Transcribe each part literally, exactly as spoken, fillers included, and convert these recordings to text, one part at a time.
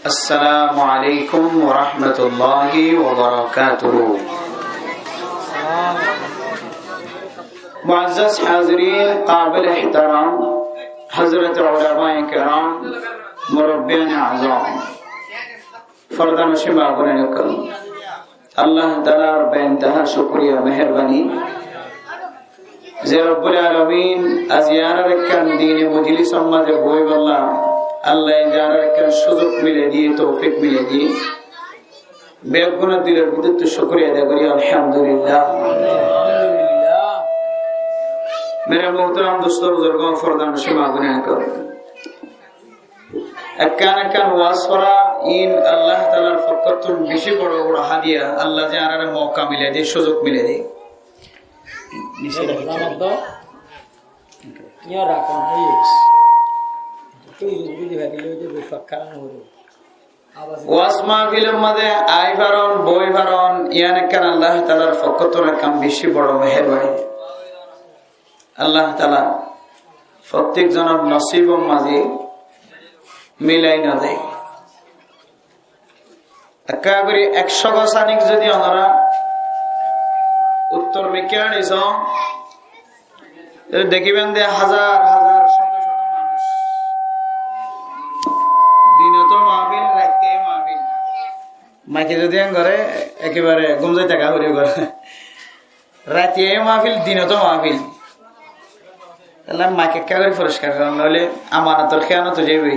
السلام عليكم ورحمة الله وبركاته. معزز حاضرین، قابل احترام حضرات علماء کرام، مربیان اعظم، فردانشین مابوینان اکرام، Allah talar beintaha cúkuriya, meherbani ze Rabbul Alamin aijja añárar ekkán dini mojlisor mazé boibolla Allah ye añárar ekkán cúzuk milai diye, toufik milai diye, beggúnor dilor bútottu cúkuriya ada gorí, Alhamdulillah. Mere muhtaram dustó buzurgó, fordar nocin mabóin ókkol, ekkán ekkán waz fora in Allah talar fokkóttun beci boro boro hadiya. Allah ye añárare mouka milai diye, cúzuk milai diye. Waz mahfilor mazé ai faron, boi faron, iyan ekkán Allah talar fokkóttun ekkán beci boro meherbani. Allah tala fottek zonor nosibor mazé milai no de. Ekka gorí ekcó gos anik zodi onora uttor mikká aní so, te dekiben de házar házar, cóto cóto manúc. Dinoto mahfil, raite mahfil. Maike zodi en gore, ekebare gúm zai taka foribo. Raite mahfil, dinoto mahfil. Taile maik ekka gorí foriskar goron, noile amanotor hiyánot ói zaibo.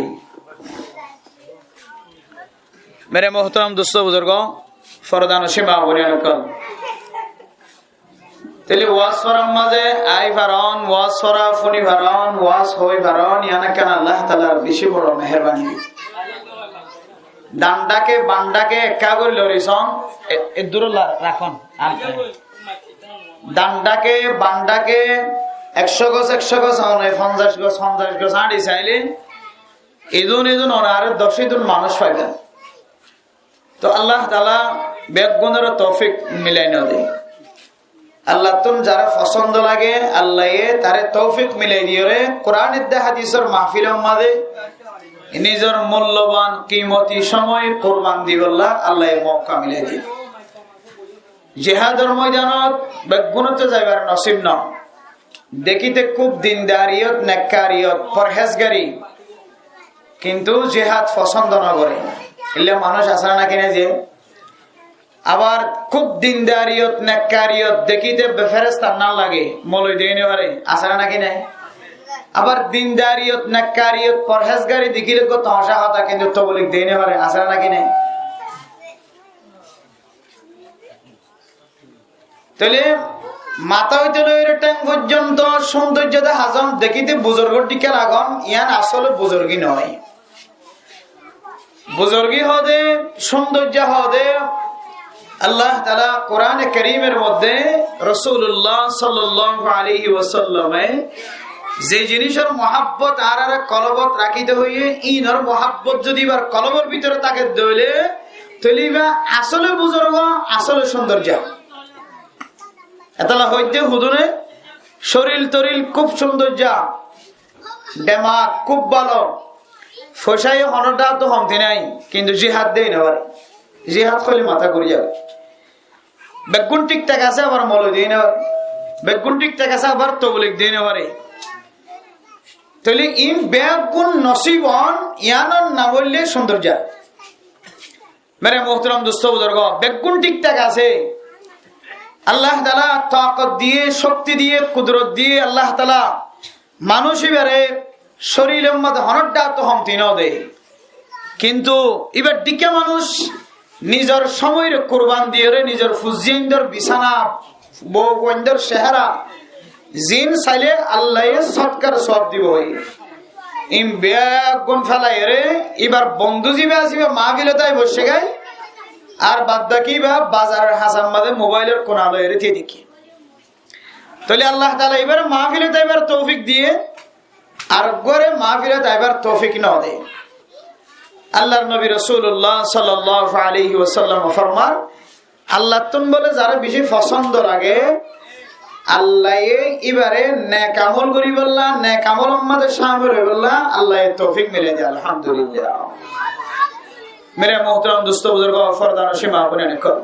Mere muhtaram dustó buzurgó, fordar nocin mabóin ókkol, taile waz forar mazé ai faron, waz fora funi faron, waz hoi faron, iyan ekkán Allah talar beci boro meherbani. Dhandhake bandhake ekka gorí lori son, e, e dure la-, rakon. Dhandhake bandhake ekcó gos, ekcó gos, one fonzac gos, fonzac gos añçi saile, idun idun one aró doc idun manúc faiba. To Allah tala beggúnore toufik milai no de. Allattun zare fosóndo lage, Allaye tare toufik milai diyore, Kuran edde hadisor mahfilor mazé nizor mulloban kimoti cómoi kurban dibolla Allaye mouka milai diye. Jihador moidanot beggúnottú zaibar nosib no. Dekíte kúb dindariyot, nekkariyot, porhezgari, kintu jihad fosóndo no gore. Illa manúc asé naki nai ze? Abar kúb dindariyot, nekkariyot dekíte be-, feresta no lage, moloi dei no fare, asé naki nai? Abar dindariyot, nekkariyot, porhezgari dekíle ekku tomacá hotá, kintu toblig dei no fare, asé naki nai? Taile matá óite loi theng foijjonto cúndoijja de hazon, dekíte buzurgor dhikka lagon, iyan asóle buzurgi no. Buzurgi hoó de, cúndoijja hoó de, Allah tala Kurane Kerimor modde Rosulullah sallallahu alaihi wasallame ze jinisor muhabbot añárare kolbot rakíte hoiye, inor muhabbot zodi ibar kolbor bútore táke de óile, taile iba asóle buzurgo, asóle cúndoijja. Etolla hoidde hudune, coril toril kúb cúndoijja, demak kúb bála, foicá ye honó dháto homti nai, kintu jihad dei no fare. Jihad hoile matá gúri zaibo. Beggún thík thák asé, abar moloi dei no fare. Beggún thík thák asé, abar toblig dei no fare. Taile in beggún nosib on, iyanor nam óilde cúndoijja. Mere muhtaram dustó buzurgó, beggún thík thák asé. Allah tala takot diye, cókti diye, kudrot diye, Allah tala manúc ibare corilor modde honó dháto homti no de. Kintu ibar dhikka manúc nizor cómoire kurban diyore, nizor fuaindor bisana, bou fuaindor cehera, zin saile Allaye sodkar soab dibo. In beggún felaiyore, ibar bondú ziba asé iba mahfilot ai boiccé goi, ar bad baki iba bazaror hañsar modde mobailor kuna loiyore tiyai deke. Taile Allah tala ibare mahfilot aibar toufik diye, ar uggware mahfilot aibar toufik no de. Allar nobi Rosulullah sallallahu alaihi wasallam formar, Allattun bole zare beci fosóndo lage, Allaye ibare nek amol goribolla, nek amolor modde camil óibolla Allaye toufik milai de, Alhamdulillah. Mere muhtaram dustó buzurgó, fordanocin maa boináin ókkol.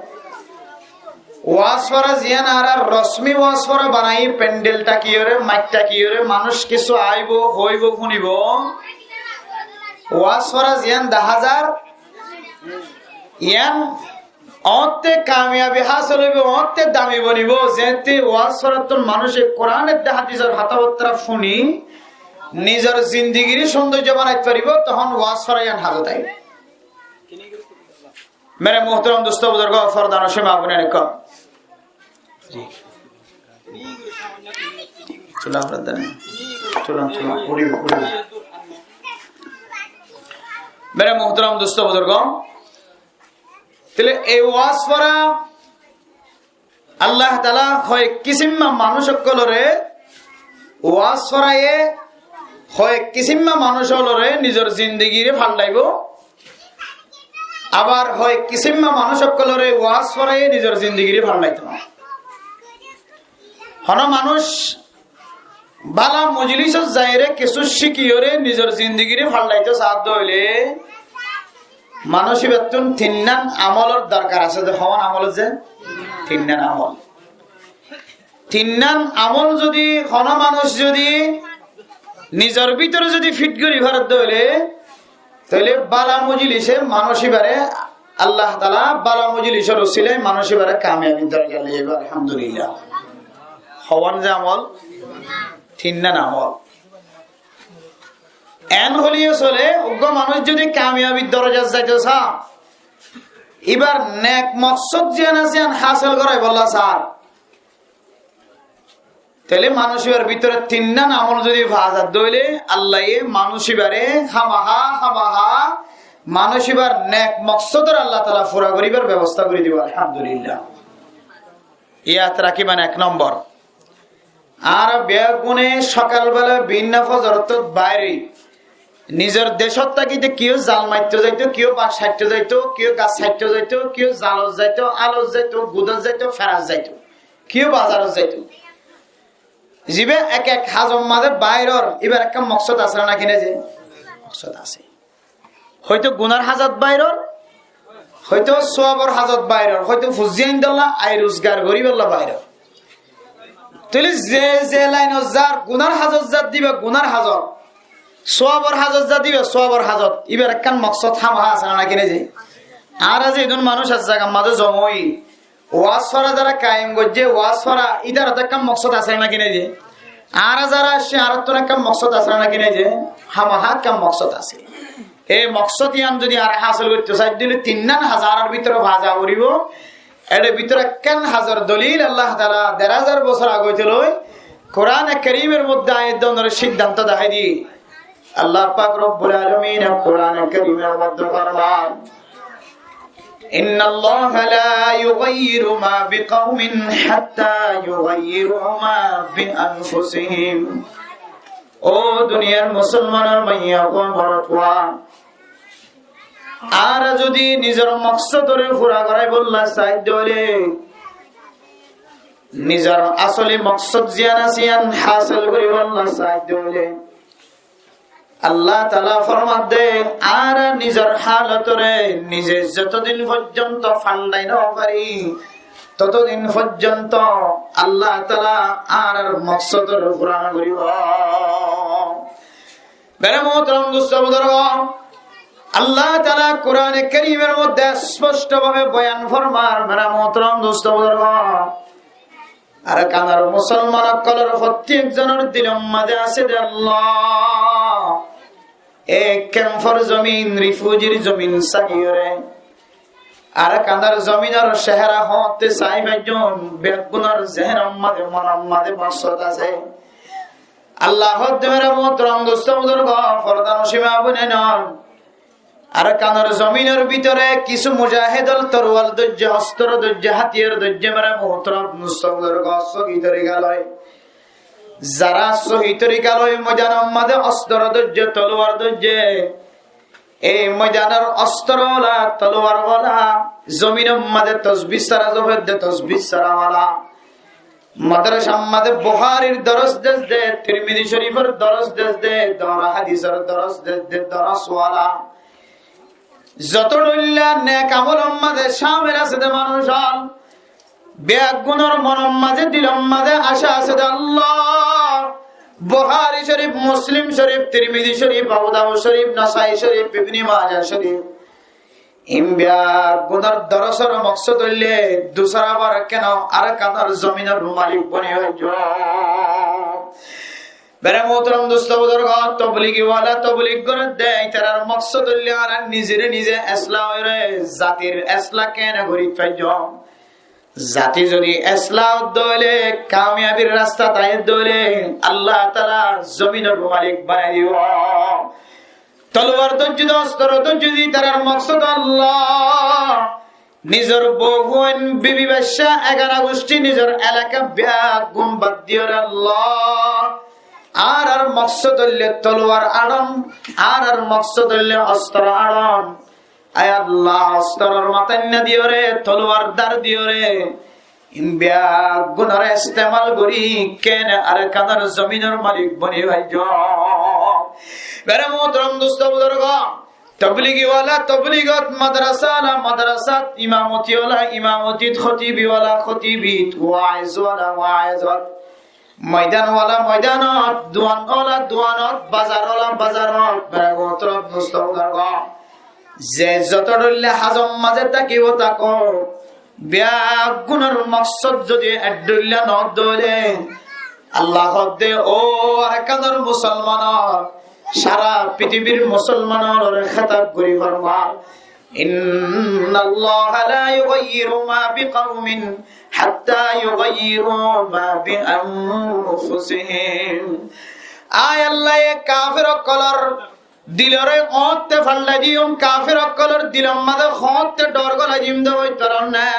Waz fora ziyán añára rosmi waz fora banaiyí, pendel tákiyóre, maik tákiyóre, manúic kissú aibó, hoibó, fúnibó. Waz fora ziyán daházar, yían oñtte kamiyabi hásil óibo, oñtte dami bonibo, zeéñtte waz forattún manúice Kuran edde hádisor hotábattara fúni nizor zindigiré cóndoijja banait faribó, tohón waz fora yían házot aibó. Mere muhtaram dustó buzurgó, fordanocin maa boináin ókkol. Mere muhtaram dustó buzurgó, tóile ei waz fora Allah taala hoek kisimma manúic ókkolore, waz foraye hoek kisimma manúic ókkolore nizor zindigiré fallaibó, abar hoek kisimma manúic ókkolore waz foraye nizor zindigiré fallaito no. Hono manúic bála mojlisot zaiyóre kissú cíkiyóre nizor zindigiré fallaito saádde óile manúic íbattún tinnán amolor dorkar asé de, hoón amol ze? Tinnán amol. Tinnán amol zodi hono manúic zodi nizor bútore zodi fit gorí faredde óile, tóile bála mojlise manúic íbare Allah taala bála mojlisor usilai manúic íbare kamiyabir dorajat loi zaibo, alhamdulillah. Hoón ze amol? Tinnán amol. Eén hoileyó sole, uggwá manúic zodi kamiyabir dorajat zaito saá, íbar nek moksód ziyán asé yían hásil goráibolla saá, tóile manúic íbar bútore tinnán amol zodi faa zadde óile, Allaye manúic íbare hámaha, hámaha manúic íbar nek moksódor Allah taala fura goríbar bebosta gorí dibo, alhamdulillah. Yad rakíban ek nombor. Añára beggúne sokal bela binna fozorottót bair ói nizor decót tákite kiyó zal maitto zaito, kiyó bac haitto zaito, kiyó gas haitto zaito, kiyó zalot zaito, alot zaito, gudot zaito, ferat zaito, kiyó bazarot zaito. Ziba ek ek hazor maze bairor, íbar ekkán moksód asé né náki né ze? Moksód asé. Hoito gunár hazot bairor, hoito suabor hazot bairor, hoito fuzzi aindolla, ai ruzgar goríbolla bairor. Tóile ze ze lainot zar, gunár hazot zar de íba gunár hazot, suabor hazot zar de íba suabor hazot, íbar ekkán moksód hámaha asé né náki né ze? Añára ze edún manúic ek zagar maze zoma ói waz fora zara kaim goijjé, waz fora, ítarar ekkán moksód asé né náki né ze? Añára zara aiccí, añárattún ekkán moksód asé né náki né ze? Hámaha ekkán moksód asé. E moksód yían zodi añára hásil goitto saidde óile tinnán hazor bútore faa za foribo. Ere bútore ekkán hazor dolil Allah taala der hazar bosór age óite loi Kurane Kerimor modde aiyér de onore siddanto dahái di. Allah pak Robbul Alamine Kurane Kerimor modde forman, إن الله لا يغير ما بقوم حتى يغيروا ما بأنفسهم. Ó duniyar musolmanor maiyafua, morotfua, añára zodi nizor moksódore fura goráibolla saidde óile, nizor asoli moksód ziyán asé yían hásil goríbolla saidde óile, Allah taala formadde, añára nizor halotoré nize zotodin foijjonto faldai no fari, totodin foijjonto Allah taala añárar moksódor fura no goríbo. Mere muhtaram dustó buzurgó, Allah taala Kurane Kerimor modde sposto bábe boyan formar, mere muhtaram dustó buzurgó, Arakanor musolman ókkolor fottí ekzonor dilor maze asé de Allah, e kemfor zomin, rifujir zomin saiyóre, Arakanor zominor cehera hoñtte sai faijjum, beggúnor zehenor maze, monor maze moksód asé. Allah hoó de, mere muhtaram dustó buzurgó, fordanocin maa boináin, Arakanor zominor bútore kissú mujahid ókkol toluwar dóijje, ostro dóijje, hátiyar dóijje, mere muhtaram dustó buzurgó, sóhi torika loi. Zara sóhi torika loi moidanor maze ostro dóijje, toluwar dóijje, ei moidanor ostro wala, toluwar wala, zominor maze tosbi sára zofedde, tosbi sára wala, madrasar maze Buhárir doros desde, Tirmizi Córifor doros desde, dora hádisor doros desde, doros wala, Zoto dhoilla nek amolor mazé camil asé de manúic ól, beggúnor monor mazé, dilor mazé acá asé de Allah. Buhári Córif, Muslim Córif, Tirmizi Córif, Abu Dawud Córif, Nasai Córif, Ibni Maja Córif. In beggúnor dorosor moksod óilde dusara bar keno Arkanor zominor malik boni óiyo. Mere muhtaram dustó buzurgó, tobligi wala toblig gorer de, ítarar moksod óilde añára nizere nize eslah óire zatir eslah kene gorit faijjum. Zati zodi eslah ódde óile, kamiyabir rasta táiye de óile, Allah taala zominor malik banai dibo. Toluwar dóijje de, ostro dóijje de, ítarar moksod Allah. Nizor bou fuain, bibi bacca, egana gucthi, nizor elaka beggún bad diyore Allah. Añárar moksod óilde toluwar aron, añárar moksod óilde ostro aron. Ai Allah, ostoror matáinna diyore, toluwar dár diyore, in beggúnore estemal gori kene Arkanor zominor malik boni faijjum. Mere muhtaram dustó buzurgó, tobligi wala tobligot, madrasa wala madrasat, imamoti wala imamotit, khotibi wala khotibit, waiz wala waizot, moidan wala moidanot, duan wala duanot, bazar wala bazarot, mere muhtaram dustó buzurgó, ze zoto dhoilla hazor mazé tákibo táko, beggúnor moksod zodi ek dhoilla no ódde óile, Allah hoó de, ó Arkanor musolman ól, sara pitibir musolman ólore hétab gori formar, إن الله لا يغير ما بقوم حتى يغيروا ما بأنفسهم. Ai Allah, e kafer okkolor dilore hoñtte faldai diyum, kafer okkolor dilor mazé hoñtte dhor golai dim de hoit faron né.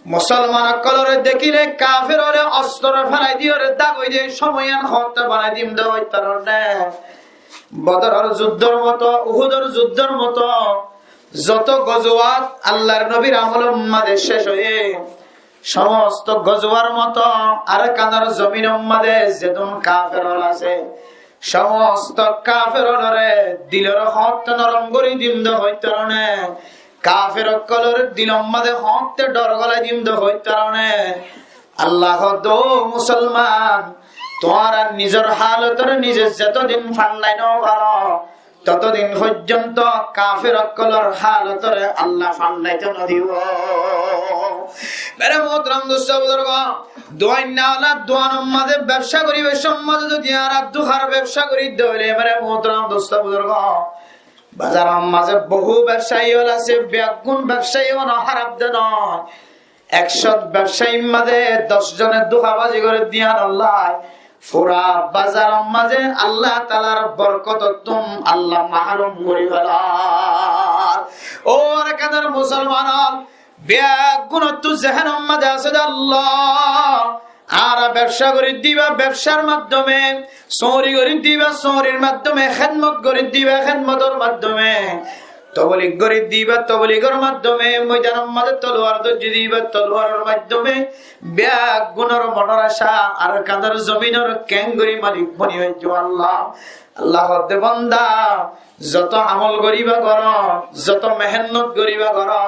Musolman okkolore dekile kaferore ostro felai diyore dagoi de somoi yián hoñtte banai dim de hoit faron né. Bodoror juddor moto, Uhudor juddor moto, zoto gozuwat Allahr nobir amolor mazé cec óiye, somosto gozuwar moto Arkanor zominor mazé zedún kafer ól asé, somosto kafer ólore dilor hoñtte norom gori dim de hoit faron né. Kafer okkolor dilor mazé hoñtte dhor golai dim de hoit faron né. Allah hoó de, ó musolman, tuáñra nizor halotore nize zetodin faldai no faro, totodin foijjonto kafer okkolor halotore Allah faldai no dibo. Mere muhtaram dustó buzurgó, duainna wala duanor mazé bebsa gori, bebsar mazé zodi añára duhar bebsa gori de óile, mere muhtaram dustó buzurgó, bazaror mazé bohú bebsayi ól asé, beggún bebsayi ól harap de no. Ek cót bebsayir mazé doc zone duhabazi gorer de yián Allah fura bazaror mazé Allah taalar borkotottún Allah mahrum gori felar. Ó Arkanor musolman ól, beggúnottú zehénor mazé asé de Allah, añára bebsa gori de íba bebsar maddome, sóori gori de íba sóorir maddome, hédmot gori de íba hédmotor maddome, toblig gori de íba tobligor maddome, moidanor mazé toluwar dóijje de íba toluwaror maddome, beggúnor monor acá Arkanor zominor kengori malik boni faijjum Allah. Allah hoó de, banda, zoto amol goriba goró, zoto mehénnot goriba goró,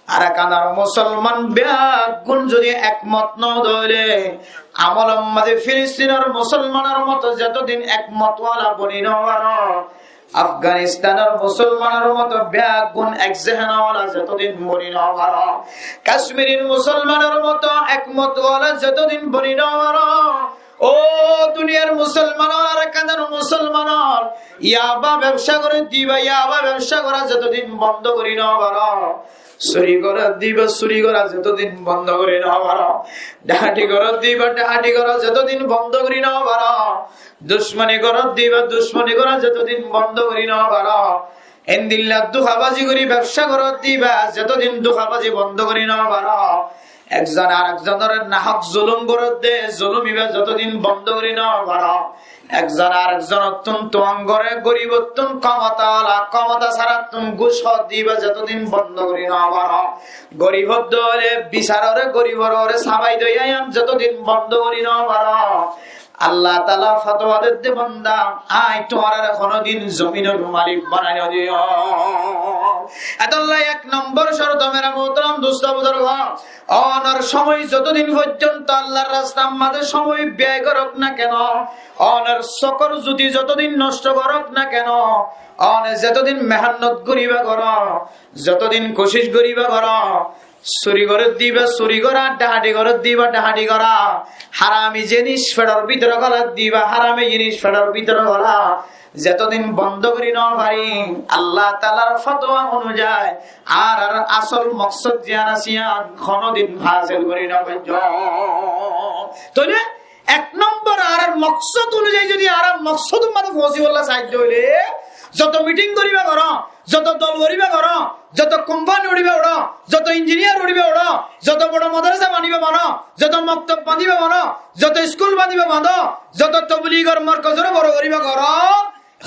Arkanor musolman beggún zodi ekmot no de óile, amolor mazé Filistinor musolmanor moto zetodin ekmot wala boni no faro, Afganistanor musolmanor moto beggún ek zehéna wala zetodin boni no faro, Kacmirir musolmanor moto ekmot wala zetodin boni no faro, ó duniyar musolman ól, Arkanor musolman ól, yaba bebsa gorer de íba yaba bebsa gora zetodin bondo gori no faro, suri gorer de íba suri gora zetodin bondo gori no faro, dahati gorer de íba dahati gora zetodin bondo gori no faro, ducmoni gorer de íba ducmoni gora zetodin bondo gori no faro, endilla duhabazi gori bebsa gorer de íba zetodin duhabazi bondo gori no faro, ekzone arekzonore nahok zulum gorer de zulum íba zetodin bondo gori no faro, Ekzone arekzonottún tuwang goré, goribottún komotawala, komota sárattún gúc hoó diba zetodin bondo gorí no faró. Gorib óile bisaroré, goribororé sabai dói aiyam zetodin bondo gorí no faró. Allah taala fotuwa dedde, banda, añí tuáñrare honodin zominor malik banai no diyum. Etolla ek nombor córto, mere muhtaram dustó buzurgó, onor cómoi zotodin foijjonto Allar rastar mazé cómoi biyai gorók na keno, onor sókor zuti zotodin nocto gorók na keno, one zetodin mehennot goríba goró, zotodin kucíc goríba goró, suri gorédde íba suri gorá, dhahañthi gorédde íba dhahañthi gorá, harami ziníc feçor bútore golédde íba harami ziníc feçor bútore golá, zetodin bondo gorí no farí, Allah taalar fotuwa onuzai añárar asól moksód ziyán asé, yían honodin hásil gorí no faijjum. Tóile ek nombor, añárar moksód onuzai zodi añára moksódor mazé foóñsibólla saidde óile, zoto miting goríba goró, zoto dol goríba goró, zoto kompani uçíba uçó, zoto injiniyar uçíba uçó, zoto boro madrasa bañdíba bañdó, zoto moktob bañdíba bañdó, zoto iskul bañdíba bañdó, zoto tobligor morkozoré boro goríba goró,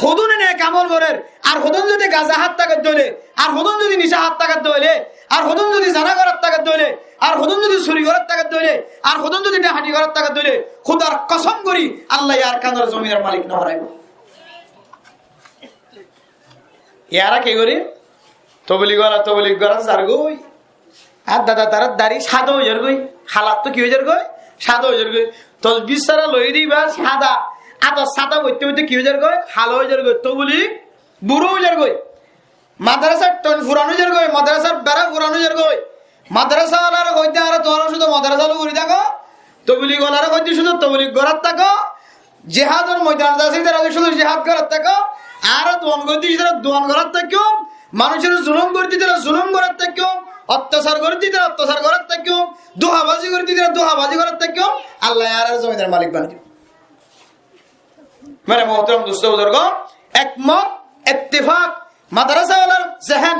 hodún ene ek amol gorér, ar hodún zodi gaza hát táket dóile, ar hodún zodi nicá hát táket dóile, ar hodún zodi zena gorát táket dóile, ar hodún zodi suri gorát táket dóile, ar hodún zodi dhahañthi gorát táket dóile, Húdar kosom gorí, Allah Arkanor zominor malik no banaibó. Yara ki gorí? Toblig wala toblig gorát zargói. Ar dada, tarár dari sáda ói zargói, halattú ki ói zargói? Sáda ói zargói. Tosbih sára loiyé de íba sáda, átor sáda boitte boitte ki ói zargói? Hala ói zargói. Toblig burá ói zargói. Madrasar thon furan ói zargói, madrasar bera furan ói zargói. Madrasa waláre hoóidde, añára tuáñra cúdu madrasa loi gori táko, toblig waláre hoóidde cúdu toblig gorát táko, jihador moidanot asé ítara cúdu jihad gorát táko, añára duan gorédde ítara duan gorát táko, manúcore zulum gorédde ítara zulum gorát táko, ottacár gorédde ítara ottacár gorát táko, duhabazi gorédde ítara duhabazi gorát táko, Allah ye añárar zominor malik banai dibo. Mere muhtaram dustó buzurgó, ekmot, ittifak, madrasa walar zehen,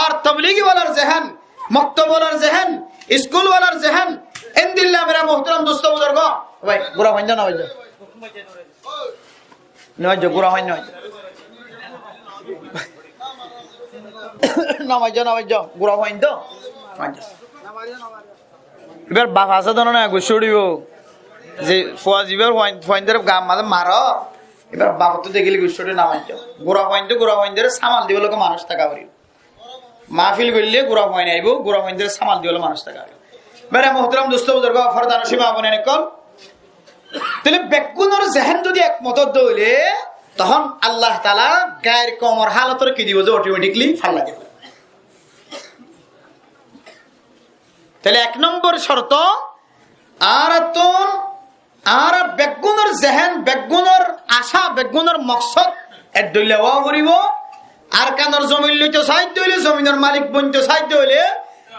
ar tobligi walar zehen, moktob walar zehen, iskul walar zehen, endilla mere muhtaram dustó buzurgó. Bái, gura hoindó na hoindó? Na hoindó, gura hoindó, na hoindó? Na hoindó, na hoindó, gura hoindó? Na hoindó. Íbar baf asé dóno na, guccá uçíbo. Ze fua zibar fuain-, fuaindóre gaar mazé maro, íbar bafottú dekíle guccá uçíbo na maijjó. Gura fuaindó, gura fuaindóre samal dibar lói manúic táka foribó. Mahfil goillé gura fuain aibó, gura fuaindóre samal dibar lói manúic táka foribó. Mere muhtaram dustó buzurgó, fordanocin ma boin ókkol. Tóile beggúnor zehen zodi ekmot óile, tohón Allah taala gair koumor halotoré ki dibo ze automatically falla dibo. Tóile ek nombor corto, añárattún, añárar beggúnor zehen, beggúnor acá, beggúnor moksód ek dhoilla ówa foribó. Arkanor zomin loito saidde óile, zominor malik bointo saidde óile,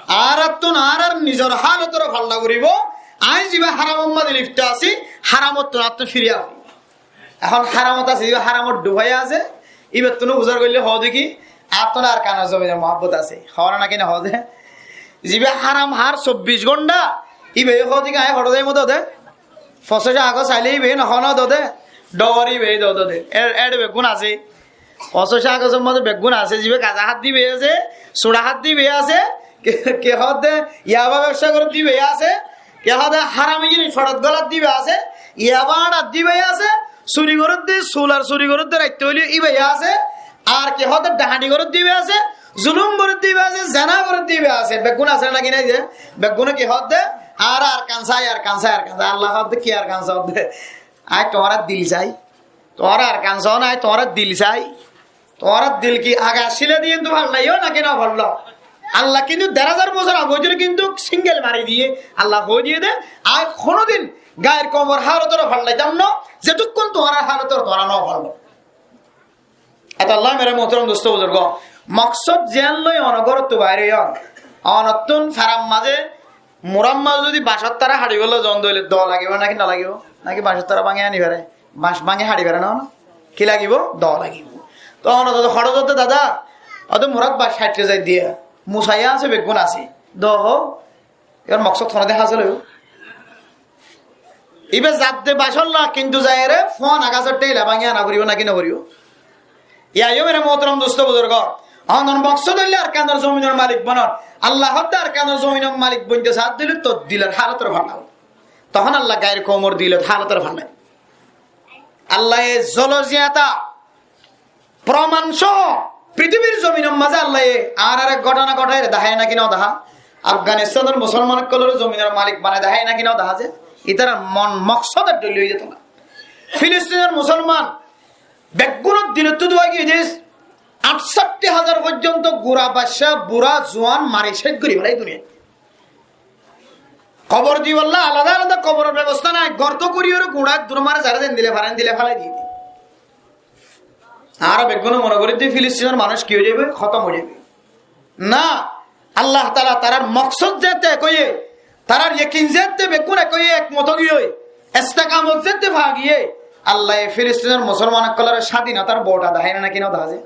añárattún añárar nizor halotoré falla foribó. Añí ziba haramor mazé lipto así, haramottún añáttún firi aiya foribó. Ehón haramot asé, ziba haramot dhufai asé, íbattún fusár goillé hoó de ki, añáttún Arkanor zominor muhábbot asé. Hoó na ki no hoó de? Ziba haram hár sobbic gónta, íbaye hoó de ki, añí hoçé zaiyum de hoó de. Foñsíc agos ailé íbaye no hoó de hoó de. Dhoóñr íbaye de hoó de. Ére, ére beggún asé. Foñsíc agosor mazé beggún asé, ziba gaza hádde íbaye asé, sura hádde íbaye asé, ke, ke hoó de, yaba bebsa gorédde íbaye asé, ke hoó de, harami jinis foçot golédde íbaye asé, yaba áñçadde íbaye asé, suri gorédde, sular suri gorédde, raitta óile íbaye asé, ar ke hoó de, dhahañthi gorédde íbaye asé, zulum gorédde íbaye asé, zena gorédde íbaye asé, beggún asé na ki nai de? Beggúne ke hoó de, añára Arkan sai, Arkan sai, Arkan sai, Allah hoó de ki Arkan sai hoó de? Añí tuáñrar dil sai. Tuáñra Arkan saó na, tuáñra dil sai. Tuáñra dil ki age accíla de yíantu fallaiyó na ki no falló? Allah kintu der házar bosór age óiye de kintu single mari diye. Allah hoi diye de, añí honodin gair koumor halotoré fallaitám no, zetukkún tuáñrar halotoré tuáñra no falló. Etolla mere muhtaram dustó buzurgó, moksód ziyán loi one górottu bair óiyon, onottún farar mazé, murar mazé zodi bañcór tara haçibólla zon de óile doo lagibó na ki no lagibó? Na ki bañcór tara báñgi aní fare? Bañc báñgi haçi fare no, no? Ki lagibó? Doo lagibó. Toóu one zodi hoçé zodi dada, óde murat bañc haçi zai diya, musaiya asé, beggún asé, doo hoó, ibar moksód honodin hásil óibo? Ibá zadde bacolla, kintu zaiyóre fúana gasór théla báñgi ana foribó náki no foribó? Yá, yó mere muhtaram dustó buzurgó, onor moksód óilde Arkanor zominor malik bonon. Allah hoódde Arkanor zominor malik bointe saádde óile tor dilor hálotor fán laibo. Tohón Allah gair koumor dilot hálotor fán laibo. Allaye zoloziyata proman sóo fitibir zominor mazé Allaye añárare gótona gótaire daháiye náki no dahá? Afganistanor musolman ókkolore zominor malik banai daháiye náki no dahá ze? Ítara mon moksódor dóilla ói zeto na. Filistinor musolman beggúnor dilottú duwa giyé de, añçátti házar foijjonto gura bacca, bura, zuan mari céc gorí félaiye duniyait. Kobor dibolla alada alada koboror bebosta nai, gorto gorí ore gura duro mare zará zendilla fare endilla félai diyé. Añára beggúne mone gorí de Filistinor manúic ki ói zaibo? Hótom ói zaibo. Na, Allah taala tarar moksód zeéñtte ek óiye, tarar yekin zeéñtte beggún ek óiye, ekmot ói giyói, estekamot zeéñtte fa giyé, Allaye Filistinor musolman ókkolore sádinotar bouta daháiye náki no dahá ze?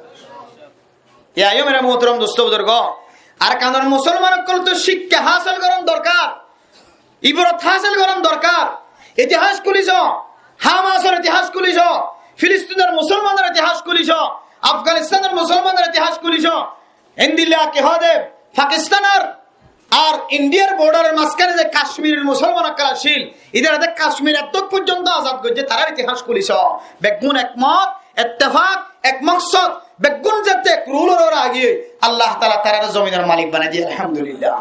Yá, yó mere muhtaram dustó buzurgó, Arkanor musolman ókkolottu cíkka hásil gorón dorkar. Ibrot hásil gorón dorkar. Itihas kúli só, Hamasor itihas kúli só, Filistinor musolmanor itihas kúli só, Afganistanor musolmanor itihas kúli só. Endilla ki hoó de Pakistanor ar Indiyar bordaror mazkáne ze Kacmiror musolman ókkol accíl, ítara de Kacmir eddúr foijjonto azad goijjé, tarar itihas kúli só. Beggún ekmot, ettefak, ek moksód, beggún zeéñtte ek rulor uore agiyé, Allah taala tarare zominor malik banai diyé, alhamdulillah.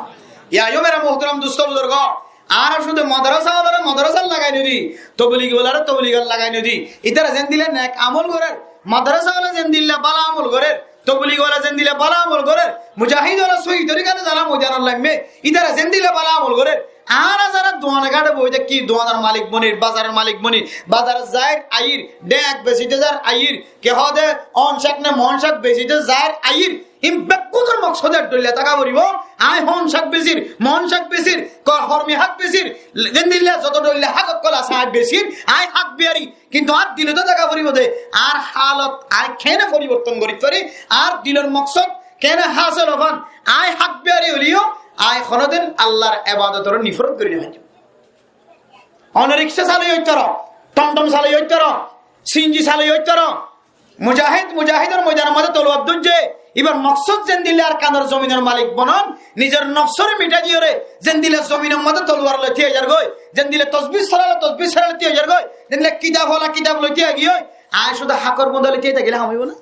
Yá, yó mere muhtaram dustó buzurgó, añára cúde madrasa olare madrasat lagai no di, tobligwalare tobligot lagai no di. Ítara zendilla nek amol gorer, madrasa ola zendilla bála amol gorer, tobligwala zendilla bála amol gorer, mujahid ola sóhi torikale zará moidanot laimmé, ítara zendilla bála amol gorer, añára zará duane gáçe boi táki, duanor malik bonir, bazaror malik bonir, bazarot zair aiyír, dheñk besite zair aiyír, ki hoó de, on cák ne mon cák besite zair aiyír, ín beggúnor moksód ek dóilla táka foribó. Aññí hon cák besir, mon cák besir, ko-, hormi hák besir, zendilla zoto dóilla hák ókkol asé aññí besir, aññí hák biyari, kintu añár dilot táka foribó de, añár hálot aññí keéne foriborton gorí fari, añár dilor moksód keéne hásil óibo, aññí hák biyari óileyo, aññí honódin Allar ebadotoré niforot gorí no faijjum. One rikcá salaiye óitto ró, tomtom salaiye óitto ró, sinji salaiye óitto ró, mujahid, mujahidor moidanor mazé toluwar dóijje, ibar moksód zendilla Arkanor zominor malik bonon, nizor nofsóre mithá diyóre, zendilla zominor mazé toluwar loi tíai zargói, zendilla tosbih sala ola tosbih sala loi tíai zargói, zendilla kitab ola kitab loi tíai giyói, aññí cúde hákor bunda loi tíai tákile ham óibo na?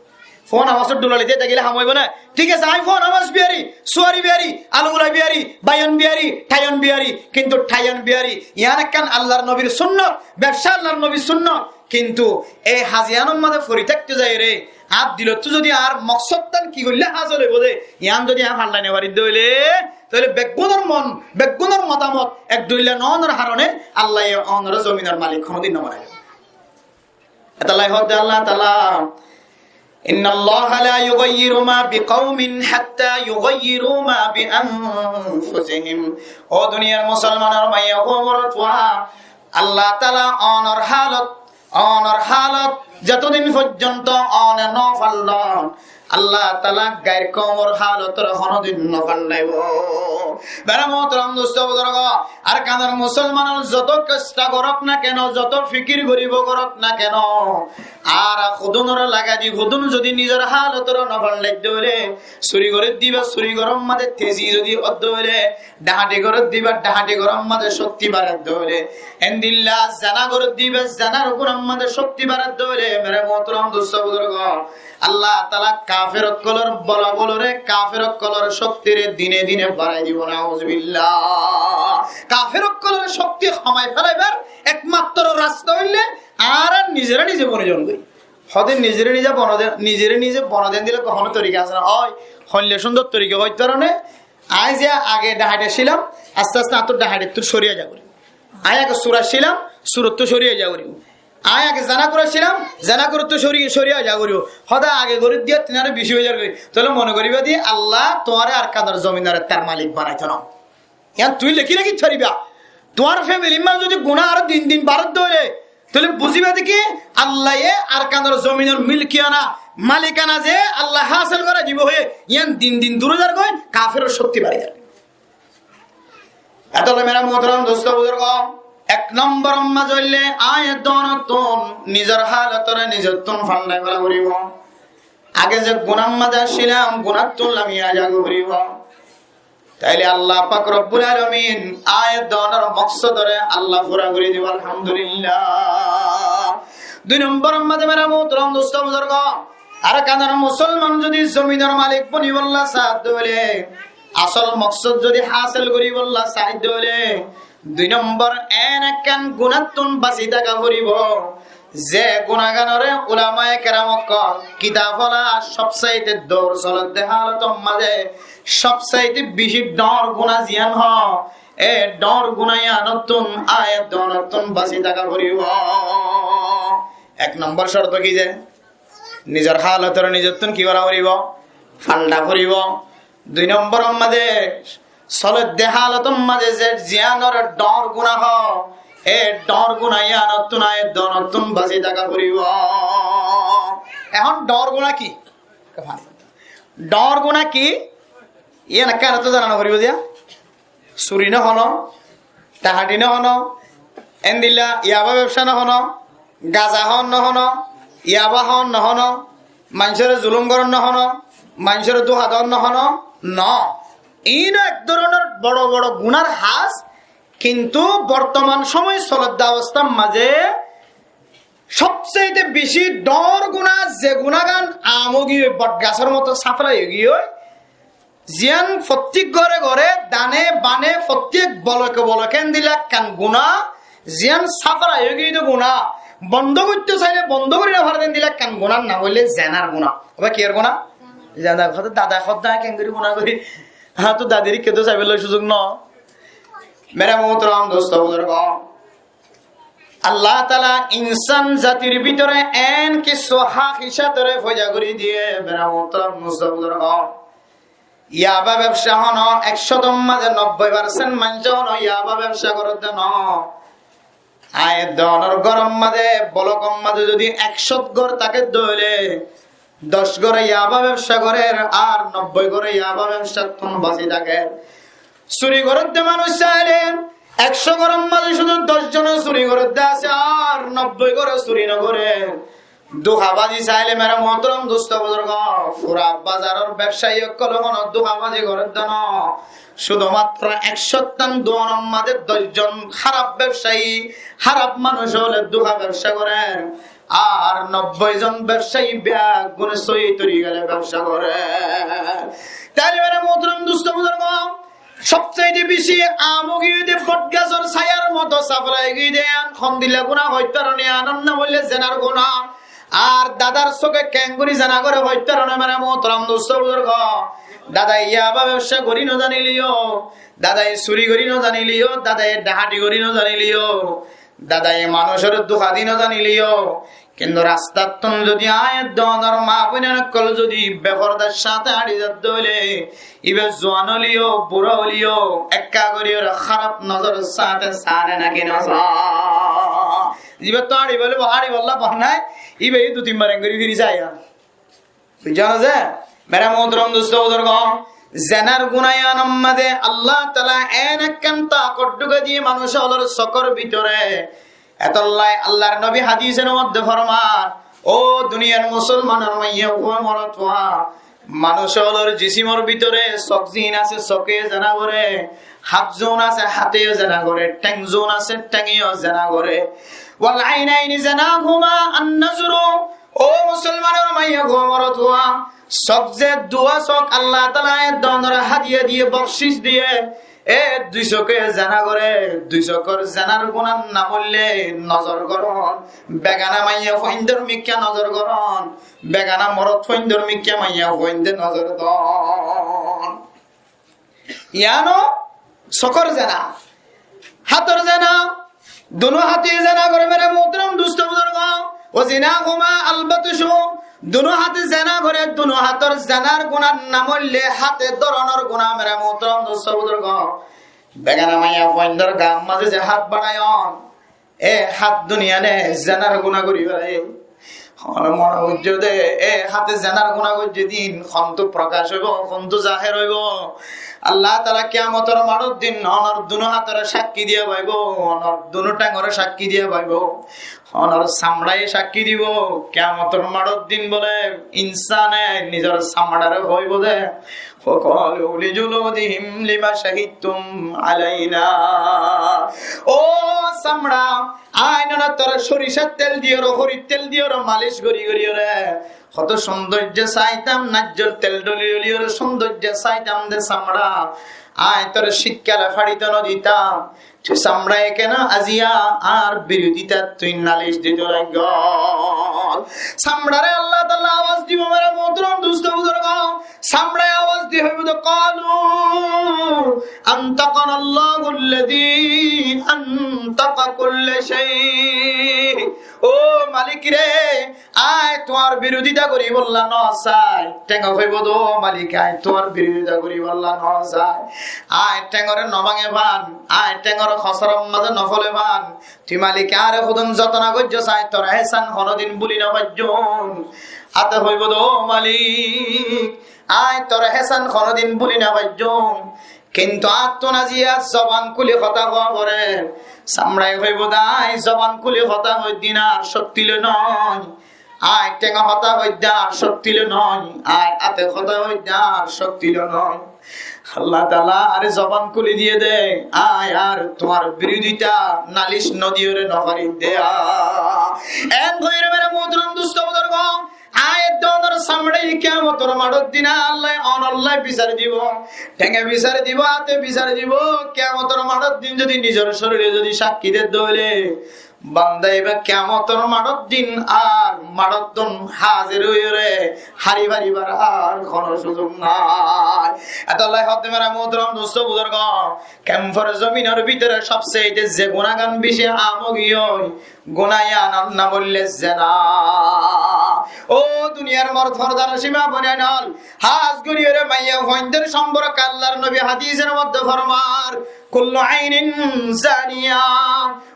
Fúana masór dhula loi tíai tákile ham óibo na? Thík asé, aññí fúana mas biyari, suwari biyari, alugula biyari, baiyon biyari, thayon biyari, kintu thayon biyari, yián ekkán Allar nobir sunnot, bebsá Allar nobir sunnot, kintu ei haziyanor mazé fori tákte zaiyóre, añár dilottú zodi añár moksódtán ki goille hásil óibo de, yián zodi aññí fallai no fari de óile, tóile beggúnor mon, beggúnor motamot ek dóilla no ónor harone Allaye onoré zominor malik honódin no banaibo. Etolla hoódde Allah taala, إن الله لا يغير ما بقوم حتى يغيروا ما بأنفسهم. Ó duniyar musolmanor maiya fua, Allah taala onor hálot, onor hálot zetodin foijjonto one no fallon, Allah taala gair koumor hálotore honódin no fallaibo. Mere muhtaram dustó buzurgó, Arkanor musolman ókkol zoto cesta gorók na keno, zoto fikir goribo gorók na keno, añára hodunore lagai di, hodun zodi nizor hálotore no fallai de óile, suri gorí diba, suri goror mazé tezi zodi ódde óile, dhahañti gorí diba, dhahañti goror mazé cokti barai de óile, endilla zena gorí diba, zenar gunár mazé cokti barai de óile, mere muhtaram dustó buzurgó, Allah taala kafer ókkolor bolobolore, kafer ókkolor coktire dine dine barai dibo, nauzubillah. Kafer ókkolor cokti homai felaibar ekmatro rasta óilde añára nizere nize boni zon goi. Hode nizere nize bonode, nizere nize bonode endilla honó torika asé na? Ói, hoille cúndor torika hoito faro né? Aññí ze age dhahañti accílam, aste aste añáttu dhahañtittú sori za gori. Aññí age sur accílam, surottú sori za gori. Aññí age zena gorí accílam, zena goróttu sori, sori za gori. Hoda age gorí diya tinare beci ói za gori. Tóile mone goriba de Allah tuáñre Arkanor zominor tar malik banaito no. Yián tuñí leki raki fariba. Tuáñr femilir mazé zodi guná aró din din baródde óile, tóile buziba de ki, Allaye Arkanor zominor milkiyana, malikana ze Allah hásil gorai dibo hoiye, yián din din duri zargoi, kaferor cokti bari zargoi. Etolla mere muhtaram dustó buzurgó, Ek nombor mazé óile aññí e dónottún nizor hálotore nizottún fandai fela foribó. Age ze gunar mazé accílam, gunattún lami aza foribó. Taile Allah pak Robbul Alamin aññí e dónor moksodore Allah fura gorí dibo, Alhamdulillah. Dui nombor mazé mere muhtaram dustó buzurgó, Arkanor musolman zodi zominor malik bonibolla saá de óile, asol moksod zodi hásil goríbolla saá de óile, dui nombor en ekkán gunattún basi táka foribó. Ze gunaganore ulamaye keram okkol kitab ola sobsaite dour solodde hálotor mazé sobsaite beci dóñr guna ziyán hoó, e dóñr guna yíanottún aññí e dónottún basi táka foribó. Ek nombor corto ki ze? Nizor hálotore nizottún ki gora foribó? Falda foribó. Dui nombor mazé, solodde hálotor mazé ze ziyánore dóñr guna hoó, e dóñr guna yíanottún aññí e dónottún basi táka foribó. Ehón dóñr guna ki? Dóñr guna ki? Yían ekkán to zana no foribó diya. Suri no hono, tahadi no hono, endilla yaba bebsa no hono, gaza hon no hono, yaba hon no hono, manúcore zulum goron no hono, manúcore duha don no hono, no. Iín ek dóronor boro boro gunar has, kintu bortoman somoi solodde obostár mazé sobsaite beci dóñr guna, ze gunagan am ói giyói, botgasór moto safalai ói giyói, ziyán fottík góre góre, dane bane, fottík boloke boloke endilla ekkán guna, ziyán safalai ói giyói de guna, bondo goitto saile bondo gorí no fare de endilla ekkán gunar nam óile zenar guna. Óba kiyór guna? Zenar. Hoó de dada hoó de aññí kengorí guna gorí, añáttu dadir ikká to saibálla suzuk no. Mere muhtaram dustó buzurgó, Allah taala insán zatir bútore en kissú háhicátore foida gorí diye, mere muhtaram dustó buzurgó. Yaba bebsa hono ek cótor mazé nobboi parsent maincé hono yaba bebsa goredde no. Aññí e dónor góror mazé, bolokor mazé zodi ek cót gór táke de óile, doc góre yaba bebsa gorer, ar nobboi góre yaba bebsattún basi táker. Suri goredde manúc saile, ek cót góror mazé cúdu doc zone suri goredde asé, ar nobboi góre suri no gorer. Duhabazi saile mere muhtaram dustó buzurgó, fura bazaror bebsayi ókkol hono duhabazi goredde no. Cúdumattro ek cót tan duanor mazé doc zon háraf bebsayi, háraf manúc ókkole duha bebsa gorer. Ar nobboi zon bebsayi beggúne sóiyi torikare bebsa gorer. Taile mere muhtaram dustó buzurgó, sobsaite beci am ói giyói de botgasór sayar moto safalai giyói de, yián hondilla guna hoitó faro né, yiánor nam óile zenar guna. Ar dadar sóke kengorí zena gore hoitó faro né, mere muhtaram dustó buzurgó. Dadaye yaba bebsa gorí no zanileyó, dadaye suri gorí no zanileyó, dadaye dahati gorí no zanileyó, dadaye manúcore duha di no zanileyó, kintu rastattún zodi aññí e dónor maa boin ókkol zodi befordar sáñte hañçi zadde óile, íba zuan óileyo, bura óileyo, ekká gorí óre háraf nozoror sáñte saá né náki no saá? Íba to hañçi bolla, hañçi bolla bonnai, íba e dui tin bar engorí firi saá. Buijjó né? Mere muhtaram dustó buzurgó, zenar guna yiánor mazé Allah taala en ekkán takot dhúkai diye manúc ókkolor sókor bútore. Etolla Allar nobi hadisor modde formar, ó duniyar musolmanor maiyafua morotfua, manúc ókkolor jisimor bútore sók zin asé, sóke zena gore, hát zon asé, háte zena gore, theng zon asé, thenge zena gore. Wal ainaini zinahuma an-nazru, ó musolmanor maiyafua morotfua, sók ze dua sók Allah taala e dónore hadiya diye, bokcic diye, e dui sóke zena gore, dui sókor zenar gunar nam óile nozor goron, begana maiyafuaindor mikká nozor goron, begana morotfuaindor mikká maiyafuainde nozor don. Yiáno sókor zena, hátor zena, duno háte zena gore, mere muhtaram dustó buzurgó. Wa zinahuma al-batshu, duno háte zena gore, duno hátor zenar gunar nam óile háte dóronor guna, mere muhtaram dustó buzurgó. Begana maiyafuaindor gaar mazé ze hát barayon, e hát duniyane zenar guna gorí félaiye. Honó mone goijjó de, e háte zenar guna goijjé din, hontú prokac óibo, hontú zaher óibo? Allah taala kiyamotor maçor din onor dunu hátoré sakkí diya faibo, onor dunu théngoré sakkí diya faibo, onor samçaye sakkí dibo. Kiyamotor maçor din bóle insane nizor samçare hoibo de, "Wa qalu li juludihim lima shahidtum alaina." Ó samça, añí nana tore sorisar tel diyore, horir tel diyore, malic gori goriyore, hoto sundoijje saitam, naijjol tel doli doliore sundoijje saitam de samçá. Añí tore cikkale façito no ditam. Tui samçáye kene aziya añár biruditat tui nalic dito laiggós? Samçáre Allah taala abas dibo, mere muhtaram dusto buzurgo. Samçáye abas di hoibo de, "Qalu antaqana Allahu alladhi antaqa kulla shay." Ó malik re, añí tuáñr birudita goríbolla no sai. Thénge hoibo de, "Ó malik, añí tuáñr birudita goríbolla no sai. Añí théngore no báñge fán, añí théngore hosórar mazé no fole fán. Tui malik añáre hodún zotona goijjós, añí tor ehsán honodin buli no faijjum." Ate hoibo de, "Ó malik, añí tor ehsán honodin buli no faijjum. Kintu añáttun aziya zoban kúli hotá hoó fore." Samçáye hoibo de, "Añí zoban kúli hotá hoiddé añár cokti loi noó. Añí thénge hotá hoiddé añár cokti loi noó. Añí ate hotá hoiddé añár cokti loi noó." Allah taala añáre zoban kúli diye de, añí ar tuáñr birudita nalic no diyore no fari de. En hoiyore mere muhtaram dusto buzurgo, añí e donor samçáye kiyamotor maçor din Allah onolla bisar dibo. Thénge bisar dibo, ate bisar dibo. Kiyamotor maçor din zodi nizor sorile zodi sakkí de de óile, banda iba kiyamotor maçor din ar maçottún hazir óiyore hári faribar ar hono suzuk nai. Etolla hoddé mere muhtaram dusto buzurgo, kemfor zominor bútore sobse ite ze gunagan beci am ói giyói, gunayanor nam óilde zena. Ó duniyar morot fordanocin ma boinain ol, hás goríyore maiyafuaindor somporke Allar nobi hadisor modde formar, "Kullu ainin zaniya."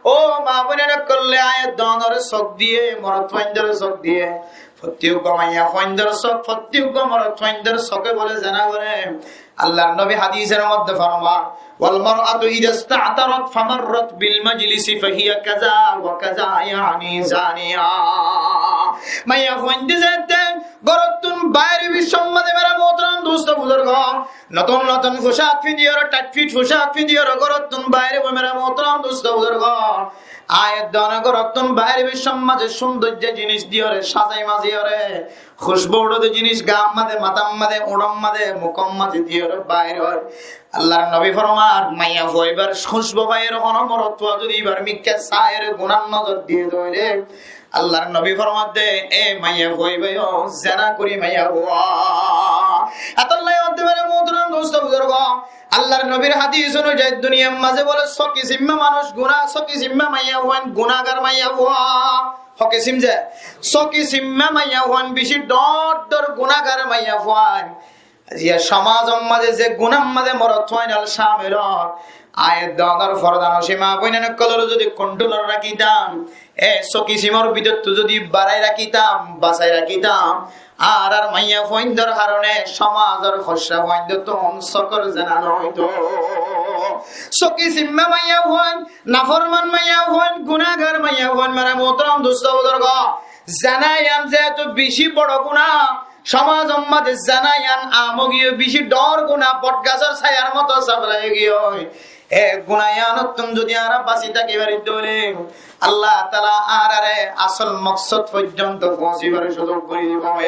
Ó ma boinain ókkol, añí e donor sók diye, morotfuaindor sók diye, fottí uggwá maiyafuaindor sók, fottí uggwá morotfuaindor sóke bóle zena gore. Allar nobi hadisor modde formar, "Wal mar'atu idha ista'tarat famarrat bil majlisi fahiya kaza wa kaza, yani zaniya." Maiyafuainde zette gorottún bair óibar somot de mere muhtaram dusto buzurgo, notun notun focak findiyore, tait fit focak findiyore gorottún bair óibo mere muhtaram dusto buzurgo. Añí e donor gorottún bair óibar somot de sundoijja jinis diyore, sazai maziyore, kúcbu uçóde jinis, gat mazé, matát mazé, uçót mazé, mukót mazé diyore bair ói. Allar nobi formar, maiyafua ibar kúcbu faiyore hono morotfua zodi ibar mikká saiyore gunar nozor diye de óile, Allar nobi formar de, e maiyafua iba yo zena gori maiyafua. Etolla hoddé mere muhtaram dusto buzurgo, Allar nobir hadis onuzai duniyar mazé bóle só kisimma manúc guna, só kisimma maiyafuain gunagar maiyafua. Só kisim ze, só kisimma maiyafuain beci dor dor gunagar maiyafuain. Aziya somazor mazé ze gunar mazé morotfuain ol camil ór, añí e donor fordanocin ma boinain ókkolore zodi kontrolot rakitam, e só kisimor bútottu zodi barai rakitam, basai rakitam, añárar maiyafuaindor harone somazor hoiccafuaindottún sókor zena no óito. Só kisimma maiyafuain, naforman maiyafuain, gunagar maiyafuain, mere muhtaram dusto buzurgo, zena iyan zehetu beci boro guna, somazor mazé zena iyan am ói giyói, beci dor guna, botgasor sayar moto saflai ói giyói. E guna iyanottún zodi añára basi táki fari de óile, Allah taala añárare asol moksod foijjonto foóñsibar suzuk gori dibo.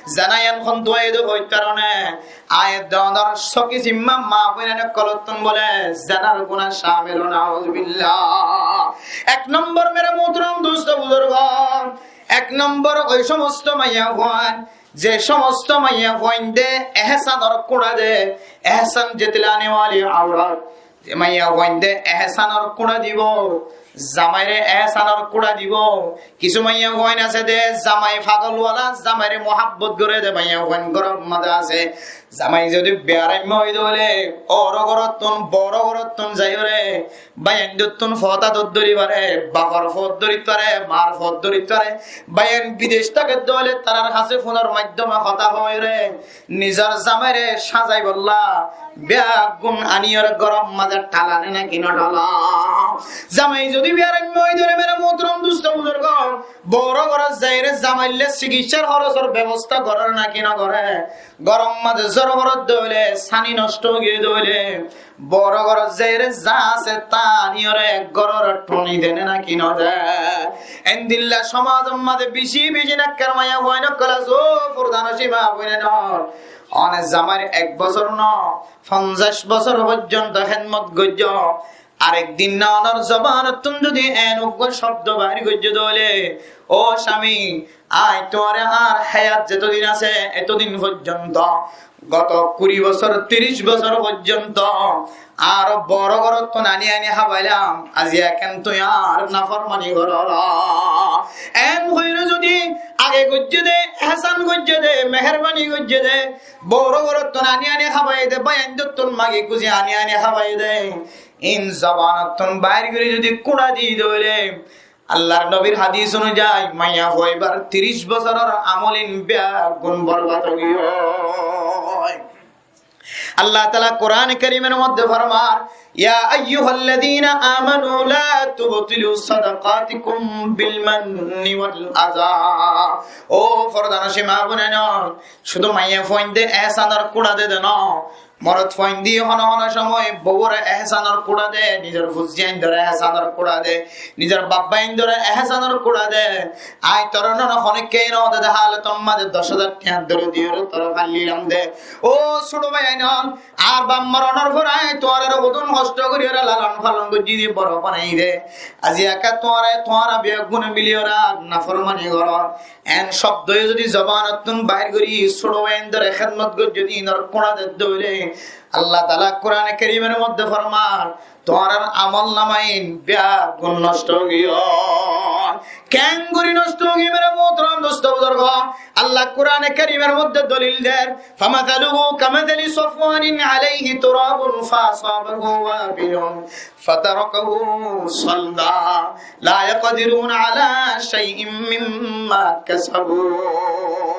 Zena iyan hontú aiyé de hoit karone, añí e donor só kisimma ma boinain ókkolottún bóle zenar guna camil, nauzubillah. Ek nombor mere muhtaram dusto buzurgo, ek nombor ói somosto maiyafuain, ze somosto maiyafuainde ehsanor kuñça de, ehsan jetlane wali aurat. Ze maiyafuainde ehsanor kuñça dibo, zamaire ehsanor kuñça dibo. Kissú maiyafuain asé de, zamai fagolwala, zamaire muhabbot gore de maiyafuain góror mazé asé. Zamai zodi biyaramma ói dóile, oro gorottún, boro gorottún zaiyóre, báiyaindóttun fota dóri fare, bafor fot dóri fare, mar fot dóri fare, báiyain bidec táke dóile, tarar hañsé funor maiddome hotá hoiyóre, nizor zamaire sazaibolla, beggún aniyóre góror mazé thalane náki nothala? Zamai zodi biyaramma ói dóile, mere muhtaram dustó buzurgó, boro górot zaiyóre zamaille sikissar horosor bebosta gorer náki nogore? Góror mazé zor forer dóile, sani nosto ói giyé dóile, boro górot zaiyóre za asé tá aniyóre górore thoni dene náki node? Endilla somazor mazé beci beci nekkar maiyafuain ókkol asó, fordanoci maboinain ókkol. One zamair ek bosór no, fonzaic bosór foijjonto hédmot goijjó, arek din na onor zobanottún zodi en uggwá cobdo bair goijjé dóile, ó cami, añí tuáñre añár héyat zetodin asé, etodin foijjonto, goto kuri bosór, tiric bosór foijjonto añáre boro gorottún ani ani hábailam, aijja ken tui añár naformani goror. En hoiyóre zodi age goijjé dé, ehsan goijjé dé, meherbani goijjé dé, boro gorottún ani ani hábai dé, báiyaindóttun magi kuzi ani ani hábai dé, in zobanottún bair gorí zodi kúñça di dóile, Allar nobir hadis onuzai, maiyafua íbar tiric bosóror amolin beggún borbad ói giyói. Allah taala Kuran Karimor modde formar, يا أيها الذين آمنوا لا تبطلوا صدقاتكم بالمن والأذى. Ó fordanoci maboinain, cúdu maiyafuainde ehsanor kúñça de de no, morotfuainde hono hono cómoi bouwore ehsanor kúñça de, nizor fuaindore ehsanor kúñça de, nizor baffuaindore ehsanor kúñça de. Añí toré no, no honikka no de de, halotor mazé doc házar tiañ dóri diyóre toré faillílam de. Ó cúdu báiyain, añár baf moronor fore añí tuáñrare hodún hoctó goríyore lalon falon goijjí de, boro banaiyí de. Aijja tuáñra, tuáñra beggúne miliyóre naformani goror. En cobdo zodi zobanottún bair gorí cúdu báiyaindore hédmot goijjó de, inor kúñça de dóile, Allah taala Kuran Karimor modde formar, tuáñrar amolnamain beggún nosto ói giyói. Kengorí nosto ói giyói, mere muhtaram dustó buzurgó? Allah Kuran Karimor modde dolil der, فمثله كمثل صفوان عليه تراب فأصابه وابل فتركه صلدا لا يقدرون على شيء مما كسبوا.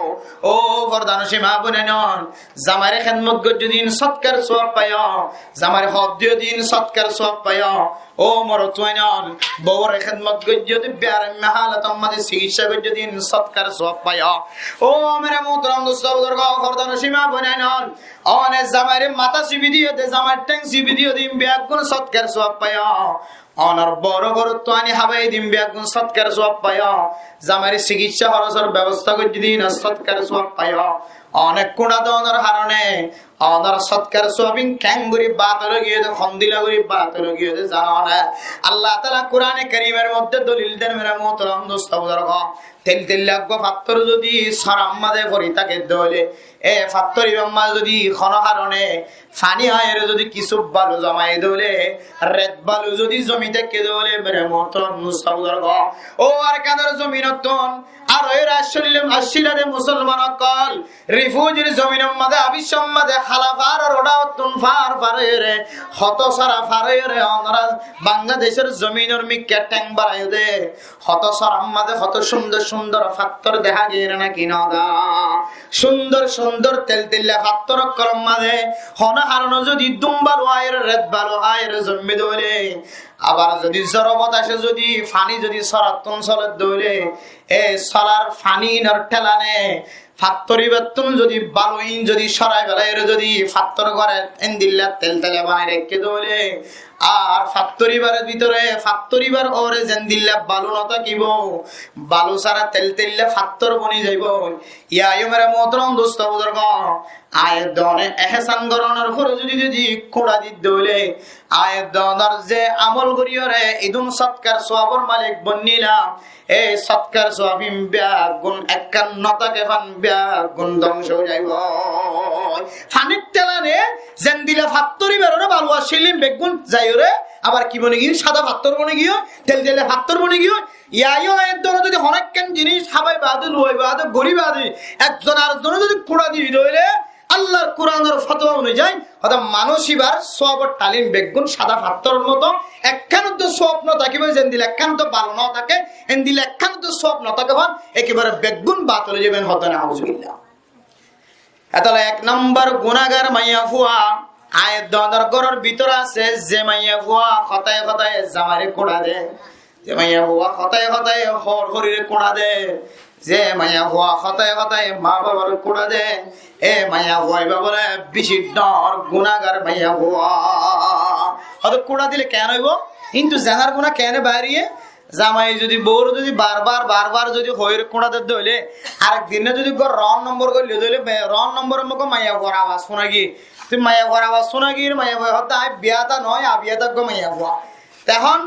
Ó fordanoci maboinain, zamaire hédmot goijjó de in sótkar suwab faiyó, zamaire hok diyó de in sótkar suwab faiyó. Ó morotfuain, bouwore hédmot goijjó de, biyaramma halotor mazé sikissá goijjó de in sótkar suwab faiyó. Ó mere muhtaram dustó buzurgó, fordanoci maboinain, one zamaire matá sibi diyó de, zamair théng sibi diyó de, in beggún sótkar suwab faiyó. Onor boro gorottú ani hábai de, in beggún sótkar suwab faiyó. Zamaire sikissá horosor bebosta goijjó de, inor sótkar suwab faiyó. One kúñça de onor harone, onor sótkar suwab in kengorí batil ói giyói de, hondilla gorí batil ói giyói de zano né? Allah taala Kuran Karimor modde dolil der, mere muhtaram dustó buzurgó. Teltella uggwá fattór zodi sórar mazé fori táke dóile, e fattór íbar mazé zodi hono harone faní aiyóre zodi kissú balu zomai dóile, ret balu zodi zomi táke dóile, mere muhtaram dustó buzurgó, ó Arkanor zominottún ar ói accíla de musolman ókkol, rifujir zominor mazé, abicor mazé, hala faáror uçáttún faár faár óiyore, hoto sóra faár óiyore, onora Bangladecor zominor mikká théng baraiyó de, hoto sórar mazé hoto cúndor cúndor fattór dehá giyé né náki no dehá? Cúndor cúndor teltella fattór ókkolor mazé hono harone zodi dum balu aiyóre, ret balu aiyóre zommi dóile, abar zodi zor botase zodi faní zodi sórattún sole dóile, e sólar faní inor thelane fattór íbattún zodi balu in zodi sórai felaiyóre zodi fattór gore endilla teltella banai raikké dóile, ar fattór íbar bútore, fattór íbar uore zendilla balu no tákibo, balu sára teltella fattór boni zaibo. Yá yó mere muhtaram dustó buzurgó, añí de one ehsan goronor fore zodi zodi kúñça di dóile, añí de onor ze amol goríyore idún sótkar suwabor malik bonnílam, e sótkar suwab in beggún ekkán no táke fán, beggún dóngco ói zaibo. Fanír thelane zendilla fattór íbar uore balu accíl in beggún zaiyóre, abar ki boni giyé? Sada fattór boni giyé, teltella fattór boni giyé. Yá yó añí de one zodi hono ekkán zinis hábai bade, luwai bade, gorí bade, ekzon ar zone zodi kúñça di dóile, Allar Kuranor fotuwa onuzai, hoto manúc ibar suabor thalin beggún sada fattoror moto, ekkán uddú suab no tákibo, zendilla ekkán uddú bála no táke, endilla ekkán uddú suab no táke, hon ekebare beggún batil ói zaibo, hon hoddé na, nauzubillah. Etolla ek nombor gunagar maiyafua, aññí donor góror bútore asé, ze maiyafua hotáye hotáye zamaire kúñça de, ze maiyafua hotáye hotáye hoór horire kúñça de, ze maiyafua hotáye hotáye maa babare kúñça de, e maiyafua ibá bóle beci dhoóñr gunagar maiyafua. Hoto kúñça dile keén óibo? Kintu zenar guná keén baáriye? Zamai zodi bour zodi bar bar, bar bar zodi hoóir kúñça dedde óile, arek dinne zodi uggwá rong nombor goille de óile, be-, rong nomboror mukó maiyafuar abas fúna giyé. Te maiyafuar abas fúna giyé, maiyafuaye hoódde, "Aññí biyata noói, abiyata uggwá maiyafua." Tehón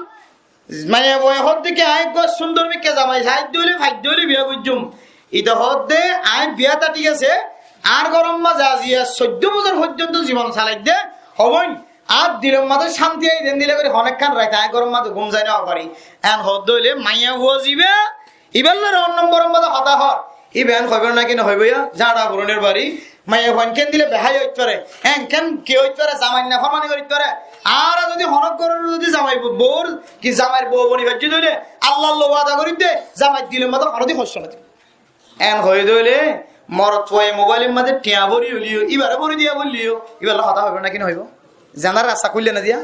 maiyafuaye hoódde ki, "Aññí uggwá cúndor mikká zamai saidde óile, faidde óile biya goijjum." Ite hoódde, "Aññí biyata thík asé, añár góror mazé aziya soiddó bosór foijjonto zibon salaidde, hobóin." Añár dilor mazé cánti aiyé de, endilla gorí honekkán rait aññí góror mazé gúm zai no fari. En hoódde óile maiyafua zibá, ibár loi rong nomboror mazé hotá hoór, íba en hoibó náki no hoibó ya, zañça furonir bari. Maiyafuain ken dile beháya óit fare, en ken ki óit fare, zamair naformani gorit fare. Añára zodi honó góror zodi zamai bo-, bour ki zamair bou boni faijjí de óile, Allar loi wada gorit de, zamair dilor mazé honódin hoicco no dibo. En hoiyé de óile, morotfuaye mobailor mazé thiañ bóri óileyo, ibáre bóri diya bólileyo, ibár loi hotá hoibó náki no hoibó? Zanar rasta kúille no diya?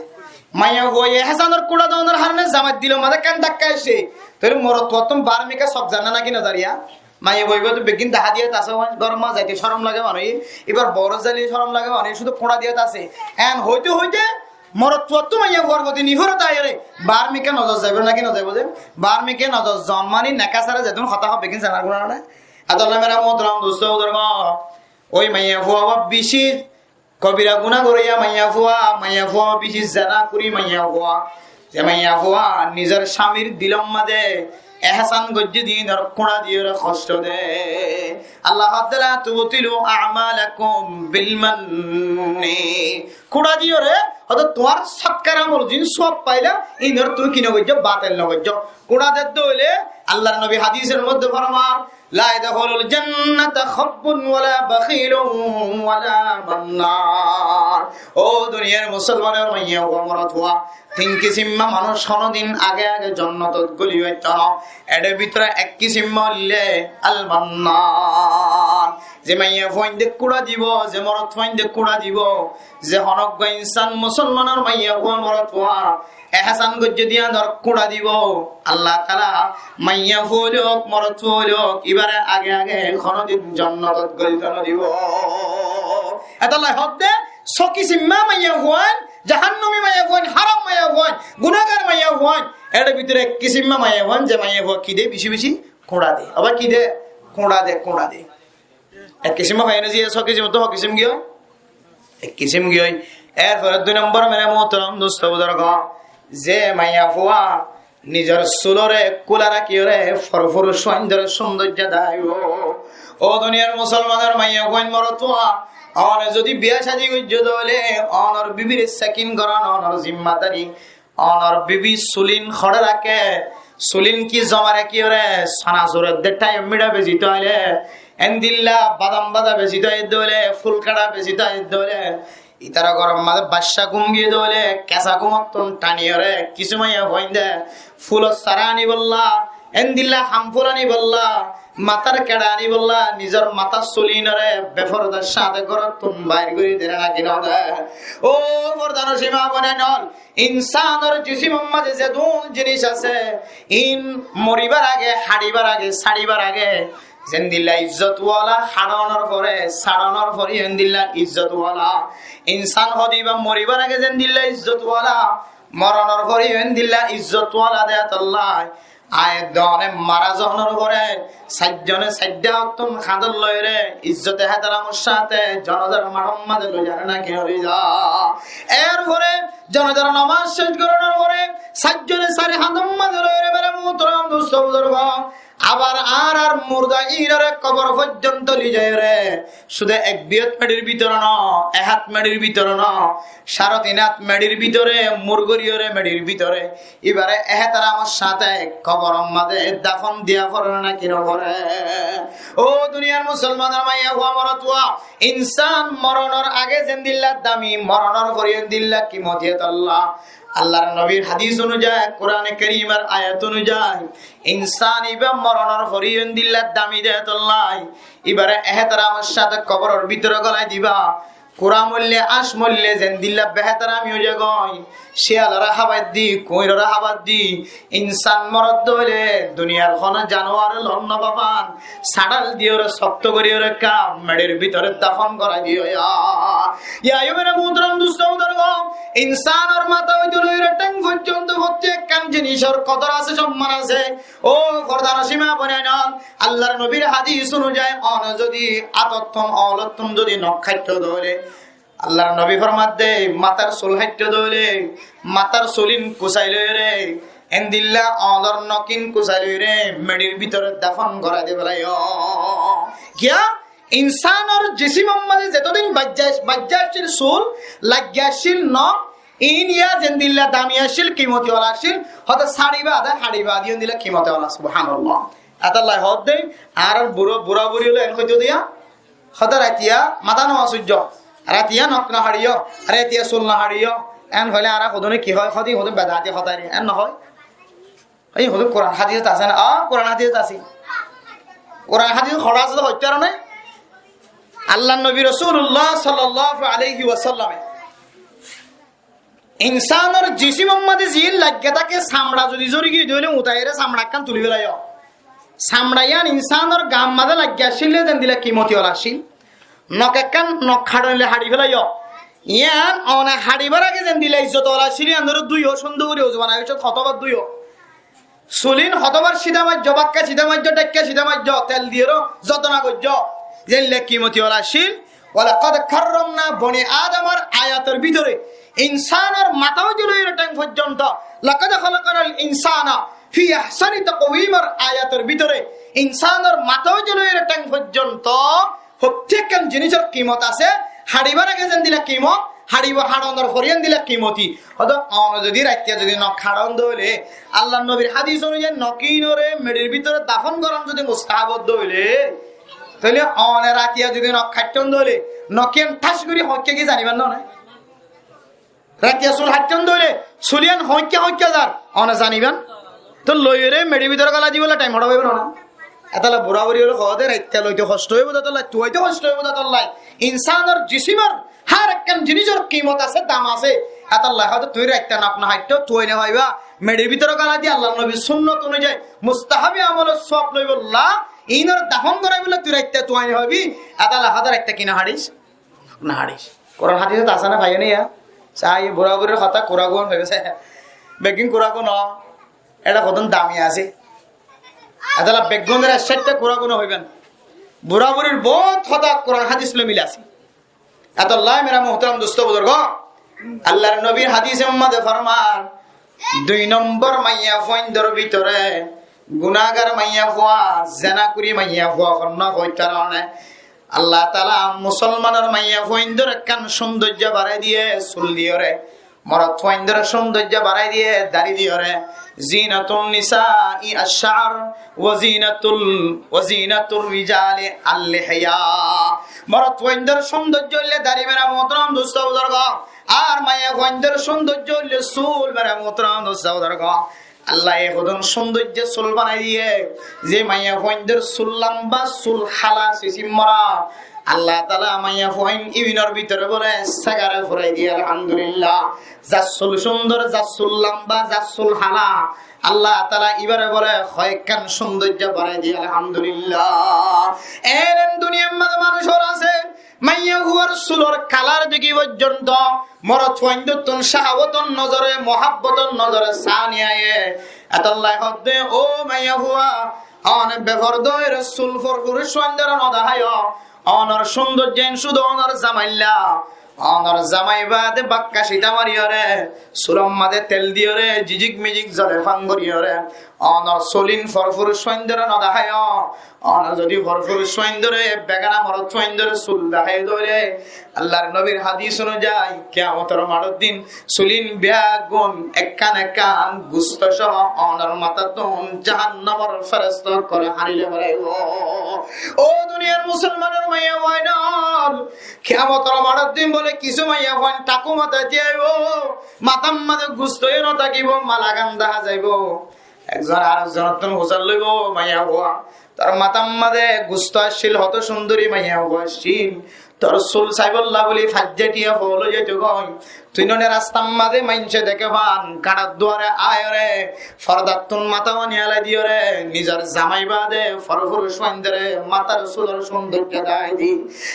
Maiyafuaye ehsánor kúñça donor harone zamair dilor mazé ekkán dhakka aiccé, tóile morotfuattún baár mikká sók zar né náki no zar ya? Maiyafuaye ibá to beggín dahá diyat asé, góror mazé zaite córom lage mane, ibár bourot zaile córom lage mane, cúdu kúñça diyat asé. En hoite hoite morotfuattú maiyafuar foti niforot aiyóre, baár mikká nozor zaibo náki no zaibo de? Baár mikká nozor zon mani neka sára zedún hotá hoó beggín zanar guná no né? Etolla mera muhtaram dustó buzurgo, ói maiyafua bá beci kobira guná goróya maiyafua, maiyafua beci zena gorí maiyafua, ze maiyafua nizor camir dilor mazé ehsán goijjé de ínor kúñça diyóre hoctó de. Allah hoódde, "La tubtilu a'malakum bil manni." Kúñça diyóre, hoto tuáñr sótkar amol zin suab faila, ínor tuñí ki no goijjó, batil no goijjó. Kúñça dedde óile, Allar nobi hadisor modde formar, "La yadkhulul jannata khabbun wala bakhilun wala mannan." Ó duniyar musolmanor maiyafua morotfua, tin kisimma manúc honódin age age jonnotot goli faitto no. Ére bútore ek kisimma óilde al mannan. Ze maiyafuainde kúñça dibo, ze morotfuainde kúñça dibo, ze honó uggwá insán musolmanor maiyafua morotfua ehsán goijjé de ínor kúñça dibo, Allah taala maiyafua óilok, morotfua óilok, ibáre age age honódin jonnotot goli no dibo. Etolla hoódde, só kisimma maiyafuain, jahannami maiyafuain, háram maiyafuain, gunágar maiyafuain. Ére bútore ek kisimma maiyafuain, ze maiyafua ki de beci beci kúñça de. Abar ki de? Kúñça de, kúñça de. Ek kisim faiyó né, ze só kisim, to só kisim giyói? Ek kisim giyói. Erfore dui nombor, mere muhtaram dustó buzurgo, ze maiyafua nizor sulore kúla rakíyore forfuruc fuaindor cúndor zada aibo. Ó duniyar musolmanor maiyafuain morotfua, one zodi biya cádi goijjó de óile, onor bibire sekin goron onor zimmadari. Onor bibi sulin hoçé raké, sulin ki zoma rakíyore, sona sure de thaiyom miça besito aile, endilla badam bada besito aile, ful keça besito aile, ítara góror mazé bacca gúm giyé de óile, kesa gúmottún thaniyore, kisu maiyafuainde fulor sara anibolla, endilla ham ful anibolla, matar keça anibolla, nizor matar sulinore beforodar cáte górottún bair gorí de né náki no de? Ó fordanocin maa bonain ol, insánor jisimor mazé zedún jinis asé, in moribar age, háçibar age, sáçibar age, zendilla izzot wala, háçonor fore, sáçonor fore endilla izzot wala. Insán hodibá moribar age zendilla izzot wala, moronor fore endilla izzot wala de etolla. Aññí done mara zonor fore, sairzone sairda ottún kandot loire, izzote ehtaramor cáte zonazar maçor mazé loi zar né náki no loi za? Erfore zonazar nomaz céc goronor fore, sairzone sair kandot mazé loire, mere Muhtaram dustó buzurgó, abar añárar murda ínore kobor foijjonto loi zaiyóre, cúde ek biyot meçir bútore no, ek hát meçir bútore no, cáre tin hát meçir bútore, mur goríyore meçir bútore, íbare ehteramor sáñte koboror maze dafon diya fore né ki no fore? Ó duniyar musolmanor maiyafua morotfua, insán moronor age zendilla dami, moronor fore endilla kimoti, etolla Allar nobir hádis onuzai, Kurane Kerimor ayat onuzai, insán íba moronor fore endilla dami de etolla íbare ehteramor sáñte koboror bútore golai diba. Kura moille, áñc moille zendilla behteram ói zagói, ciyalore hábar di, kuñirore hábar di, insán morot de óile duniyar hono januare lon no fafan, sáñdal diyóre, sokto goríyore ekka meçir bútore dafon gorai diyo. Ya, ya, mere muhtaram dustó buzurgó, insánor matá óite loire théng foijjonto fottí ekkán jinisor kodor asé, somman asé. Ó fordanocin ma boinain, Allar nobir hádis onuzai, one zodi átottún, oñlottún zodi nok háito de óile, Allar nobi formadde, matar sul háito de óile, matar sulín kusai loire, endilla oñlor nokin kusai loire meçir bútore dafon gorai de félaiyo. Kiyá? Insánor jisimor maze zetodin baijja, baijja accíl sul, lagga accíl nok, ín ya zendilla dami accíl, kimoti ola accíl, hoto sáñçi bade, háñçi bade endilla kimoti ola. Subhanallah. Etolla hoódde, añárar bura, bura buri ókkole en hoito diya, hoto ratiya matá no suijjo, ratiya nok no háñçiyo, ratiya sul no háñçiyo, en hoile añára hodune ki hoi, hodi hodun bedati hotá eri, en no hoi? Ei hodun Kuran hádisot asé né? A, Kuran hádisot asé. Kuran hádisot hoçé asé de hoitó faro né? Allar nobi Rosulullah sallallahu alaihi wasallame insánor jisimor maze zin lagga táke, samra zodi zori giyé de óile utaiyóre samra ekkán tuli félaiyo. Samra yián insánor gar maze lagga accíl de zendilla kimoti ola accíl. Nok ekkán nok háñçile háñçi félaiyo. Yián one háñçibar age zendilla izzot ola accíl, yián dóro dúiyo, cúndor gorí uzu banai, hotobar dúiyo. Sulín hotobar cída maijjo, bakka cída maijjo, dháikka cída maijjo, tel diyóre zotona goijjo, zendilla kimoti ola accíl. Walaqad karramna bani Adamor ayator bútore, insánor matá óite loire théng foijjonto, laqad khalaqnal insana fi ahsani taqwimor ayator bútore, insánor matá óite loire théng foijjonto fottí ekkán jinisor kimot asé, háñçibar age zendilla kimot, háñçibo háñçonor fore endilla kimoti. Hoto one zodi ratiya zodi nok háñçon de óile, Allar nobir hádis onuzai nok ínore meçir bútore dafon goron zodi mustahab de óile, tóile one ratiya zodi nok háñton de óile, nok yián thac gorí hoikka ki zaniban no né? Ratiya sul háñton de óile, sul yián hoikka hoikka zar, one zaniban? Tóu loiyóre meçir bútore golai dibolla thaim hoçé faibo no né? Etolla bura buri ókkole hoóde ratiya loite hoctó óibo de etolla, tuaite hoctó óibo de etolla. Insánor jisimor hár ekkán jinisor kimot asé, dam asé. Etolla hoóde tui ratiya nok no háñto, tuai no faiba. Meçir bútore golai di, Allar nobir sunnot onuzai mustahabi amolor sowab loibolla, ínore dafon goraibolla tui ratiya tuai no faibi. Etolla hoóde ratiya ki no háñçis? No háñçis. Kuran hádisot asé né, faiyo né ya? Sai bura burir hotá, kuragun hoibe sai. Beggún kuragun no. Eçe hodún dami asé. Etolla beggunore ek sáitta kuragun hoiben. Bura burir bout hotá Kuran hádis loi mil asé. Etolla mere muhtaram dustó buzurgó, Allar nobir hádisor maze formar, dui nombor maiyafuaindor bútore gunagar maiyafua, zenakuri maiyafua honnúa hoitó faro né? Allah Taala musolmanor maiyafuaindor ekkán sundorjo barai diye sul diyóre, morotfuaindor sundorjo barai diye dari diyóre. Zinatul nisai ash-sha'r wa zinatul, wa zinatur rijali al-lihya. Morotfuaindor sundorjo óilde dari, mere muhtaram dustó buzurgó. Ar maiyafuaindor sundorjo óilde sul, mere muhtaram dustó buzurgó. Allaye hodún sundorjo sul banai diye, ze maiyafuaindor sul lamba, sul hala, sisim mora. Allah Taala maiyafuain ibinor bútore bole segare furai diye, alhamdulillah. Zar sul sundor, zar sul lamba, zar sul hala, Allah Taala ibare bole hoekkán sundorjo barai diye, alhamdulillah. Eren duniyar maze manúc asé, maiyafuar sulor kalar deki foijjonto morotfuaindottún cahawotor nozore, muhabbotor nozore sani aye. Etolla hoódde, ó maiyafua, one beforda óire sul forfuruc fuaindore no dahaiyo. Onor sundorjo en cúdu onor zamailla. Onor zamai bade bakka cita mariyóre, sulor maze tel diyóre, jijik mijik zole fang goriyóre, Ónor sul ín forfuruc fuaindóre no daháiyo. Ónor zodi forfuruc fuaindóre, begana morot fuaindóre sul daháiyo dóile, Allar nobir hadis onuzai, kiyamotor maçor din sul ín beggún ekkán ekkán gusto sóo ónor matáttu jahannamor feresta ókkole hañçi loi félaibo. Ó duniyar musolmanor maiyafuain ól, kiyamotor maçor din bóle kissú maiyafuain thaku matá táibo, matár maze gusto no tákibo, malagán dahá zaibo. Ekzon arekzonottún fusár loibo, maiyafua, tor matár maze gusto accíl, hoto cúndori maiyafua accíl, tor sul saibolla bóli faijja thiya fool ói zaito goi. Tui none rastar maze maincé deké fán, gaçar duare aiyóre, fordattún matá bani alai diyóre, nizor zamai bade forfuruc fuaindóre matár sulor cúndoijja dahái di.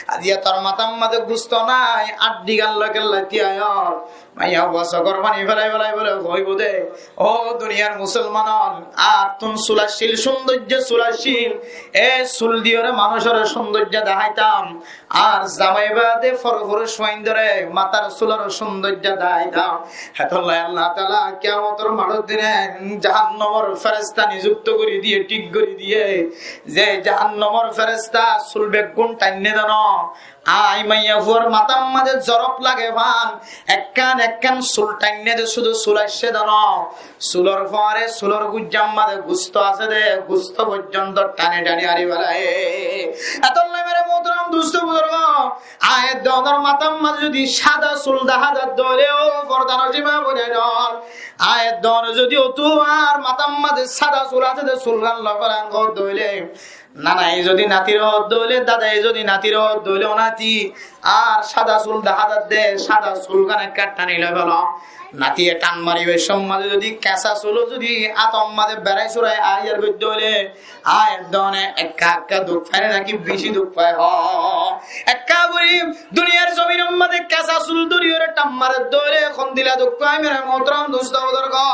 Aijja tor matár maze gusto nai, añçí gán loi kella thiya óiyo. Maiyafua sokor faní félai félai bóle hoibo de, ó duniyar musolman ól, añáttún sul accíl, cúndoijja sul accíl, e sul diyóre manúcore cúndoijja dahaitam, ar zamai bade forfuruc fuaindóre matár sulor cúndoijja dahaitam. Hétolla Allah taala kiyamotor maçor dine jahannamor feresta niyukto gorí diye, thík gorí diye, ze jahannamor feresta sul beggún thainne dóno. Añí maiyafuar matár maze zorof lage fán, ekkán ekkán sul thainne de, cúdu sul aiccé dóno. Sulor fuare, sulor guijjar maze gusto asé de, gusto foijjonto thani thani hañçi félaiye. Hétolla mere muhtaram dusto buzurgo, añí edde ónor matár maze zodi sada sul dahá za dóile, ó fordanocin ma boinain ól, añí edde ónor zodi ottu ar matár maze sada sul asé de, sul gán loi félaiyo dóile, nanaye zodi natiré hoó dóile, dadaye zodi natiré hoó dóile, ó nati, ar sada sul dahá za de, sada sul gán ekká thani loi félo. Natiye than maribar cómot zodi kesa sul zodi átor maze berai surai aiyér goi dóile, añí edde óne ekká ekká duk fai né naki beci duk fai hoó? Ekká gorí duniyar zominor maze kesa sul dóriyóre than mare dóile hondilla duk fai mere muhtaram dusto buzurgo?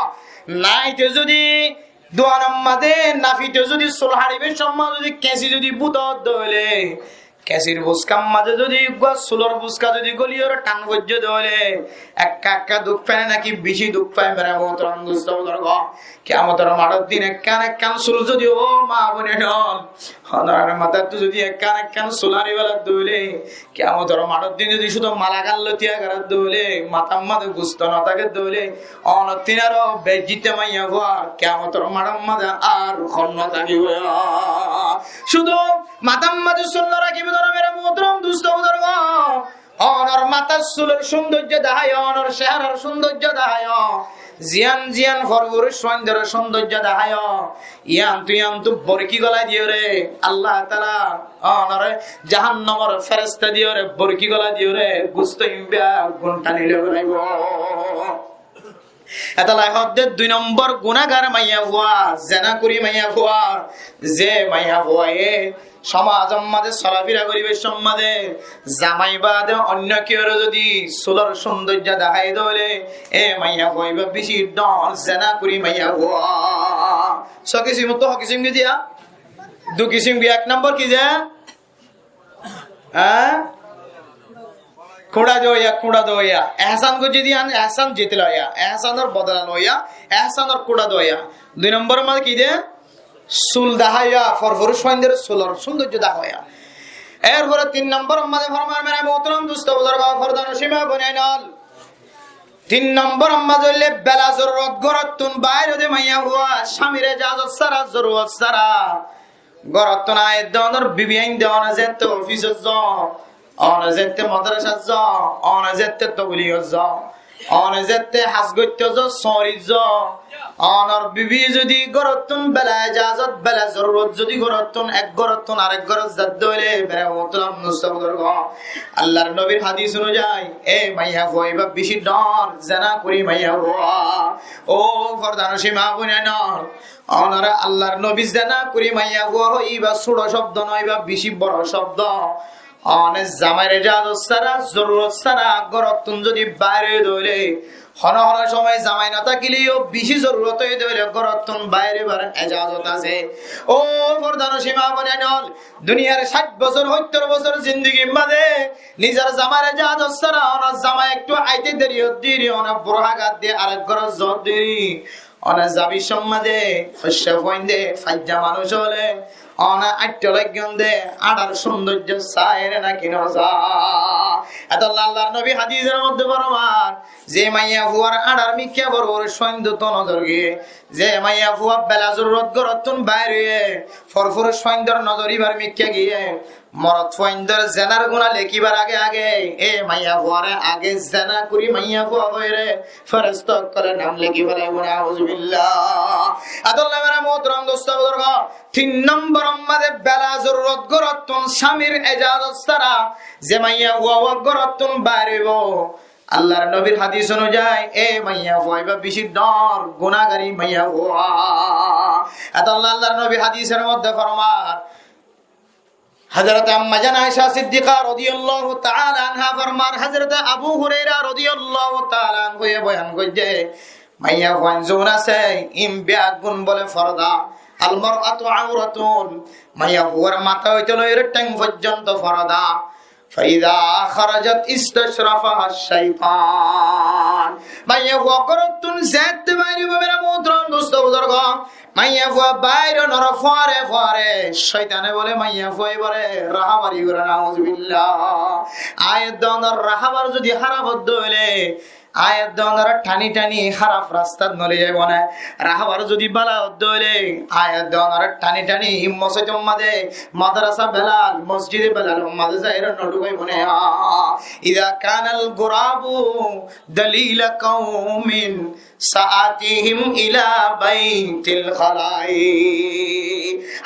Naite zodi duanor maze nafite zodi sul hañçibar cómot zodi kesi zodi búto dóile, kesir buskar maze zodi eggúa sulor buska zodi goliyóre than foijje dóile, ekká ekká duk fai né naki beci duk fai mere muhtaram dusto buzurgo? Kiyamotor maçor din ekkán ekkán sul zodi, ó ma boinain ól, ónor matáttu zodi ekkán ekkán sul hañçi félai dóile, kiyamotor maçor din zodi cúdu malagán loi thiya gorat dóile, matár maze gusto no táke dóile, ónottún aró beijjit maiyafua kiyamotor maçor maze ar hon no tákibo. Cúdu matár maze sul no rakibo dóno mere muhtaram dusto buzurgo. Ónor matár sulor cúndoijja dahaiyo, ónor ceharar cúndoijja dahaiyo, ziyán ziyán forfuruc fuaindóre cúndoijja dahaiyo, yíantu yíantu borki golai diyóre Allah taala ónore jahannamor feresta diyóre borki golai diyóre gusto ín beggún thani loi félaibo. Hétolla hoó de dui nombor gunagar maiyafua, zena kuri maiyafua, ze maiyafuaye cómazor maze solafira goribar cómot zamai bade oinno kiyóre zodi sulor cúndoijja dahái dóile, e maiyafua íba beci dhoóñr zena kuri maiyafua. Só kisim to, hó kisim ki diya? Dui kisim ki, ek nombor ki ze? Há? Kúñça doiya, kúñça doiya. Ehsán goijjé de yián, ehsán zití loiya. Ehsánor bodola loiya, ehsánor kúñça doiya. Dui nombor maze ki de? Sul dahaiya, forfuruc fuaindóre sulor cúndoijja dahaiya. Erfore tin nombor maze formar mere muhtaram dusto buzurgo, fordanocin ma boinain ól. Tin nombor maze óile bela zorurot górottu bair óde maiyafua, cámir ejazot sára, zorurot sára. Górottu aiyér de ónor bibi ain de, óne zette ofisot zo, óne zette modrasat zo, óne zette tobligot zo, óne zette hás goitto zo, sóorit zo. Ónor bibi zodi górottu bela ejazot, bela zorurot zodi górottu ek górottu arek górot zadde óile, bere ottu am nusta buzurgo. Allar nobir hadis onuzai, e maiyafua íba beci dhoóñr zena kuri maiyafua. Ó fordanocin ma boinain ól, ónore Allar nobi zena kuri maiyafua hoó, íba cúço cóbdo no, íba beci boro cóbdo. Óne zamair ejazot sára, zorurot sára górottu zodi bair óiye dóile, hono hono cómoi zamai no tákile yó beci zorurot óiye dóile górottu bair óibar ejazot asé. Ó fordanocin ma boinain ól, duniyar cáit bosór, hóttor bosór zindigir maze nizor zamair ejazot sára ónor zamai ektu aite deri ódde, óne burha gat de arek górot zodde, One zabir sommaze foicca fuainde faijja manúic óile, one aitto laiggónde, añçar cúndoijjo saáire náki nosá. Etolla Allar nobi hadisor modde formar, ze maiyafuar añçar mikká forfuruc fuaindottu nozor giyé, ze maiyafua bela zorurot gorottún bair óiye, forfuruc fuaindor nozor ibar mikká giyé, morot fuaindor zenar guná lekibar age age, e maiyafuare age zena gori maiyafua hoiyóre feresta ókkole nam leki félaibo, nauzubillah. Etolla mere muhtaram dosto buzurgo, tin nombor or maze bela zorurot gorottún samir ejazot sára ze maiyafua gorottún bair óibo, Allar nobir hadis onuzai e maiyafua iba beci dor gunagari maiyafua. Etolla Allar nobi hadisor modde formar, Hazrate Ammajan Aisha Siddiqa rodiyallahu taala anha formar, Hazrate Abu Huraira rodiyallahu taala anhu ye boyan goijje, maiyafuain zun asé, in beggún bole forda. Al mar'atu auratun, maiyafuar mata óite loiyóre theng foijjonto forda. Fa iza kharajat istashrafaha shaitan. Maiyafua gorottún zette bair óibo mere muhtaram dosto buzurgo, maiyafua bair ónor fuare fuare coitane bole maiyafua ibare rahabari gore, nauzubillah. Añí edde onor rahabar zodi háraf ódde óile, añí edde onore thani thani háraf rastat no loi zaibo né. Rahabar zodi bála ódde óile, añí edde onore thani thani mosóitor maze, madrasa Belal, mosjide Belal or maze zaire no dhukaibo né. Iza kanal gurabu dalila qaumin sa'atihim ila baitil khalai.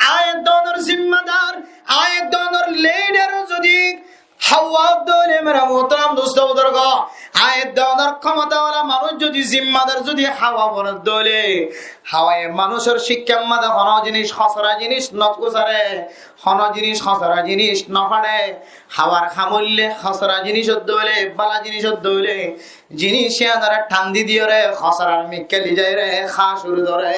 Añí edde onor zimmadar, añí edde onor lidar zodi háwa ódde óile mere muhtaram dosto buzurgo, añí edde onor khomotawala manúic zodi zimmadar zodi háwa bonedde óile, háwaye manúicor cikkár maze hono jinis hosora jinis no gusare, hono jinis hosora jinis no façe, háwar ham óile hosora jinis ódde óile, bála jinis ódde óile, jinis iyanore than di diyóre hosorar mikká loi zaire há cúru dóre.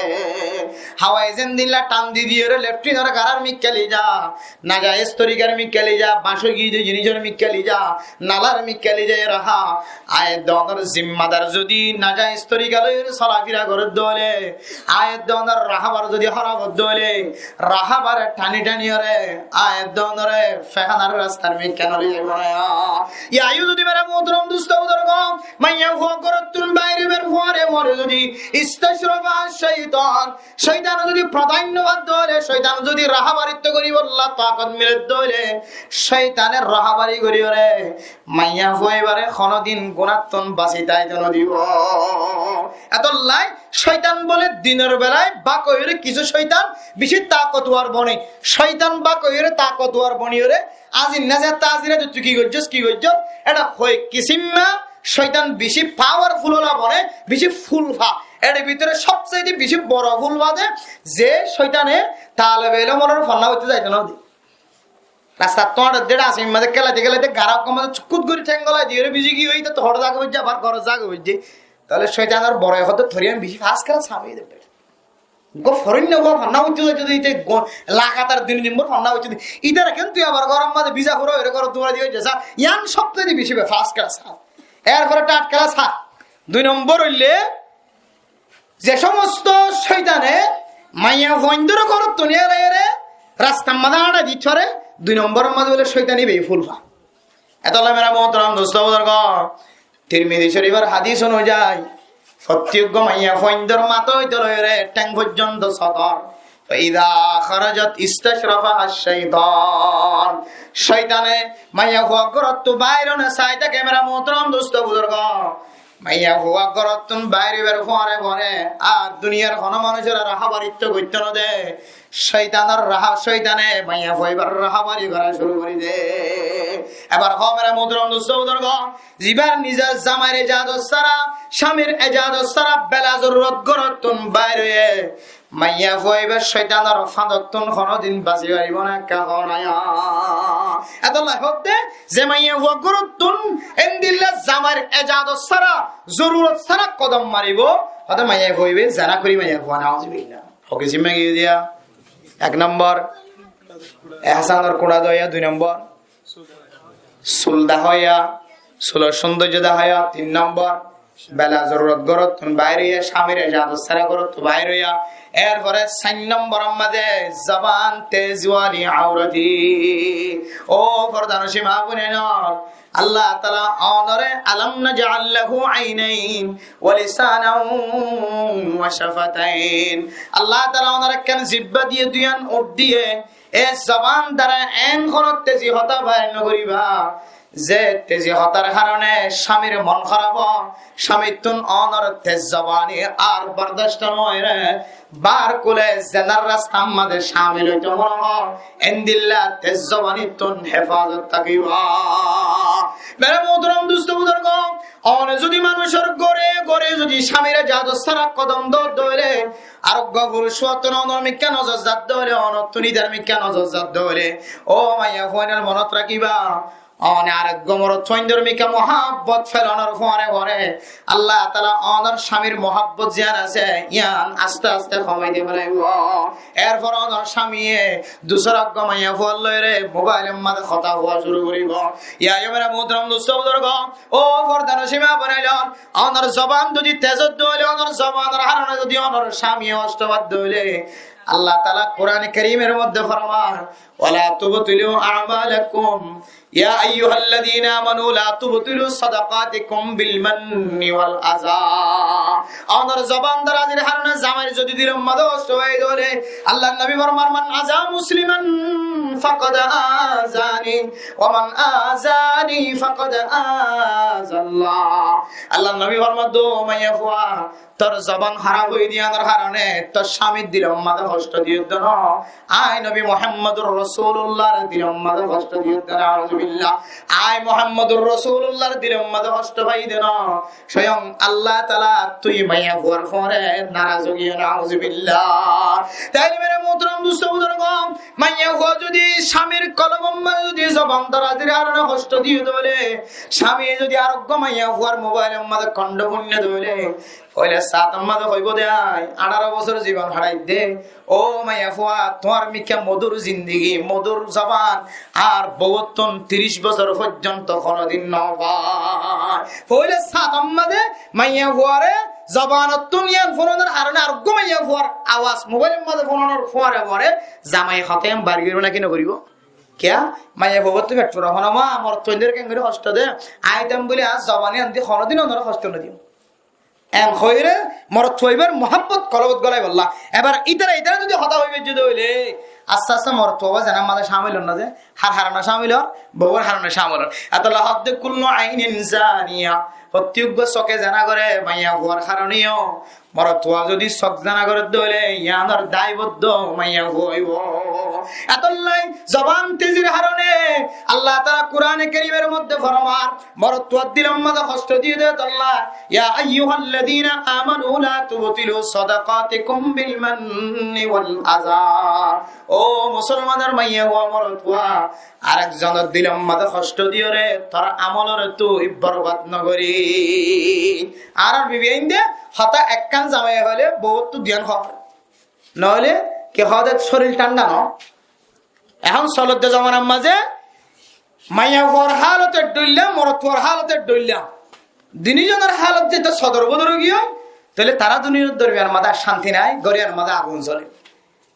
Háwaye zendilla than di diyóre leftinor garar mikká loi za, najaiz torikar mikká loi za, bañc giyé de jinisor mikká loi za, nalar mikká loi zaire há. Añí edde onor zimmadar zodi najaiz torika loiyóre solafira goredde óile, añí edde onor rahabar zodi háraf ódde óile, rahabare thani thaniyóre añí edde onore fehanar rastar mikká no loi zaibo né. Yá, yó zodi mere muhtaram dosto buzurgo, maiyafua gorottún bair óibar fuare fuare zodi istashrafaha shaitan, coitane zodi pradhanno dede óile, coitane zodi rahabaritto goribolla takot miledde óile, coitane rahabari goriyóre maiyafua ibare honodin gunattún basi táito no dibo. Etolla coitan bole dinor belai bak óiyore kissú coitan beci takotwar bone. Coitan bak óiyore takotwar boniyore, añí zin na zetta añí zin na zetta ki goijjós, ki goijjós, ete hoi kisim na coitan beci powerful ola bone, beci fulfa. Ete bútore sobsaite beci boro fulfa de, ze coitane talebe elom ókkolore fonná goitto zaito no de. Rastat to añçedde, dustbin or maze kélaite kélaite, gara uggwar maze cukkut gori theng golai diyore biji giyói, ite to hoçé zaga foijje, abar górot zaga foijje. Tóile coitanor boro e hoó de, "Tori ami beci first class ham." Uggwá foreign uggwá fonná goitto zaito de, ite go-, lagatar dui din bór fonná goitto de. Itare kiyá tui abar góror maze biza fura óiyore górot durai diya zaiyós, yián sobsaite beci be first class ham. Erfore third class ham. Dui nombor óile, ze somosto coitane maiyafuaindóre górottu niyalaiyóre rastar maze añçai dito fare, dui nombor or maze bole coitan ibá fulfa. Etolla mere muhtaram dosto buzurgo, Tirmizi Corifor hadis onuzai, fottí uggwá maiyafuaindór mata óite loiyóre theng foijjonto sotor. Fa iza kharajat istashrafaha shaitan. Coitane maiyafua górottu bair óne sai táke mere muhtaram dosto buzurgo. Maiyafua górottu bair óibar fuare fuare ar duniyar hono manúcore rahabaritto goitto no de. Coitanor raha-, coitane maiyafua ibár rahabari gora cúru gori de. Ebar hoó mere muhtaram dosto buzurgo, zibar nizor zamair ejazot sára, camir ejazot sára bela zorurot górottu bair óiye, maiyafua ibá coitanor fañdottú honodin basi faribo né, kiyá hoó na? Etolla hoó de, ze maiyafua górottu endilla zamair ejazot sára, zorurot sára kodom maribo, hoó de maiyafua ibá zena gori maiyafua, nauzubillah. Hoó ki simma giyé diya? Ek nombor, ehsanor kuñça doya. Dui nombor, sul dahaya, sulor cúndoijjo dahaya. Tin nombor, Bela zorurot górottu bair óiya, cámire ijazot sára górottu bair óiya. Erfore sair nombor mazé zobán tez wali aurati. Ó fordanocin maa boináin, Allah taala onore alam naj'al lahu aynayn wa lisanan wa shafatayn. Allah taala onore ekkán zibba diye, duiyan út diye. E zobán dara en hono tezi hotá bair no goriba. Ze tezi hotár harone cámir mon hóraf ó, cámittún onor tez zobani ar bordacto no óire, bar kule zenar rastar mazé cámil óito mone ó, endilla tez zobanittún hefazot tákiba. Mere muhtaram dusto buzurgo, one zodi manúcor góre góre zodi cámir ijazot sára kodom dódde óile, ar uggwá furuc fuattún onor mikká nozor zadde óile, onottún idar mikká nozor zadde óile, ó maiyafuain, monot rakiba, one ar uggwá morotfuaindor mikká muhabbot felonor fore fore Allah taala onor cámir muhabbot ziyan asé, yián aste aste homai di felaibo. Erfor onor cámiye dusra uggwá maiyafuar loire mobailor mazé hotá hoá cúru goribo. Yá aiyuha mere muhtaram dusto buzurgo, ó fordanocin maa boináin, onor zobán zodi tez ódde óile, onor zobánor harone zodi onor cámiye hosto fadde óile, Allah taala Kurane Karimor modde formar, ولا تبطلوا أعمالكم يا أيها الذين آمنوا لا تبطلوا صدقاتكم بالمن والأذى. Onor zobán darazir harone zamair zodi dilor mazé hosto ói dóile, Allar nobi formar, من أذى مسلما فقد آذاني ومن آذاني فقد آذى الله. Allar nobi formar de, ó maiyafua, tor zobán hóraf ói diyanor harone tor cámir dilor mazé hosto diyodde no. Añí nobi Muhammadur Rosulullar dilor mazé hosto diyodde no, nauzubillah. Añí Muhammadur Rosulullar dilor mazé hosto faidde no. Soyong Allah taala tui maiyafuar fore naraz óigiyo, nauzubillah. Taile mere muhtaram dusto buzurgo, maiyafua zodi cámir kolbor mazé zodi zobán darazir harone hosto diyodde óile, cámiye zodi ar uggwá maiyafuar mobailor mazé kondo funne dóile, foila sátor mazé hoibo de, añí añçáro bosór zibon háraidde, ó maiyafua, tuáñr mikká modur zindigi, modur zobán ar bouttún tiríc bosór foijjonto honodin no fai. Foila sátor mazé maiyafuare zobanottún yián funonor harone ar uggwá maiyafuar awaz mobailor mazé funonor fore fore zamai hotá yián bair goribo né ki no goribo? Kiyá? Maiyafuar bótti feth fura, hono ma, morotfuaindore kengori hosto de, añí tam buli añár zobani andi honodin onore hosto no diyum. En hoire morotfua ibár muhabbot kolbot golaibolla. Ebar itara itara zodi hotá hoibar zodi óile, aste aste morotfua zenar mazé cámil ór no de, har harone cámil ór, bouwor harone cámil ór. Etolla hoódde كل عين زانية, fottí uggwá sóke zena gore, maiyafuar haroneyo. Morotfua zodi sók zena goredde óile, yiánor daiboddo maiyafua óibo. Etolla zobán tezir harone Allah taala Kurane Karimor modde formar, morotfuar dilor mazé hosto diyé de tolla, يا أيها الذين آمنوا لا تبطلوا صدقاتكم بالمن والأذى. Ó musolmanor maiyafua morotfua, arek zonor dilor mazé hosto diyore tor amolore tui borbad no gori. Añárar bibiyainde hotá ekkán zamai hoile bouttú duiyan hoó. Noóile ki hoó de, córil thánda no. Ehón solodde zomanar mazé maiyafuar hálot ek dhoilla, morotfuar hálot ek dhoilla. Duni zonor hálot zodi sodor bodor ói giyói, tóile tará duni zonor dormiyanor mazé cánti nai, góror mazé agun zole.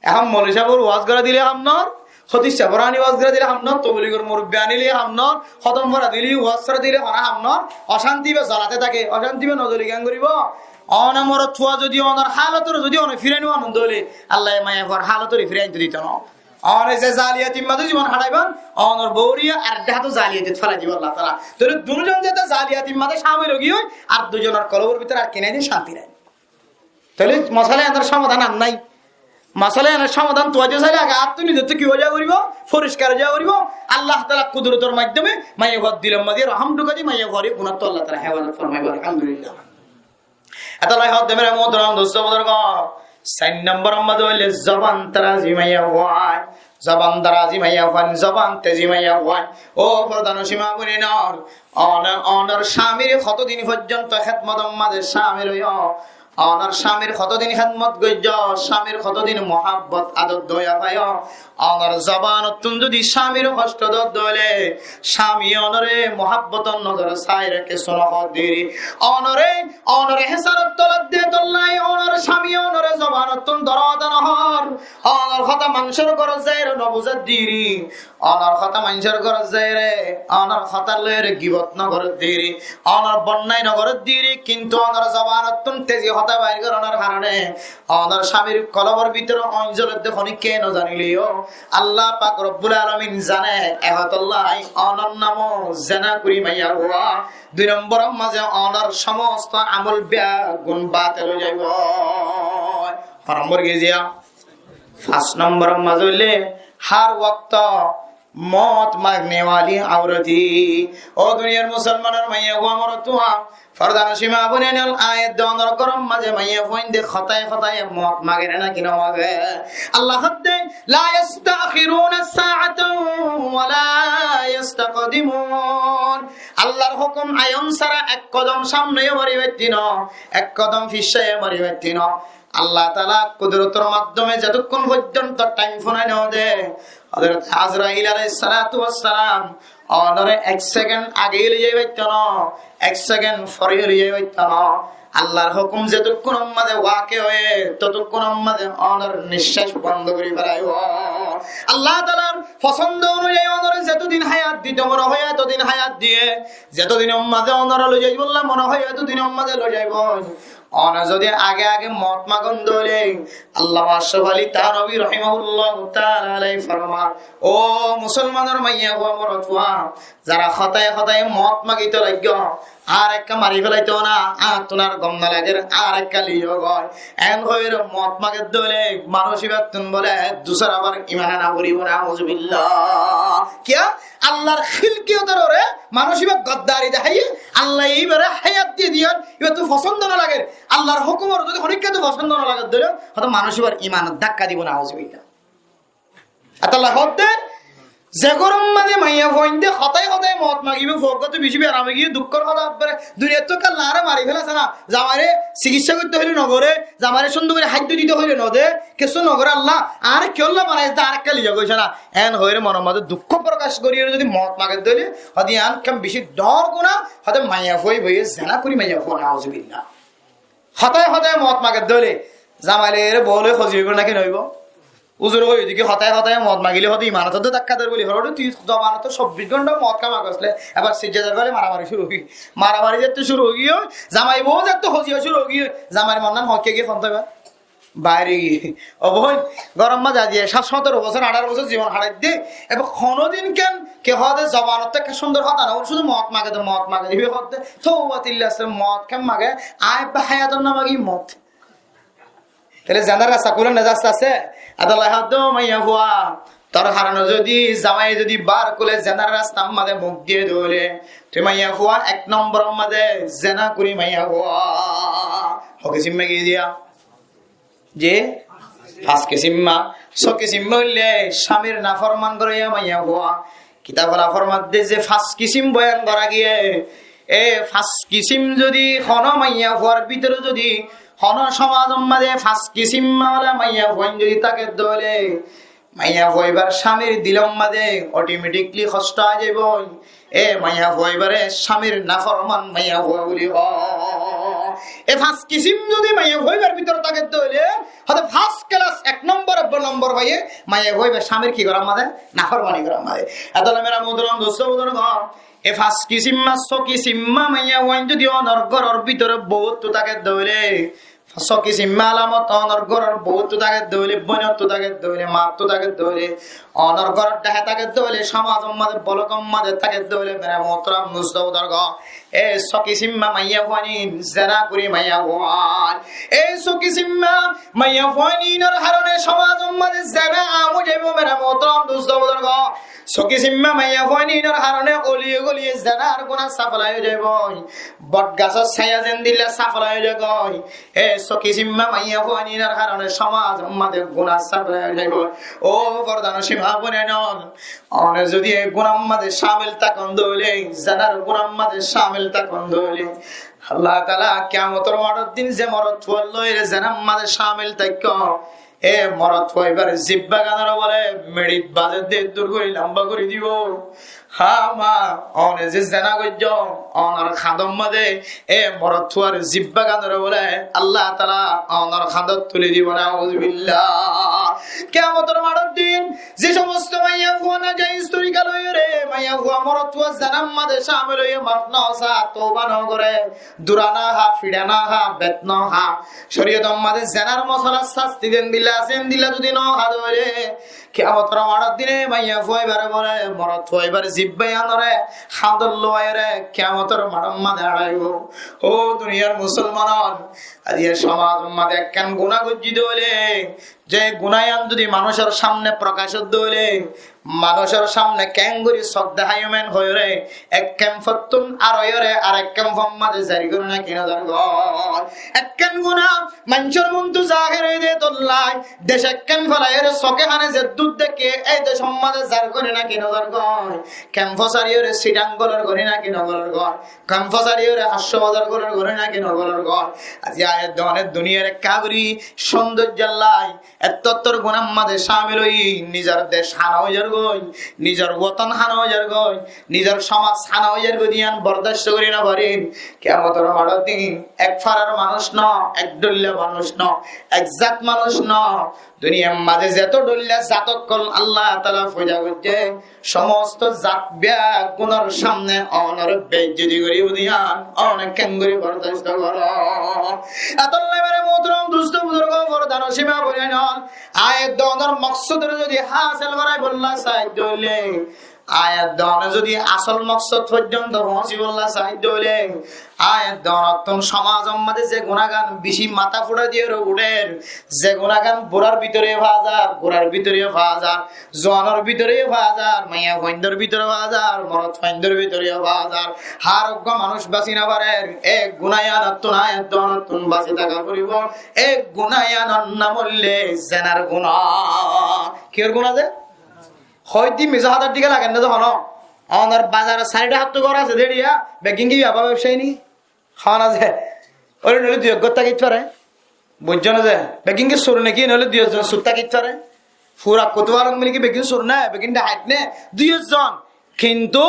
Ehón moulovi sábor waz gorá dile ham nor, hódis sábor ani waz gorá dile ham nor, tobligor murubbi anile ham nor, hótom fora dile, waz gorá dile hono ham nor, ocánti íba zolate táke, ocánti íba no zoli keén goribo? One morotfua zodi onor hálotore zodi one firai no anon dóile, Allaye maiyafuar hálotore firai ainte dito no. One ze zaliyatir mazé zibon háthaiban, onor bouwore ar dháto zaliyatit félai dibo Allah taala. Tóile duni zon zeta zaliyatir mazé cámil ói giyói, ar dui zonor kolbor bútore ar ki nai de, cánti nai. Tóile mosala enor somadan ar nai. Mosala enor somadan tuwai diya saile age añáttu nizottú ki ói za goribo? Foriskar ói za goribo. Allah taala kudurotor maiddome maiyafuar dilor mazé rohom dhukái di, maiyafuare gunattú Allah taala hefazot formaibo, alhamdulillah. Etolla hoódde mere muhtaram dusto buzurgo, sair nombor mazé óile zoban darazi maiyafuain, zoban darazi maiyafuain, zoban tezi maiyafuain. Ó fordanocin maa boináin, one onor cámir hotodin foijjonto hédmotor mazé cámil óiyo, Onor cámir hotodin hédmot goijjó, cámir hotodin muhábbot ador doya faiyó. Onor zobanottún zodi cámir hoshto dór dóile, cámi onore muhábbotor nozore saire kessú nohór diri. Onore, onore hésarot tolat de tollai, onor cámi onore zobanottún doroda nohór. Onor hotá manúcor górot zaire nobuzá diri. Onor hotá manúcor górot zaire, onor hotá loire gibot nogoré diri, onor bonnai nogoré diri, kintu onor zobanottún tezi hotá bair goronor harone onor cámir kolbor bútore oin zolede honikka nozanileyó Allah pak Robbul Alamin zane. Ehótolla onor nam zena kuri maiyafua. Dui nombor mazé onor somosto amol beggún batel ói zaibo. Hó nombor giyé? Fañs nombor mazé óile hár wokto mot magne wali aurati. Ó duniyar musolmanor maiyafua morotfua, fordanocin ma bonain, añí edde onor góror mazé maiyafuainde hotáye hotáye mot mage né náki nomage? Allah hoódde, لا يستأخرون ساعة ولا يستقدمون. Allar hókum ayon sára ek kodom sámne yó mari faitto no, ek kodom fissáye mari faitto no. Allah taala kudurotor maddome zetukkún foijjonto thaim funai no de, Hozrot Azrail alaihissalatu wassalam onore ek sekend age loi zai faitto no, ek sekend fore loi zai faitto no. Allar hókum zetukkún mazé wake óiye, totukkún mazé onor niccác bondo gori felaibo. Allah taalar fosondo onuzayi onore zetodin hayat dito mone hoiye, etodin hayat diye, zetodin mazé onore loi zaibolla mone hoiye, etodin mazé loi zaibo. One zodi age age mot magon dóile, Allama Ashraf Ali Thanvi rahimahullahu taala alaihi forman, ó musolmanor maiyafua morotfua, zara hotáye hotáye mot magito laiggó, ar ekka mari felaito na, añáttun ar gom no lager, ar ekka loiyo goi. En hoire mot mage dóile manúc ibattun bole dusara bar iman ana foribo, nauzubillah. Kiyá? Allar hilkiyotor ore manúc iba goddari dehaiye, Allah ibare hayat diye diyon, ibattun fosondo no lager. Allar hókumor zodi honikka tu fosondo no lager dóile, hoto manúc ibar imanot dakka dibo, nauzubillah. Etolla hoódde, ze góror mazé maiyafuainde hotáye hotáye mot magibo, fuaggúa tu beci beram ói giyé, dukkór hotá abbare, duniyat tu ekka lañre mari felaiye na, zamaire sikitsa goitto hoile no gore, zamaire cúndor gori háiddo dito hoile no de, kessú no gore, Allah añáre kiyólla banaiyé de, añáre kiyólla loi zagói na. En hoire monor mazé dukkó prokac goriyóre zodi mot mage dóile, hoódde yián kem beci dor guná, hoódde maiyafua íba zena gori maiyafua, nauzubillah. Hotáye hotáye mot mage dóile, zamai loire bou loi hozi óibo náki no óibo? Uzur hoi diki hotáye hotáye mot magile hoódde imanot dakka der buli hoór, tui zobanot cobbic gonta mot há magosle, ebar sijjadar bale maramari cúru ói giyé. Maramari zettu cúru ói giyé, zamai bou zettu hozi cúru ói giyé, zamair monnan hoikka giyé, hon to ebar baire giyé. Ó bóin, góror mazé aijja sat sotoro bosór, añçáro bosór zibon hátaidde, ebar honodin ken ke hoódde zobanot ekka cúndor hotá no, cúdu mot mage de, mot mage de, hoódde, touba tilla asé, mot ken mage, añí ebbe hayatot no magi mot. Tóile zenar rasta kúle ne de asté asté. Etolla hoódde, ó maiyafua, tor harone zodi zamaye zodi bar kúle zenar rastar mazé muk diye dóile, tui maiyafua ek nombor mazé zena gori maiyafua. Hó kisim magi diya? Ji? Fañs kisim ma. Só kisim óile cámir naforman goróya maiyafua. Kitabot Allah formadde ze fañs kisim boyan gora giyé, e fañs kisim zodi hono maiyafuar bútore zodi hono somajor mazé fañs kisim wala maiyafuain zodi táke dóile, maiyafua íbar cámir dilor mazé otometikli hosto ai zaibo. E maiyafua íbare cámir naforman maiyafua buli hoó. E fañs kisim zodi maiyafua íbar bútore táke dóile, hoódde fañs kelas ek nombor, ek nombor faiye, maiyafua íba cámir ki gorar mazé? Naformani gorar mazé. Etolla mera muhtaram dustó buzurgo, e fañs kisim ma, só kisim ma maiyafuain zodi onor góror bútore bouwottu táke dóile, só kisim ma alamot onor góror bouwottu táke dóile, bóinottu táke dóile, mattu táke dóile, onor góror dhehe táke dóile, somajor mazé, bolokor mazé táke dóile, mera muhtaram dustó buzurgo, e só kisim ma maiyafuain zena gori maiyafuain. E só kisim ma maiyafuain inor harone somajor mazé zena am ói zaibo, mera muhtaram dustó buzurgo. Só kisim ma maiyafuain inor harone oliye goliye zenar guná safalai ói zaibo. Bot gasor saya zendilla safalai ói zaibo. E só kisim ma maiyafuain inor harone somajor mazé guná safalai ói zaibo. Ó fordanocin ma bonain, one zodi e gunar mazé cámil tákon dóile, zenar gunar mazé cámil tákon dóile, Allah taala kiyamotor maçor din ze morotfua loi re zenar maze camil táikko, e morotfua ibar zibba ganore bole meçit baze de dur gori lamba gori dibo. Ha ma, one ze zena goijjo, onor kandor maze e morotfuar zibba ganore bole Allah taala onor kandot tuli dibo, nauzubillah. Kiyamotor maçor din ze somosto maiyafua najaiz torika loi re, maiyafua morotfua zenar maze camil oiye maf no sa, touba no gore, dura no ha, fiça no ha, bet no ha, coriyotor maze zenar mosolar sasti zendilla asé endilla zodi no ha dóre, kiyamotor maçor dine maiyafua ibare bole morotfua ibar zibba ganore kandot loi re kiyamotor maçor maze açaibo. Ó duniyar musolman, aijja somajor maze ekkán guna goijjí dóle, ze guna iyan zodi manúcor samne prokac ó dóle, manúcor samne kengori sodde háiyum en hoiyore, ek kemfottún ar hoiyore arek kemfor maze zar gori naki no zar goi. Ekkán guna manúcor muntú zaher óiye de tolla, dec ekkán felaiyore soke hane ze dur dekke, e decor maze zar gori naki no zar goi. Kemfo sariyore Sitang golor gori naki no golor goi. Kemfo sariyore Haccó Bazar golor gori naki no golor goi. Aijja e dóne duniyar ek kagori sóndoijjor lai ettór gunar maze camil ói nizor dec hána ói zar goi, nizor woton hána ói zar goi, nizor somaj hána ói zar goi de iyan bordac gori no farer. Kiyamotor maçor din ek farar manúc no, ek dhoilla manúc no, ek zat manúc no, duniyar maze zeto dhoilla zat ókkol Allah taala foida goijje, somosto zat beggúnor samne onore beizzoti goribo de iyan one kengori bordac goro? Etolla mere muhtaram dusto buzurgo, forda nocin ma boinain, añí e dónor moksodore zodi hásil gorai bolla sai dóile, añí e dóne zodi asol moksod foijjonto foóñsi bolla sai dóile, añí e dónottún somajor maze ze gunagan beci mata fura diyore uçer, ze gunagan burar bútore fa zar, gurar bútore fa zar, zuanor bútore fa zar, maiyafuaindor bútore fa zar, morotfuaindor bútore fa zar, har uggwá manúc basi no farer, e guna iyanottún añí e dónottún basi táka foribo. E guna iyanor nam óilde zenar guna. Kiyór guna ze? Hoóidde mizá hotár dike lager né de hono? Onor bazarot sairó háttú gór asé de eriya, beggín ki baba bebsayi né? Hoó na ze? Óre noóile dui ek gór tákit fare. Buijjó né ze? Beggín ki sur né ki? Noóile dui ek zon sur tákit fare. Fura Kutufalong buli ki beggín sur né? Beggín dahait né? Dui ek zon. Kintu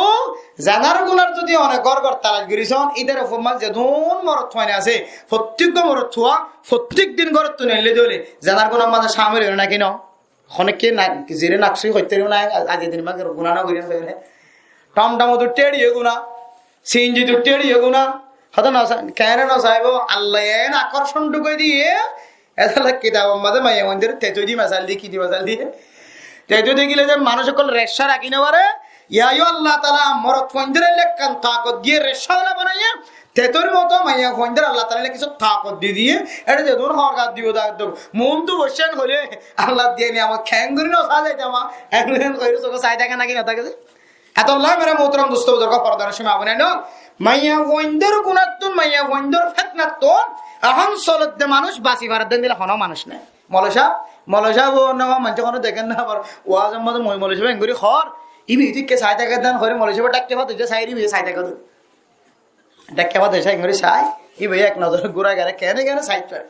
zenar gunar zodi one gór gór talac gori són, ítarar fúañti zedún morotfuain asé, fottíggwá morotfua fottík din górottún neille de óile zenar gunar maze camil óiye né ki no? Honekke na, zire naksuí hoitó faribo na, aijja din maze guna no gorí hoiyóre. Tomtomot uiththé eriye guna, sinjit uiththé eriye guna, hotá no sa-, kene no saibo, Allaye en akorsón dhukai diye, etolla kitabor maze maiyafuaindore tetó di mesail diye, ki di mesail diye? Tetó dekíle ze manúc ókkol recca rakí no fare, iyá yó Allah taala morotfuaindore ekkán takot diye, recca wala banaiye, tetór moto maiyafuaindore Allah taala kissú takot di diye, ete zedún horgat dibo, takot dibo. Muúntu boiccé hoilé Allah diye niyamot kengori no sai zaitam, en en hoiyóre sóke sai táke naki no táke ze? Etolla mere muhtaram dusto buzurgo, forda nocin ma boinain, maiyafuaindor gunattún, maiyafuaindor fetnattún ehón solodde manúc basi faredde endilla hono manúc nai. Moloi sáb, moloi sáb ó no, maincé hono dekér na, abar wazor maze moi moloi sáb engori hoór, ibe idikke sai táke de hoór, moloi sábe dhakke fade sai, ibe sai táke de. Dhakke fade sai engori sai, ibe ek nozor gura gare kene kene sai fare.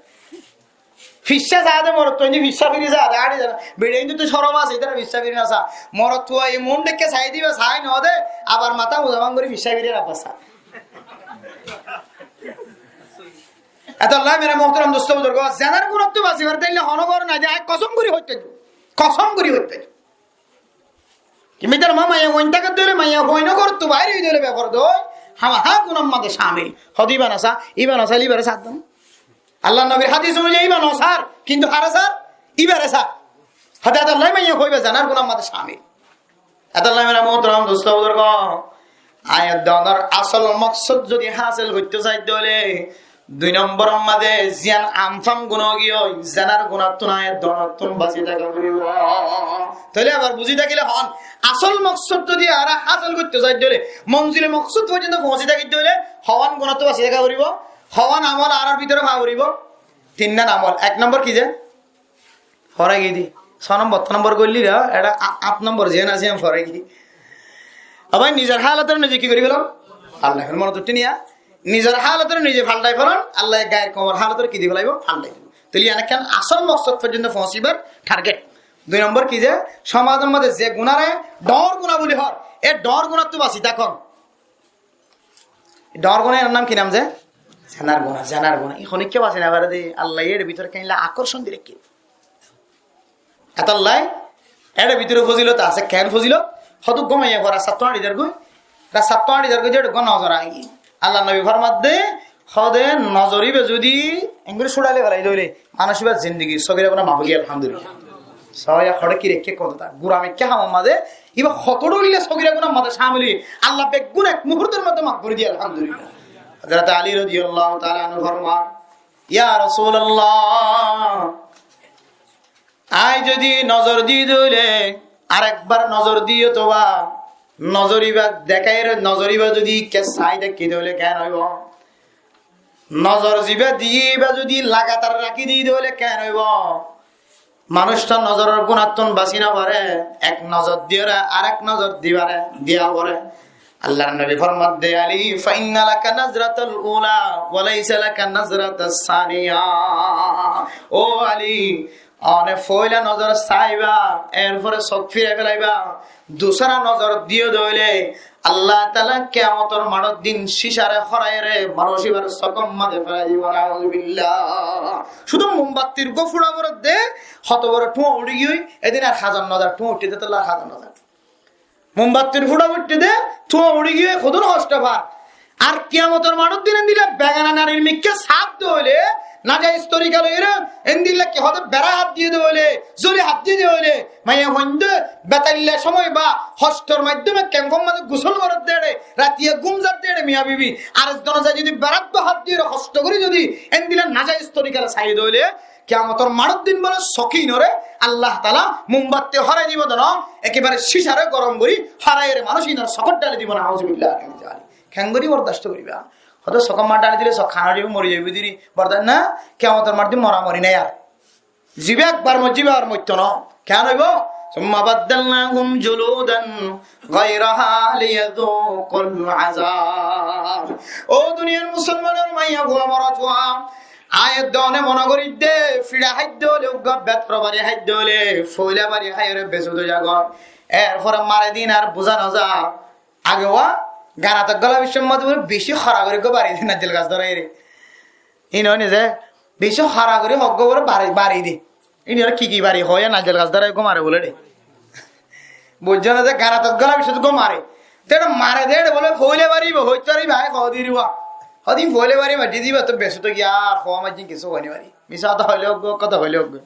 Ficcá saá de morotfuain, ficcá firi saá de, añçi zana. Beçain to corom asé, ítara ficcá firi no saá. Morotfuaye muúntu dekí sai diba, sai no de, abar matá uza bang gorí ficcá firi rabba saá. Etolla mere muhtaram dusto buzurgo, zenar gunattú basi faredde endilla hono gór nai de, añí kosom gorí hoitó, kosom gorí hoitó. Ki mitar ma maiyafuain táke de óile, maiyafuain ó górottú bair ói de óile beforda ói, hámaha gunar maze camil. Hode iba no sa, iba no saile ibare sar de. Allar nobir hádis onuyai iba no sar, kintu hare sar, ibare sar. Hode etolla maiyafua iba zenar gunar maze camil. Etolla mere muhtaram dusto buzurgo, añí e dónor asol moksod zodi hásil goittó sai de óile, dui nombor or maze ziyan anfam guna giyói, zenar gunattún añí e dónottún basi táka foribo. Tóile abar buzí tákile hoón, asol moksod zodi añára hásil goittó sai de óile, monzile moksod foijjonto foóñsi táki de óile, hoón gunattú basi táka foribo, hoón amol añárar bútore fa foribo? Tinnán amol. Ek nombor ki ze? Forai giyé de. Só nombor, só nombor goillí re, eçé a-, át nombor ziyan asé, iyan forai giyé. Abar nizor hálotore nize ki gorí felam? Allah, monot uiththé niya. Nizor hálotore nize faldai felon, Allaye gair koumor hálotore ki di felaibo? Faldai dibo. Tóile iyan ekkán asol moksod foijjonto foóñsibar target. Dui nombor ki ze, somajor maze ze gunáre dhoóñr guná buli hoór, e dhoóñr gunáttu basi tákon. Dhoóñr guná, iyanor nam ki nam ze? Zenar guná, zenar guná. Ín honikka basi no fare de, Allaye ér bútore keénilla akorcon di raikké. Etolla ér bútore fozilot asé, keén fozilot? Hoddúr gom aiyé, fore rastattú añçi zargói, rastattú añçi zargói de eggúa nozor aiyé. Allar nobi formadde, hoóde nozor íba zodi engori cúçai felai de óile, manúic íbar zindigi sogira guná maf ói giyé, alhamdulillah. Sóiya hoçé ki raikké hoóde, gura mikká hamor maze íba hoto dhoilla sogira guná maze camil ói, Allah beggún ek muhurtor maze maf gorí diye, alhamdulillah. Hazrat Ali rodiyallahu taala anhu forman, Ya Rasulallah, añí zodi nozor di de óile, arekbar nozor di ótoba nozor íba dekáir, nozor íba zodi ikká sai táki de óile keén óibo? Nozor zibá di íba zodi lagatar rakí di de óile keén óibo? Manúic to nozoror gunáttun basi no fare, ek nozor diyóre arek nozor dibare, diya fore. Allar nobi formadde, Ali, فإن لك النظرة الأولى وليس لك النظرة الثانية. Ó Ali, one foila nozor saiba, erfore sók firai felaiba, dusara nozor diyo de óile, Allah taala kiyamotor maçor din cícare hóraiyore manúic íbar sókor maze felai dibo, nauzubillah. Cúdu mombattir uggúa fúça foredde, hoto boro thuá uçí giyói, edin ar hazar nozar thuá uiththé de, tolla ar hazar nozar. Mombattir fúça uiththé de, thuá uçí giyói, hodún hoctó far. Ar kiyamotor maçor din endilla begana narir mikká saf de óile, najaiz torika loiyóre, endilla ki hoóde berá hát diye de óile, zoli hát diye de óile, maiyafuainde betailla cómoi ba hoctor maiddome kemfor maze gusól gorer de, ratiya gúm zar de miya bibi, ar zone zai zodi berát hát diyóre hocto gorí zodi endilla najaiz torikare sai de óile, kiyamotor maçor din bole sókinore Allah taala mombatti hórai dibo de no, ekebare cícare gorom gorí hóraiyore manúic ínor sókot dhali dibo, nauzubillah min zalik. Keéngorí bordasto goríba? Hoto sókor maze dhali dile sók hán ói zaibo, mori zaibo diri, bordasto na, kiyamotor maçor din moramori nai ar. Zibá ekbar moijjé, ibá ar moitto no. Keén óibo? ثم بدلناهم جلودا غيرها ليذوقوا العذاب. Ó duniyar musolmanor maiyafua morotfua, aññí edde one mone gorí de, fiça háidde óile, uggúa bet fora bari háidde óile, foila bari háiyore besut ói zagói. Erfore mare din ar buzá no za. Age uá ganat gola biccór maze beci hóra gorí uggúa bari de naijjol gas dóraiyore. Ín óine ze beci hóra gorí hoggúa bóle bari, bari de. Ín ore ki ki bari hoó, naijjol gas dórai uggúa mare bóle de. Buijjó né ze ganat gola biccót uggúa mare. Te ere mare de ere bóle foila bari ibá, hoitó ar ibá, hoó de ere uá. Hodin foila bari maijjé de ibá to besut ói giyé, ar hoó maijjé kessú hoó no fari. Misá hotá hoile uggúa, hotá hoile uggúa.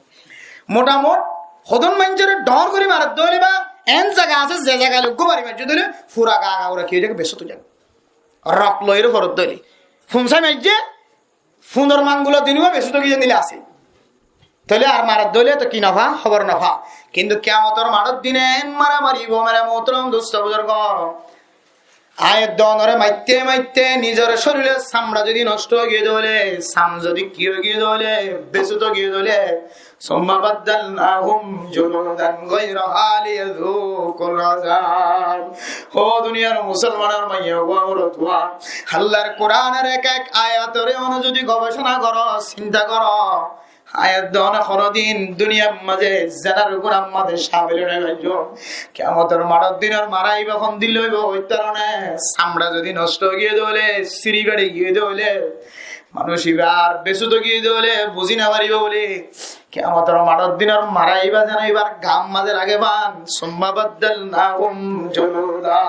Motamot hodún maincóre dhoóñr gorí mare de óile ba, en zaga asé, ze zaga loi uggúa bari maijjé de óile, fura ga ga ura ki ói zagói, besut ói zagói. Rok loiyóre forer de óile. Fun sai maijjé, funor mangula din uá besut ói giyé endilla asé. Tóile ar marer de óile to ki no fa, hóbor no fa. Kintu kiyamotor maçor dine en maramari óibo, mere muhtaram dustó buzurgo. Aññí edde onore maitte maitte nizor córilor samra zodi noctó ói giyé de óile, sam zodi ki ói giyé de óile, besut ói giyé de óile, ثم بدلناهم جلودا غيرها ليذوقوا العذاب. Ó duniyar musolmanor maiyafua morotfua, Allar Kuranor ek ek ayatore one zodi gobecona goró, sinta goró, aññí edde one honodin duniyar maze zenar gunar maze camil no óiyo. Kiyamotor maçor dinor mara ibá hondilla óibo, hoitó ar one samra zodi noctó ói giyé de óile, siri fari giyé de óile, manúic ibá ar besut ói giyé de óile buzí no faribo buli. Kiyamotor maçor dinor mara ibá zeno ibár gar maze lage fán, ثم بدلناهم جلودا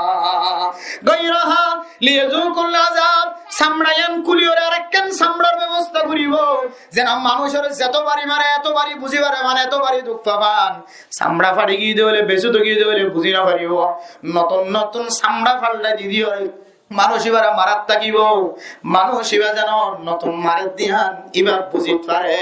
غيرها ليذوقوا العذاب. Samra yián kúliyóre arekkán samrar bebosta goríbo. Zeno manúicore zeto bari mare, eto bari buzí fare fán, eto bari duk fa fán. Samra fari giyé de óile, besut ói giyé de óile buzí no faribo. Notun notun samra faldai di diyóre manúic ibáre marat tákibo, manúic ibá zeno notun marer de yián ibá buzit fare.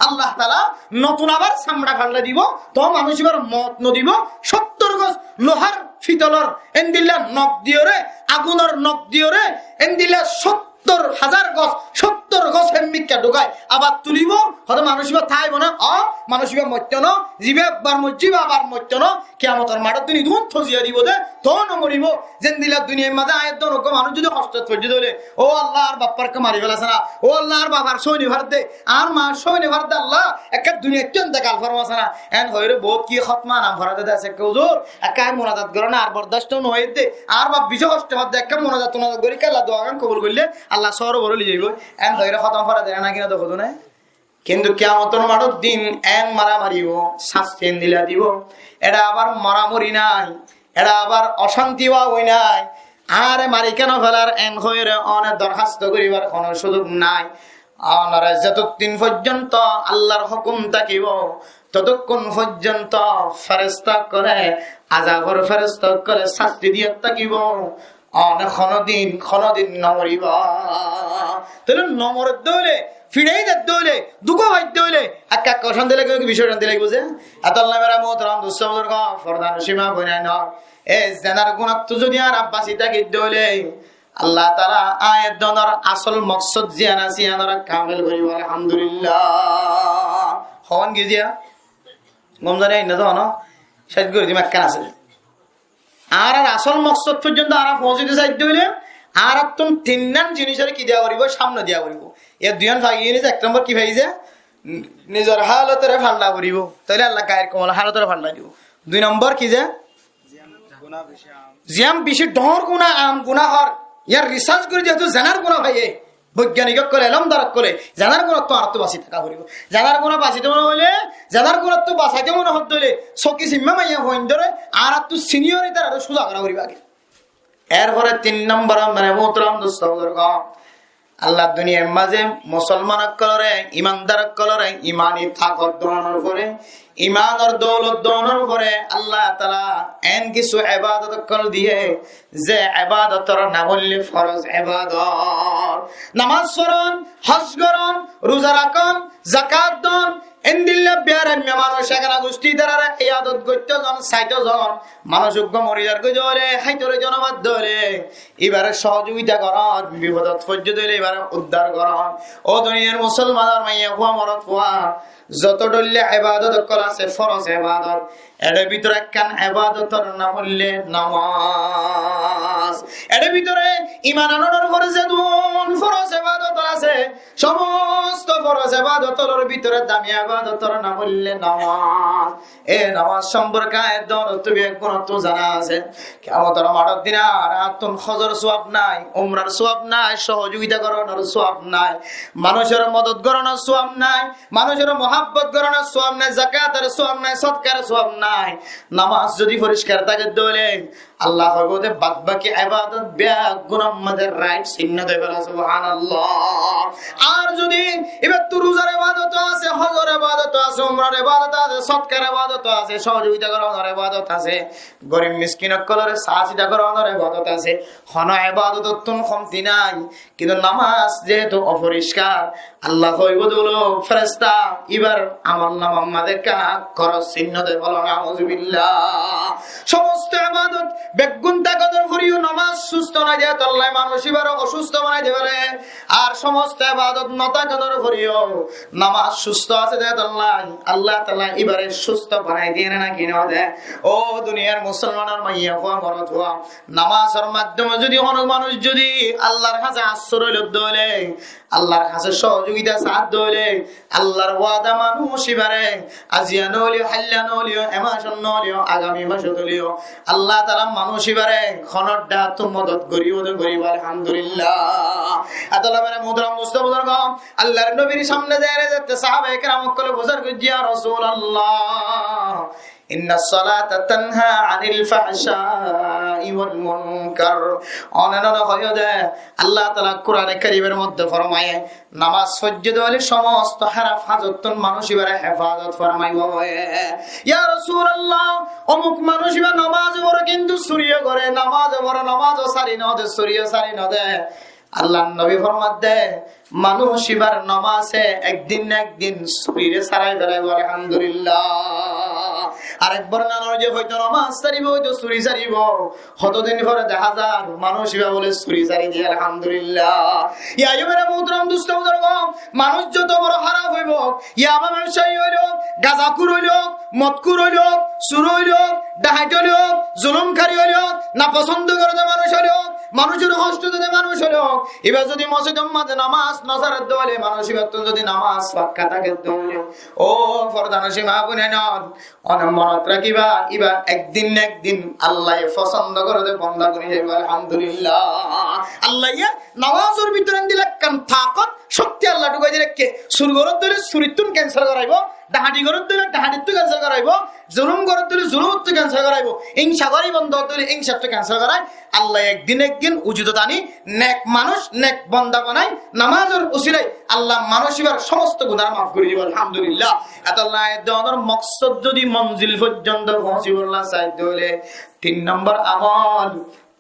Allah taala notun abar samra faldai dibo, to manúic ibáre moot no dibo, cóttor gos lohár fitolor endilla nok diyóre, agunor nok diyóre, endilla cóttor házar gos, cóttor gos Ikká dhukái, abar tulibó, hoóde manúic ibá táibo né? Ó, manúic ibá moitto no, zibá ekbar moijjé ibá abar moitto no, kiyamotor maçot din idún toziya dibó de, toóu no moribó. Zendilla duniyair mazé aññí edde uggwá manúic zodi hoctot foijjé dóile, ó Allah, añár baffáre ekká mari félasé na, ó Allah, añár bafar sói no fare de, añár ma sói no fare de Allah, ekká duniyaittú entekal formase na, en hoiyóre bout ki hótma nam fora de asé ekká huzur, ekká aññí munazat goró na, ar bordacto no óiye de, añár baf beci hocto fare de, ekká munazat tunazat gorí kiyólla duagán kobul goillé, Allah sóor boro loi zaibói. En hoiyóre hótom fora de na ki no de hoó de né? Kintu kiyamotor maçot din en mara maribo, sasti endilla dibo. Eçe abar moramori nái, eçe abar ocánti ói nái. Añáre mari kiyá no félar en hoiyóre one dorhásto goríbar honó cúzug nái. Onore zetottin foijjonto Allar hókum tákibo, totokkún foijjonto feresta ókkole, azabor feresta ókkole sasti diyat tákibo. One honodin, honodin no moribó. Tóile no morer dóile, fiçai der dóile, duk fai dóile, ekká ekká ocánti lagibo, beci ocánti lagibo ze. Etolla mera muhtaram dustó buzurgo, fordanocin ma boinain, e zenar gunattú zodi añára basi táki dóile, Allah taala aññí edde onor asól moksód ziyán asé, yián ore kamil goríbo, alhamdulillah. Hon ki ziya? Gom zane ainna to hono, céc gorí dim ekkán asé. Añárar asól moksód foijjonto añára foóñsai dóile, añárattún tinnán zinisóre ki diya foribó? Sámne diya foribó. E duiyán fai giyé, ek nombor ki fai ze? Nizor hálotore falla foribó. Tóile Allah gair komol hálotore falla dibó. Dui nombor ki ze? Ziyán beci dhoóñr guna, am guna hoór. Yián risarc gorí zehetu zenar guna faiye, boigyanik ókkole, elómdar ókkole, zenar gunattú añárattú basi táka foribó. Zenar guna basi táka foribó, zenar gunattú basi táka foribó, sóki simma maiya fuaindóre añárattú siniyór ítararé cúza gorá foribó age. Erfore tin nombor, mera muhtaram dustó buzurgo, Allah duniyair mazé musolman ókkolore, imandar ókkolore imani takot donor fore, imanor doulot donor fore Allah taala en kissú ebadot ókkol diye, ze ebadotor nam óilde foroz ebadot. Namaz foron, hoj goron, ruza rakon, zakat don, endilla biyaraimma manúic, egana gucthí ítarare iyadot goittó zon, saitó zon, manúic uggwá mori zargói dóile, háitore zonobad dóile, ibare sohojogita goron, bifodot foijjé dóile ibare uddar goron. Ó duniyair musolmanor maiya fua, morot fua, zoto dhoilla ebadot ókkol asé, foroz ebadot, ere bútore ekkán ebadotor nam óilde namaz. Ere bútore iman anonor fore zedún foroz ebadot asé, somosto foroz ebadotor bútore dami ebadotor nam óilde namaz. E namaz somporke aññí edde onottú beggúnottú zana asé. Kiyamotor maçot din añárattún hojor suab nái, umrar suab nái, sohojogita goronor suab nái, manúicor modot goronor suab nái, manúicor muhabbot goronor suab nái, zakator suab nái, sodkar suab nái. Namaz zodi foriskar táke dóile Allah hoibó de bad baki ebadot beggúnor mazé right sinno de fela, subhanallah. Ar zodi ibattú ruzar ebadot asé, hojor ebadot asé, umrar ebadot asé, sodkar ebadot asé, sohojogita goronor ebadot asé, gorib miskin ókkolore sahajita goronor ebadot asé, hono ebadotottún komti nái. Kintu namaz zehetu oforiskar, Allah hoibó de, feresta, ibar amolnamar mazé ekká koros sinno de felo, nauzubillah. Somosto ebadot beggún takotor foreyó namaz susto nái de tolla manúic ibare osusto banai de fele. Ar somosto ebadot no takotor foreyó namaz susto asé de tolla Allah taala ibare susto banai diye né, náki no de? Ó duniyair musolmanor maiya fua, morot fua, namazor maddome zodi hono manúic zodi Allahr hañsé asroi loi dóile, Allahr hañsé sohojogita saá dóile, Allahr wada manúic ibare aziya no óileyo, háilla no óileyo, e macot no óileyo, agami macot óileyo, Allah taala manúic ibare hono dhattú modot goribó de goribó, alhamdulillah. Etolla mera muhtaram dustó buzurgo, Allahr nobir samne zaiyóre zette sahabaye keram ókkole fusár goijjé, "Ya Rasulullah, inna salata tanha anil fahshai wal munkar." One none hoiyó de, Allah taala Kurane Karimor modde formaye, namaz foijjé dóile somosto háraf hajottún manúic ibare hefazot formaibo. Ya Rasulullah, omuk manúic iba namaz fore kintu suriyo gore, namaz fore, namaz sari no de, suriyo sari no de. Allahr nobi format de, manúic ibar namaze ek din na ek din surire sarai felaibo, alhamdulillah. Ar ekbar nanor ze hoito nomás sáribo, hoito suri sáribo, hoto din fore deháza manúic ibá bóle suri sári diye, alhamdulillah. Yá, yó mere muhtaram dusto buzurgo, manúic zoto boro háraf óibo, yaba bebsayi óilo, gazakur óilo, modkur óilo, sur óilo, dahait óilo, zulumkari óilo, naposondo gorede manúic óilo, manúicor hosto dede manúic óilo, ibá zodi mosjidor maze nomás no sáre de óile, manúic ibáttu zodi nomás fakka táke de óile, ó fordanocin ma boináin, one monot rakíba, ibá ekdin na ekdin Allaye fosondo gorede bonda boni zaibo, alhamdulillah. Allaye nomásor bútore endilla ekkán takot, cokti Allah dhukai di raikké, sur gorede óile surittún cancel goraibo, dahati gorede óile dahatittú cancel goraibo, zulum gorede óile zulumottú cancel goraibo, ingsa gori bonda gorede óile ingsattú cancel gorai, Allaye ekdin na ekdin ujudo tani nek manúic, nek bonda bonai, nomásor usilai Allah manúic ibár somosto guná maf gori dibo, alhamdulillah. Etolla e donor moksod zodi monzil foijjonto foóñsibolla sai de óile, tin nombor amol,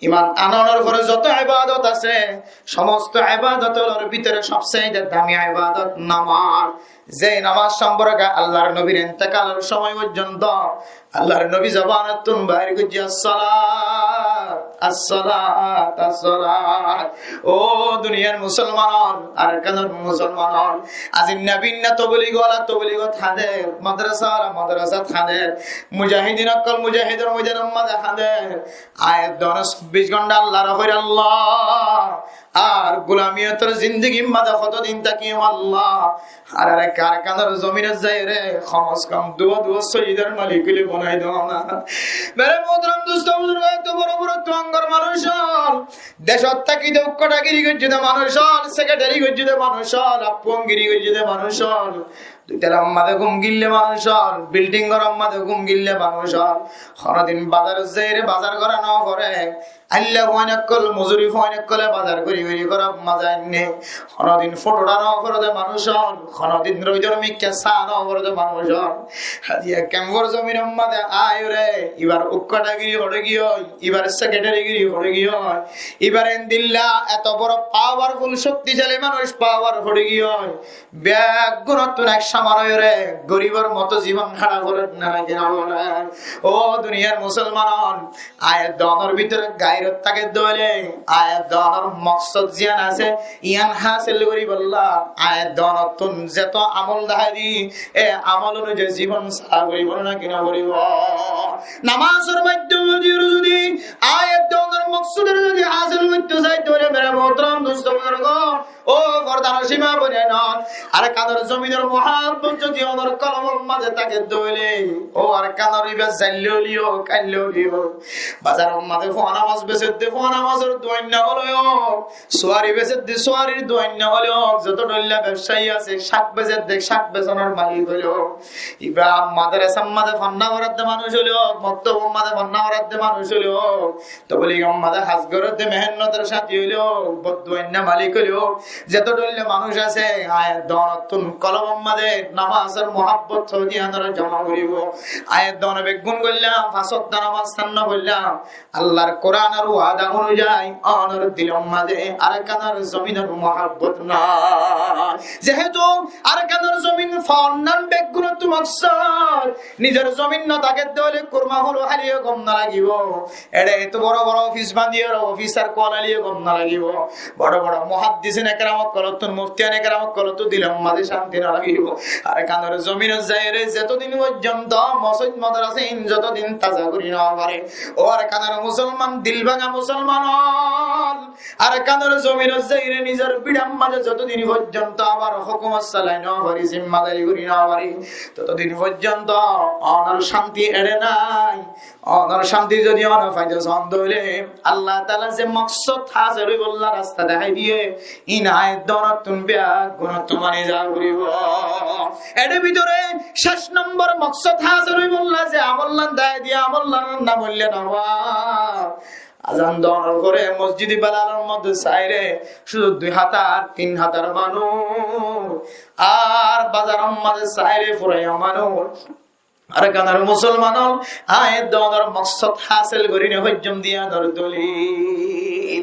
iman ananor fore zoto ibadot asé, somosto ibadotor bútore sobsaite dami ibadot nomás. Ze nomás somporke Allar nobir entekalor somoi foijjonto Allar nobi zobanottún bair goijje, "As-salat, as-salat, as-salat." Ó duniyar musolmanor, Arkanor musolmanor, azinna binna toblig wala tobligot hañder, madrasa wala madrasat hañder, mujahidin okkol mujahidor moidanor maze hañder. Aññí e donor sobbic gonta Allaré hoir, Allah, ar gulamiyotor zindigir maze hoto din tákiyum, Allah, añáre Arkanor zominot zaiyóre kom se kom duwá duwá sóidor malik óile bonai do na. Mere muhtaram dusto buzurgo, eto boro boro tuangor manúic ól, decot tákite ukkáthagiri goijjé de manúic ól, sekretari goijjé de manúic ól, appuangiri goijjé de manúic ól, dui talar maze gúm gille manúic ól, bilding gorór maze gúm gille manúic ól, honodin bazarot zaiyóre bazar gora no fore. Ailla fuain okkol, mozuri fuain okkole bazar gori gori gorór maze ainne. Honodin foto uthá no fore de manúic ól, honodin roidor mikká sá no fore de manúic ól. Aijja kemfor zominor maze aiyóre, ibar ukkáthagiri hoçé giyói, ibar sekretarigiri hoçé giyói, ibar endilla eto boro powerful, cokticali manúic, power hoçé giyói. Beggúnottún ek soman óiyore goribor moto zibon hára gorer né, naki no gorer? Ó duniyar musolman ól, aññí e donor bútore gairot táke de óile, aññí e donor moksod ziyán asé, yián hásil goríbolla aññí e donottún zeto amol dahái di, e amol onuzai zibon sára goríbo né, naki no goríbo? Nomásor maiddome di zodi aññí e donor moksodor zodi hásil goitto sai de óile, mere muhtaram dusto buzurgo, ó fordanocin ma boináin, Arkanor zominor muhabbot zodi onor kolbor maze táke de óile, ó Arkanor ibá zaille óileyo, kaille óileyo, bazaror maze fua nomás bese de, fua nomásor duainna óileyo, suwari bese de, suwarir duainna óileyo, zoto dhoilla bebsayi asé, cák bese de, cák besonor malik óileyo, ibá madrasar maze fonná forar de manúic óileyo, moktobor maze fonná forar de manúic óileyo, tobligor maze ham gorer de mehénnotor sáti óileyo, boro duainna malik óileyo, zeto dhoilla manúic asé, aññí e donottún kolbor maze nomásor muhabbot hoóde yián ore zoma goríbo. Aññí e don beggún goillám, fañs wokto nomás tán no foillám, Allar Kuranor wada onuzai onor dilor maze Arkanor zominor muhabbot nai. Zehetu Arkanor zomin fonnan beggúnottú moksod, nizor zomin no táke de óile kurma hulu háliyo gom no lagibo. Ere eto boro boro ofis bandiyóre, ofisar kuwalaliyo gom no lagibo. Boro boro muhaddisin ekram okkolottún, muftiyan ekram okkolottún dilor maze cánti no lagibo. Arkanor zominot zaiyóre zeto din foijjonto mosjid madrasa ín zeto din taza gori no fare, ó Arkanor musolman, dil báñga musolman ól, Arkanor zominot zaiyóre nizor bíçar maze zeto din foijjonto abar hókumot salai no fari, zimmadari gori no fari, toto din foijjonto onor cánti ere nai. Onor cánti zodi one faito san de óile, Allah taala ze moksod hásil óibolla rasta dahái diye, ín aññí e donottún beggúnottún mani za foribo. Ere bútore céc nombor moksod hásil óibolla ze amollan dahái diye, amollan no foille no óibo. Azan donor fore mosjidi Belalor modde saire cúdu dui házar, tin házar manúic, ar bazaror modde saire furaiya manúic. Arkanor musolman ól, aññí e donor moksod hásil gori no faijjum de yiánor dolil.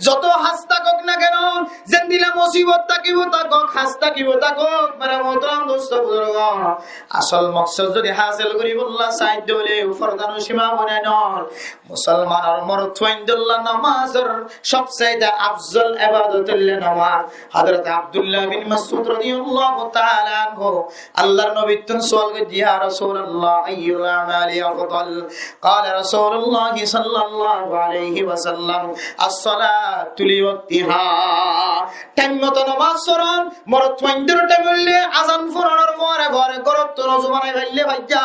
Zoto has tákok na keno, zendilla musibot tákibo tákok, has tákibo tákok, mere muhtaram dustó buzurgo, asol moksod zodi hásil goríbolla saidde óile, forda no sima bone no. Musolmanor morotfuaindolla nomazor sobsaite afzol ebadot óile nomaz. Hazrot Abdullah bin Masud radiyallahu taala anhu Allar nobittún sual goijjé, "Ya Rasulallah, ayyul amali afdal?" Qala Rasulullah sallallahu alaihi wasallam, "As-salatu li waqtiha." Thaim moto nomaz foron, morotfuaindor thaim óile azan foronor fore fore gorottún ozu banai faille faijja,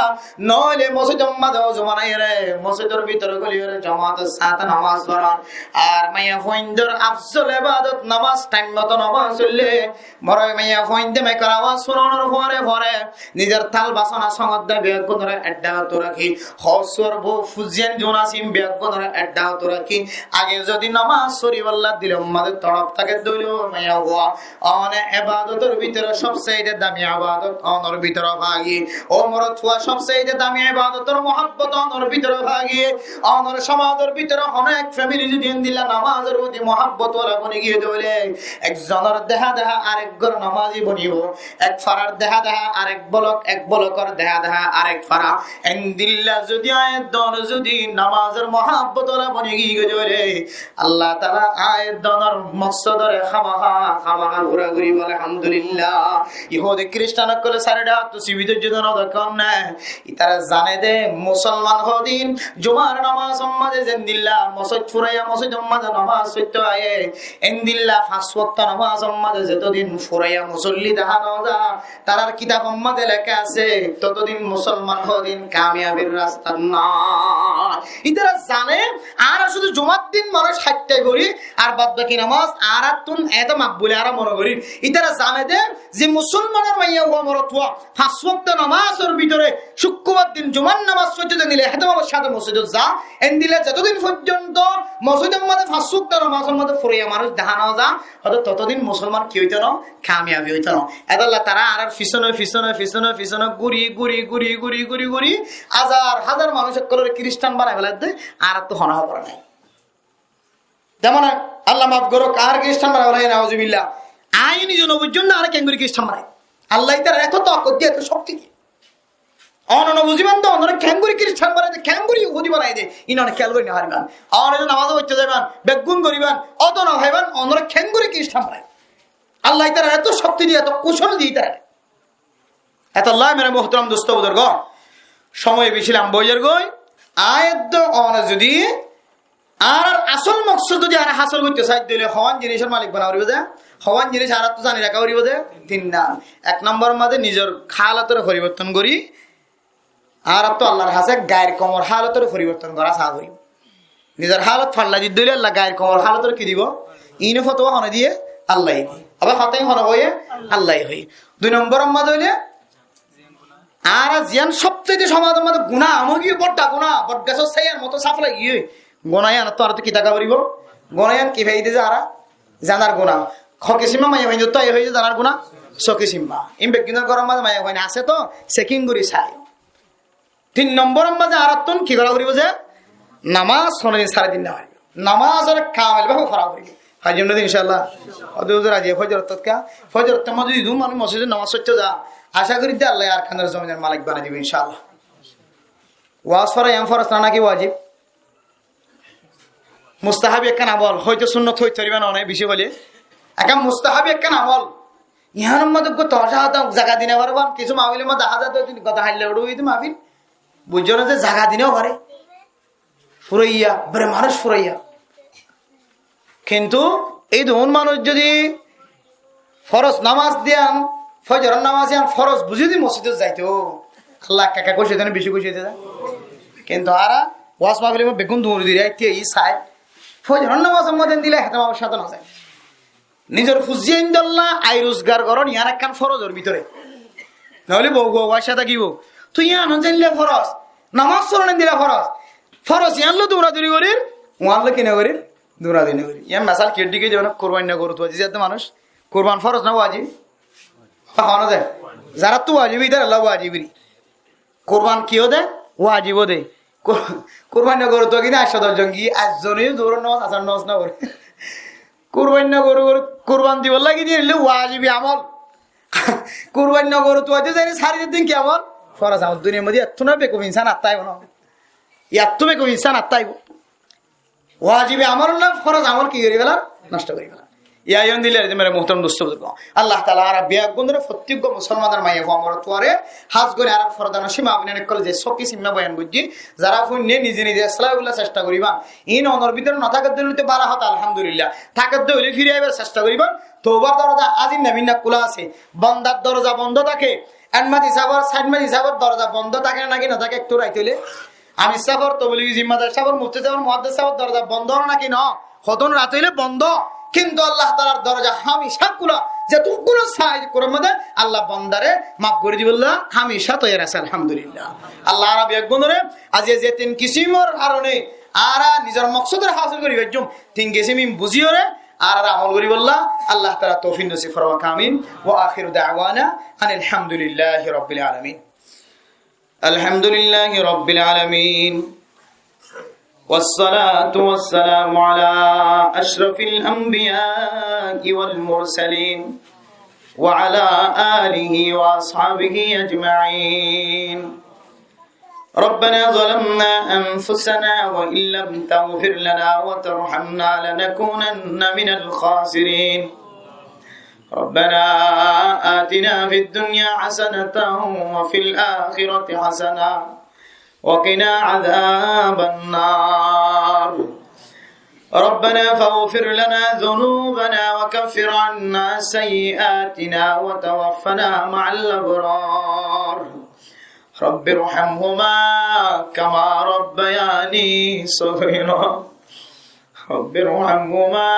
noóile mosjidor mazé ozu banaiyóre mosjidor bútore góliyoré jomator sáte nomaz foron. Ar maiyafuaindor afzol ebadot nomaz, thaim moto nomaz óile Morot maiyafuainde maikor awaz furonor fore fore nizor tal basona songodda beggúnore ek dhákot rakí, hósor bou fuziyan zun asé beggúnore ek dhákot rakí, age zodi nomaz foribálla dilor mazé torop táke dóile, ó maiyafua, one ebadotor bútore sobsaite dami ebadot onor bútore fagiyé. Ó morotfua, sobsaite dami ebadotor muhabbot onor bútore fagiyé. Onor somajor bútore hono ek femili zodi endilla nomazor foti muhabbot wala boni giyé dóile, ekzonor deha deha arek gor nomazi bonibo, ek farar deha deha arek bolok, ek bolokor deha deha arek fara. Endilla zodi añára zodi nomazor muhabbot wala boni giyé dóile, Allah taala añára moksodore hámaha hámaha fura goribo, alhamdulillah. Yahudi kiristan ókkole sairó dhákot sibi dóijje de no dókon na. Ítara zane de, musolman hodin jumar nomazor mazé zendilla mosjid furaiya mosjidor mazé nomaz foitto aiyé, endilla fañs wokto nomazor mazé zetodin furaiya musolli deha no za, tarar kitabor mazé leká asé, totodin musolman hodin kamiyabir rastat no. Ítara zane, añára cúdu jumar din manúc háitta gorí, ar bad baki nomaz añárattún eto makbul añára mone gorí. Ítara zane de, ze musolmanor maiyafua morotfua fañs wokto nomazor bútore cúkkurbar din jumar nomaz foijjonto endilla ehtimamor sáte mosjidot za, endilla zetodin foijjonto mosjidor mazé fañs wokto nomazor mazé furaiya manúc deha no za, hoto totodin musolman ki óito no, kamiyabi óito no. Etolla tara añárar fisone fisone fisone fisone gúri gúri gúri gúri gúri gúri házar házar manúc ókkolore kiristan banai felaiyé de, añárattu hono hóbor nai. Zemon Allah maf gorouk, añáre kiristan banai felaiyé, nauzubillah. Añí nize no buzí de añáre keéngorí kiristan banai. Allah ítarare eto takat diye, eto cokti diye. One no buziban de onore keéngorí kiristan banai de, keéngorí yahudi banai de, ín one kéyal gorí no fariban. One de nomaz foitto zaiban, beggún goriban, oto no faiban, onore keéngorí kiristan banai. Allah ítarare eto cokti diye, eto kucol diye ítarare. Etolla mere muhtaram dustó buzurgo, somoi beci lamba ói zargoi. Añára de one zodi añárar asol moksod zodi añára hásil goitto sai dóile, hoón jinisor malik bana foribo de, hoón jinis añárattu zani raká foribo de, tin nan. Ek nombor mazé nizor hálotore foriborton gorí, añárattu Allahr hañsé gair koumor hálotore foriborton gora sa foribo. Nizor hálot fallai di dóile Allah gair koumor hálotore ki dibo? Íno fotuwa hone diye? Allah ye diye. Abar hotá hone hoiye? Allah ye hoiye. Dui nombor mazé óile, añára ziyán sobsaite somajor mazé guná, amógi bodda guná, bodgasor saiyan moto saf lagi giyé. Guná yíanottu añárattu ki táka foribo? Guná yían ki faide ze añára zanar guná. Ho kisimma maiyafuaindottu aiyé hoiye zanar guná, so kisimma. Ín beggúnor góror mazé maiyafuain asé to, sekin gorí sai. Tin nombor mazé añárattún ki gora foribo ze? Nomaz honodin sari din no faribo. Nomazore kamel bábe fora foribo. Hajim nodi inshallah. Ode huzur aijja fojor ottót ka? Fojor ottót mazé zodi dun manúc mosjidot nomaz foitto za, aca gorí de Allah ye Arkanor zominor malik banai dibo inshallah. Waz fora yián foroz na naki wajib? Mustahabi ekkán amol, hoito sunnot hoito fariba no, beci hoile. Ekkán mustahabi ekkán amol. Yiánor mazé uggwá tomaca hotá zaga di no fariban, kissú mahfilor mazé dahá za de, goto hailla uçí de mahfil. Buijjó né ze zaga di no fare. Furaiya, bere manúc furaiya. Kintu ei duún manúc zodi foroz nomaz diyan, fojoror nomaz diyan foroz buzí zodi mosjidot zaito, Allah ekka ekka kúci óito né, beci kúci óito né? Kintu añára waz mahfilor mazé beggún duñri diri aitté, ei sai. Fojoror nomazor mazé endilla ehtimamor sáte no zai. Nizor fuziyaindolla ai rozgar goron, yián ekkán forozor bútore. Noóile bou gua uwar sáte tákibo. Toi yián zendilla foroz, nomaz foron endilla foroz. Foroz yián loi duñra duñri gorir, uwar loi ki no gorir? Duñra duñri no gorir. Yián mesal ki dikái dibo na, kurban no goru tuwa diyé de manúc. Kurban foroz na wajib? Hone de. Zarattú wajib, ítaralla wajib ri. Kurban ki ó de? Wajib ó de. Kurbainna goru tuwa gín aiccé doc zon giyé, ekzone yó Zuhuror nomaz, Asaror nomaz no foré. Kurbainna goru, goru kurban dibolla giyé de óile wajibi amol. Kurbainna goru tuwaite zaiyóre sári din ki amol? Foroz amol. Duniyar modde ettú na bekuf insan ar táibo no. Ettú bekuf insan ar táibo. Wajibi amol na foroz amol ki gori felar? Nosto gori felar. Yá, yá, dile, mere muhtaram dost buzurg, Allah taala añára beggúnore, fottíggua musolmanor maiya fua morotfuare, hás gori añárar fordanocin ma boináin ókkole ze sóki simma boyan goijjí, zara fúinne nize nize eslah óibolla cesta goriban. Iín onor bútore no táke de óile to bála hotá, alhamdulillah. Táke de óile firi aibar cesta goriban. Toubar doroza azir neminna kúla asé. Bondar doroza bondo táke. Ek mati sáfor, sair mati sáfor doroza bondo táke né naki no táke? Ektu rait óile amir sáfor, tobligi zimmadar sáfor, mufti sáfor, muhaddes sáfor doroza bondo né naki no? Hodún rait óile bondo, kintu Allah taalar doroza hámica kúla. Zetukkún sai Kuran modde Allah bondare maf gori dibolla hámica toiyar asé, alhamdulillah. Allah añára beggúnore aijja ze tin kisimor harone añára nizor moksodore hásil gori faijjum, tin kisim in buziyóre añára amol goribolla Allah taala toufik nosib formak. Amin. Wa akhiru da'wana anil hamdulillahi rabbil alamin. الحمد لله رب العالمين، والصلاة والسلام على أشرف الأنبياء والمرسلين، وعلى آله وأصحابه أجمعين. ربنا ظلمنا أنفسنا وإن لم تغفر لنا وترحمنا لنكونن من الخاسرين. ربنا آتنا في الدنيا حسنة وفي الآخرة حسنة وقنا عذاب النار. ربنا فاغفر لنا ذنوبنا وكفر عنا سيئاتنا وتوفنا مع الأبرار. رب ارحمهما كما ربياني صغيرا. رب ارحمهما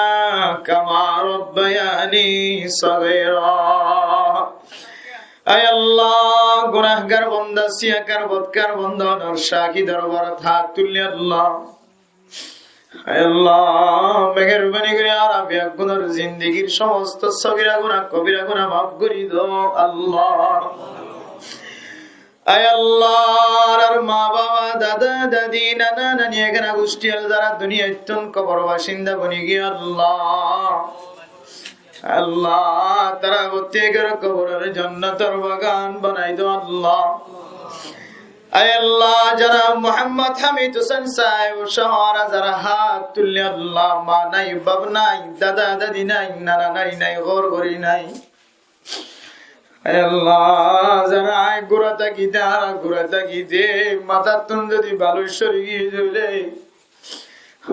كما ربياني صغيرا. Ai Allah, gunahgar bonda, siyakar, bodkar bonda, onor caki dorbarot hát tulli Allah. Ai Allah, meherbani gori añára beggúnor zindigir somosto sogira gunah, kobira gunah maf gori do Allah. Ai Allah, añárar ma baba, dada, dadi, nana, nani, egana gucthi ol zara duniyaittún kobor basinda boni giyé Allah. Allah, tara fottíggor koborore jonnotor bagan banai do Allah. Ai Allah, janab Muhammad Hamid Hussain sáheb sóho añára zara hát tulli Allah, ma nai, baf nai, dada, dadi nai, nana, nani nai, gór gori nai. Ai Allah, zara añí gura tákite, añára gura tákite, matáttu zodi balus sori giyé de óile,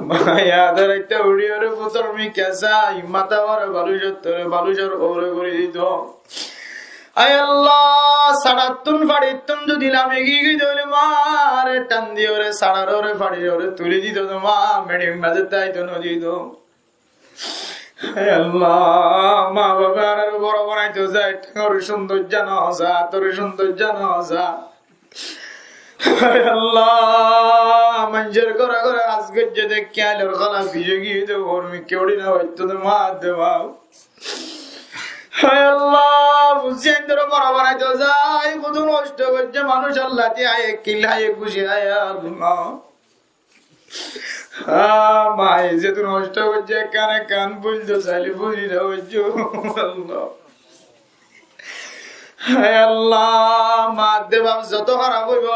ma yade raitta uçiyóre futor mikká sai, mata ore balusor tore, balusor uore gori dito. Ai Allah, saçattún façittún zodi lami giyé de óile, mare than diyóre, saçar uore, façir uore tuli dito, ma meçir maze táito no dito. Ai Allah, ma bafe añáre boro banaito zai, thangar cúndoijja no sa, ator cúndoijja no sa. Ai Allah, maincór góre góre ham goijjé de, kiyalor hála fiyé giyé de, uore mikká uçí no faitto de, ma de baf. Ai Allah, fuain dore boro banaito zai, hodún hosto goijjé manúc, Allah, ti aye kil, aye kúci, ai Allah. Ah, maye zedún hosto goijjé, ekkán ekkán buzito saile buzi no faijjé. Allah. Ai Allah, ma de baf zoto háraf óibo,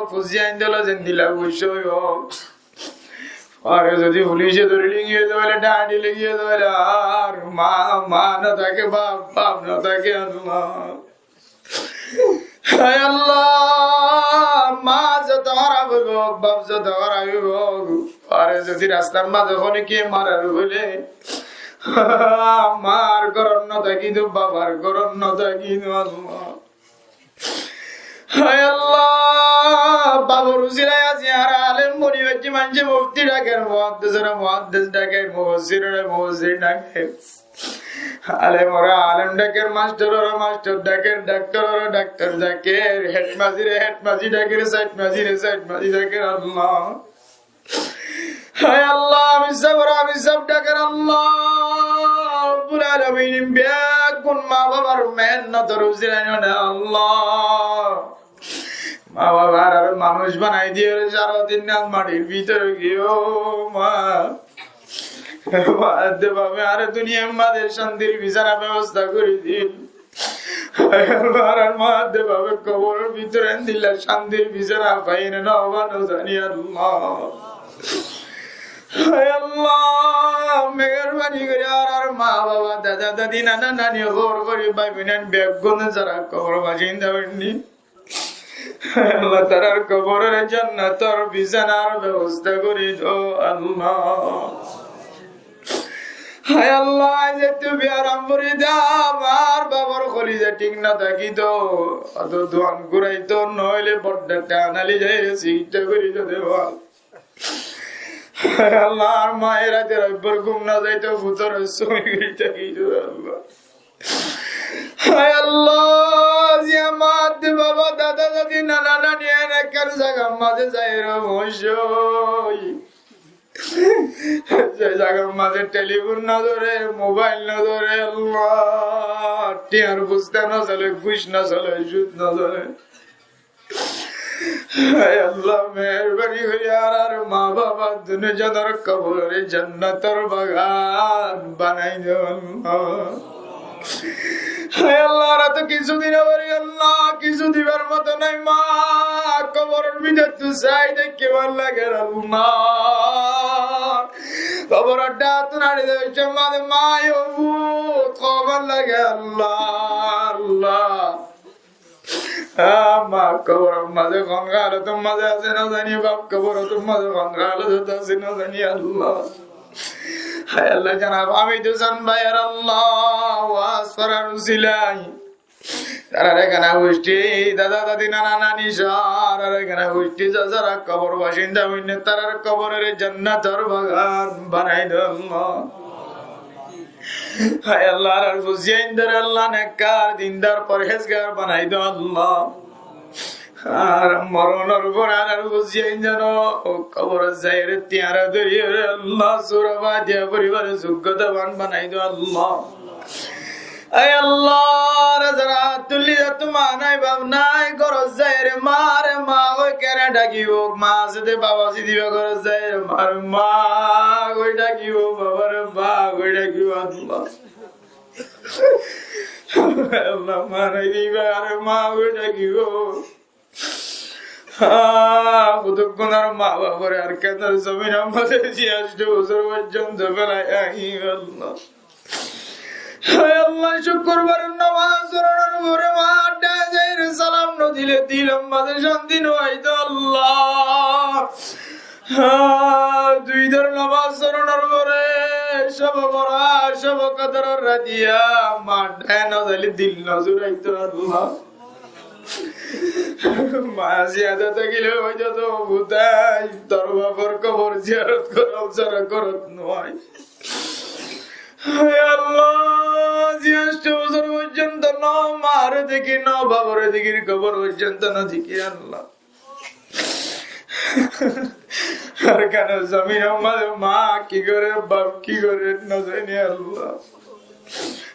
fuain dolo zendilla gucá óibo. Ar zodi fulice dóri loi giyé de óile, dhañçi loi giyé de óile, ar ma, ma no táke, baf, baf no táke, Allah. Ai Allah, ma zoto háraf óibo, baf zoto háraf óibo, ar zodi rastar maze hono kiyé marer óile, mar górot no táki do, babar górot no táki do, Allah. Ai Allah, bafor usilai aijja añára alem boni faijjí, maincé mufti dhaker, muhaddes ore muhaddes dhaker, mufassir ore mufassir dhaker. Alem ore alem dhaker, mastor ore mastor dhaker, daktor ore daktor dhaker, hed mazi re hed mazi dhaker, said mazi re said mazi dhaker, Allah. Ai Allah, amir sáb ore amir sáb dhaker, Allah. Rabbul Alamin, beggún ma babar mehennotor usilai ne, Allah. Má baba añáre manúic banai diyóre sára din ot maçir bútore giyó, má. Má de baba añáre duniyar maze cántir bisana bebosta gori dil. Añárar má de baba kobor or bútore endilla cántir bisana faiyé né no faiyé no zani Allah. Hay Allah, meherbani gori añárar má baba, dada dadi, nana nani, hór hóri, bái boin beggún zara kobor basinda óinni. Hay Allah, tarár kobor ore jannator bisanar bebosta gori do Allah. Hay Allah, añí zettu biyaram fori dá, añár babar koliza thík no tákito, oto duan guraito, noóile bodda thanali zaire sikitsa gori do de baba. Hay Allah, añár maye rati raibbar gúm no zaito, futor sói gori tákito Allah. Hay Allah, ziya má de baba, dada dadi, nana nani, en ekkán zagar maze zaire moiccói. Ze zagar maze telifon no dóre, mobail no dóre Allah, tiyar busta no sole, guc no sole, sud no sole. Hay Allah, meherbani gori añárar má baba dunu zonor kobor ore jannator bagan banai do Allah. Hay Allah, añára to kessú di no fari Allah, kessú dibar moto nai, má kobor or bútore sai de kemon lager Allah. Kobor or dháttun añáre de maze má o fut kemon lager Allah, Allah. Añár má kobor or maze hon halot or maze asé no zani, baf kobor or maze hon halot ot asé no zani Allah. Hay Allah, janab Hamid Hussain báiyor Allah, waz forar usilai tarár ekkán gucthi, dada dadi, nana nani só, tarár ekkán gucthi zara kobor basinda óinne, tarár kobor ore jannator bagan banai do Allah. Hay Allah, añárar fuain dóre Allah nekkar, dindar, forhezgar banai do Allah. Ar moron or fore añárar fuain zano kobor ot zaire tiyara dóriyore Allah, sura Fatiha foribar zoggotaban banai do Allah. Ay Allah, añára zara tulli zattu má nai, baf nai, górot zaire mare má hoi kene dhakibo, má asé de baf asé de, górot zaire mare má hoi dhakibo, babare baf hoi dhakibo Allah. Allah, má nai de ibare má hoi dhakibo. Ah, kotoggunor má babare Arkanor zomin or maze ciyassó bosór forzonto felai, ay Allah. Ay Allah, cukkurbar or nomaz foronor fore má dhaye zaire salam no dile dil or maze cánti no aito Allah. Ah, dui idor nomaz foronor fore, cóbe borat, cóbe kodor or ratiya, má dhaye no zaile dil no zuraito Allah. Má ziyada tákile hoito to, fut ai, tor bafor kobor ziyarot gorom sára górot no ai. Hay Allah, ciyassó bosór forzonto no mare deki, no babare deki, kobor forzonto no deki Allah. Arkanor zomin or maze má ki gore, baf ki gore, no zani Allah.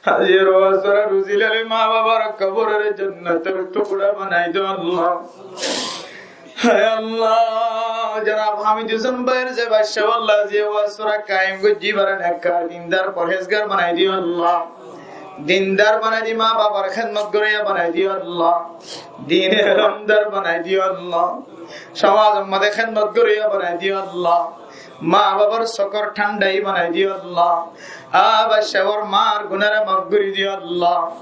Aijjar waz forar usilai má babar kobor ore jannator tukra banai do Allah. Hay Allah, janab Hamid Hussain báiyor ze bacca Allah, ze waz fora kaim goijje, ibare nekkar, dindar, forhezgar banai diyo Allah. Dindar banai di, má babar hédmot goriya banai diyo Allah. Dine elomdar banai diyo Allah. Somaz or maze hédmot goriya banai diyo Allah. Má babar sókor thandai banai diyo Allah. Abar sókor, mar gunare maf gori diyo Allah.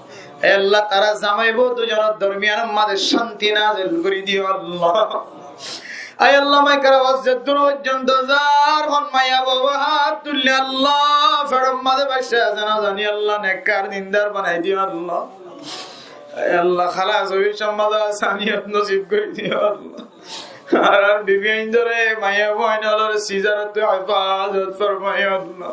Ay Allah, tara zamai bou dui zonor dormiyan or maze cánti nazil gori diyo Allah. Ay Allah, maikar awaz zeddur forzonto zar, hon maiya bou hat tulle Allah, fedor maze bacca asé no zani Allah, nekkar dindar banai diyo Allah. Ay Allah, halas óiye, somaz asaniyot nosib gori diyo Allah. Ar, ar bibi ain dore, maiya bou ain olore sizar ottu hefazot formaiyo Allah.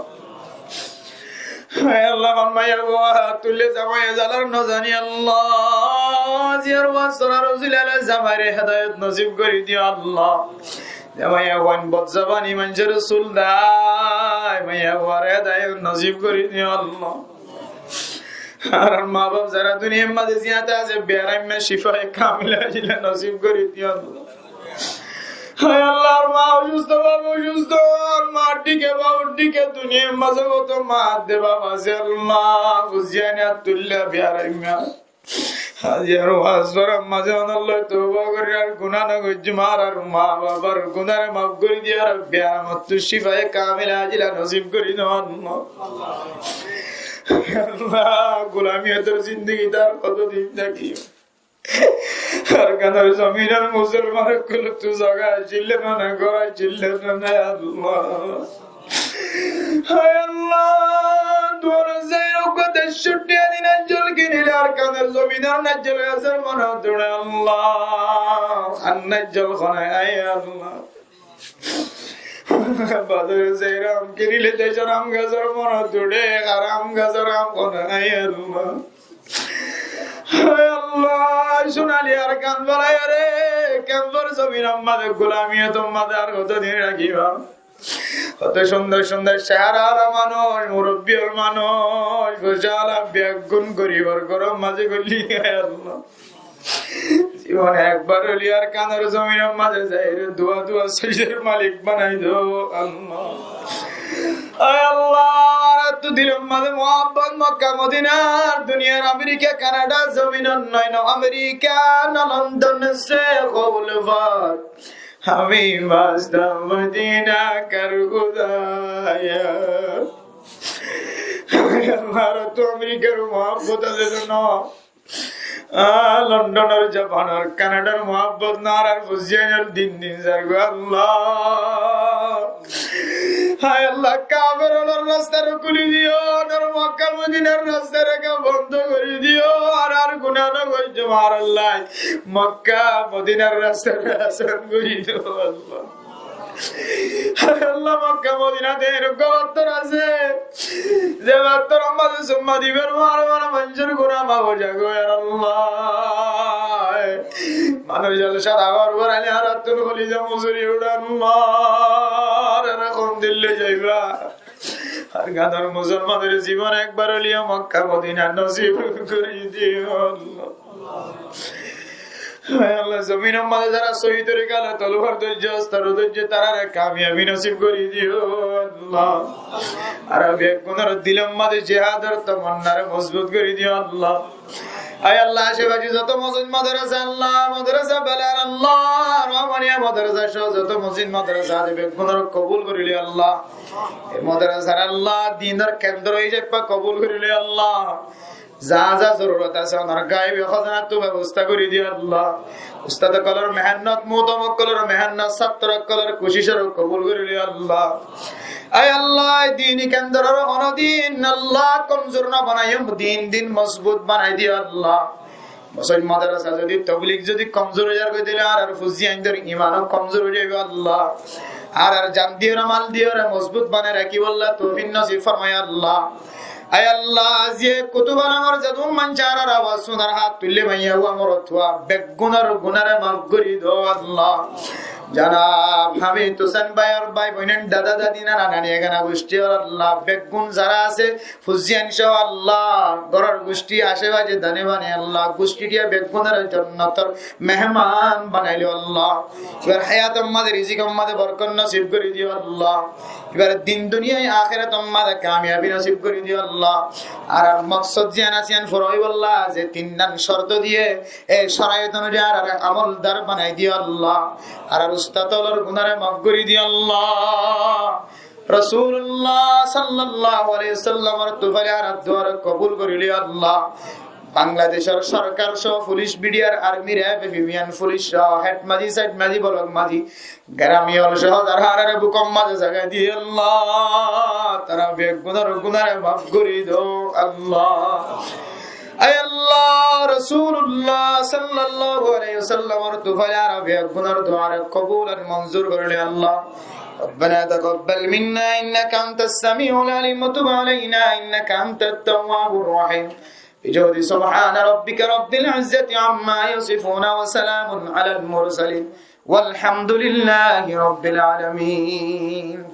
Hay Allah, hon maiya bou hat tulle zamai zalar no zani Allah. Aijjar waz forar usilai zamaire hedayot nosib gori diyo Allah. Zamai ain bad zobani manúcor sul dai, maiya bouare hedayot nosib gori diyo Allah. Añárar mabaf zará duniyar mazé ziyáñte asé, beggúnore cifaye kamila ajila nosib gorí diyo Allah. Hay Allah, añár ma ocusto, baf ocusto, añár ma dhíke, baf dhíke, duniyar mazé hoto ma de baf asé Allah, fuziyain ot tuilla beggúnore. Aijjar waz gorar mazé onor loi touba gorí, ar guná no goijjum, añárar ma bafor gunáre maf gorí diyo, ar beggúnottu cifaye kamila ajila nosib gorí do Allah. Allah, gulamiyotor zindigi tar hoto din tákiyo? Arkanor zominor musolman ókkolottu zaga accíl né, gór accíl né, Allah. Hay Allah, tuáñr zair uggwá deccó tiañ di naijjol kinile Arkanor zominor naijjol gasor mone dure Allah. Ar naijjol hone, ay Allah. Bazarot zair am kinile decor am gasor mone dure, ar am gasor am hone, ay Allah. Hay Allah, cunali Arkan felaiyóre, kemfor zominor mazé, gulamiyotor mazé ar hoto din rakiba? Hoto cúndor cúndor cehara ala manúc, murobbi ala manúc, foisa ala, beggún goribor góror mazé goillí, ay Allah. Zibone ekbar óile Arkanor zominor mazé zaiyóre dua dua sijidar malik banai do Allah. Ay Allah, añárattu dilor mazé muhabbot Mokka Modinar, duniyar Amerika, Kanada zominor noó, no Amerika, no London se kobul far. Hami wasta Modina kar Hudaya. Añárattu Amerikar muhabbot asé de noó. Ah, Londonor, Japanor, Kanadar muhabbot noó, ar fuziyainor din din zargói Allah. Hay Allah, kaferolor rasta re kúli diyo, ar Mokka Modinar rasta re bondo gorí diyo, ar, ar guná no goijjum, añárar loi Mokka Modinar rasta re asan gorí do Allah. Hay Allah, Mokka Modinat eén uggwá fattór asé, ze fattór mazé summa dibar fore fore maincór guná maf ói zagói, ar Allah. Manúc zalsá dagor goraile añárattún koliza musuri uçe Allah. Ar añára hondilla zaiba? Arkanor musolmanor zibone ekbar óileyo Mokka Modina nosib gorí diyo Allah. Hay Allah, zominor mazé zará sóhi torika loi tolwar dóijje, ostro dóijje, tarare kamiyabi nosib gorí diyo Allah. Ar beggúnor dilor mazé jihador tamannare mozbut gorí diyo Allah. Ay Allah, acé face zoto mosjid madrasa Allah, madrasa Belal Allah, Rahmaniya madrasa só zoto mosjid madrasa asé beggúnore kobul gorí loiyo Allah. E madrasare Allah dinor kendro hísabe kobul gorí loiyo Allah. Za za zorurot asé, onor gaibi hozanattú bebosta gorí diyo Allah. Ustad ókkolor mehénnot, muhtadim ókkolor mehénnot, sáttro ókkolor kucicore kobul gorí loiyo Allah. Ay Allah, e dini kendrore honodin Allah komzur no banaiyo, din din mozbut banai diyo Allah. Mosjid madrasa zodi, toblig zodi komzur ói zargói, tóile añárar fuziyaindor iman ó komzur ói zaibo Allah. Añárar jan diyore, mal diyore mozbut banai rakíbolla toufik nosib formaiyo Allah. Ay Allah, aijja Kutub Alamor zedún maincé añárar awaz cúnar, hát tuille, maiyafuwa morotfuwa, beggúnor gunáre maf gorí do Allah. Janab Hamid Hosen báiyor bái boin, dada dadi, nana nani, egana guctí, ar Allah, beggún zará asé, fuziyain só Allah, góror guctí, acé face dane bane Allah, guctí diya beggúnore jonnotor mehman banai loiyo Allah. Ibar hayator mazé, rizikor mazé borkot nosib gorí diyo Allah. Ibar din duniyai ahérator mazé kamiyabi nosib gorí diyo Allah. Añárar moksod ziyán asé, yían fura óibolla, ze tin nan corto diye, e corait onuzai añárare amoldar banai diyo Allah. Añárar ustad ókkolor gunáre maf gorí diyo Allah. Rosulullah sallallahu alaihi wasallamor tufaile añárar duare kobul gorí loiyo Allah. Bangladecor sorkar só, fulic, bidiyar, armir, F F P, Union fulic só, hed mazi, said mazi, bolok mazi, gerami ókkol só, zará añárare bukor mazé zaga diye Allah, tará beggúnor gunáre maf gorí do Allah. Ay Allah, Rosulullah sallallahu alaihi wasallamor tufaile añárar beggúnor duare kobul ar monzur gorí loiyo Allah. ربنا تقبل منا إنك أنت السميع العليم وتب علينا إنك أنت التواب الرحيم. بجود سبحان ربك رب العزة عما يصفون وسلام على المرسلين والحمد لله رب العالمين.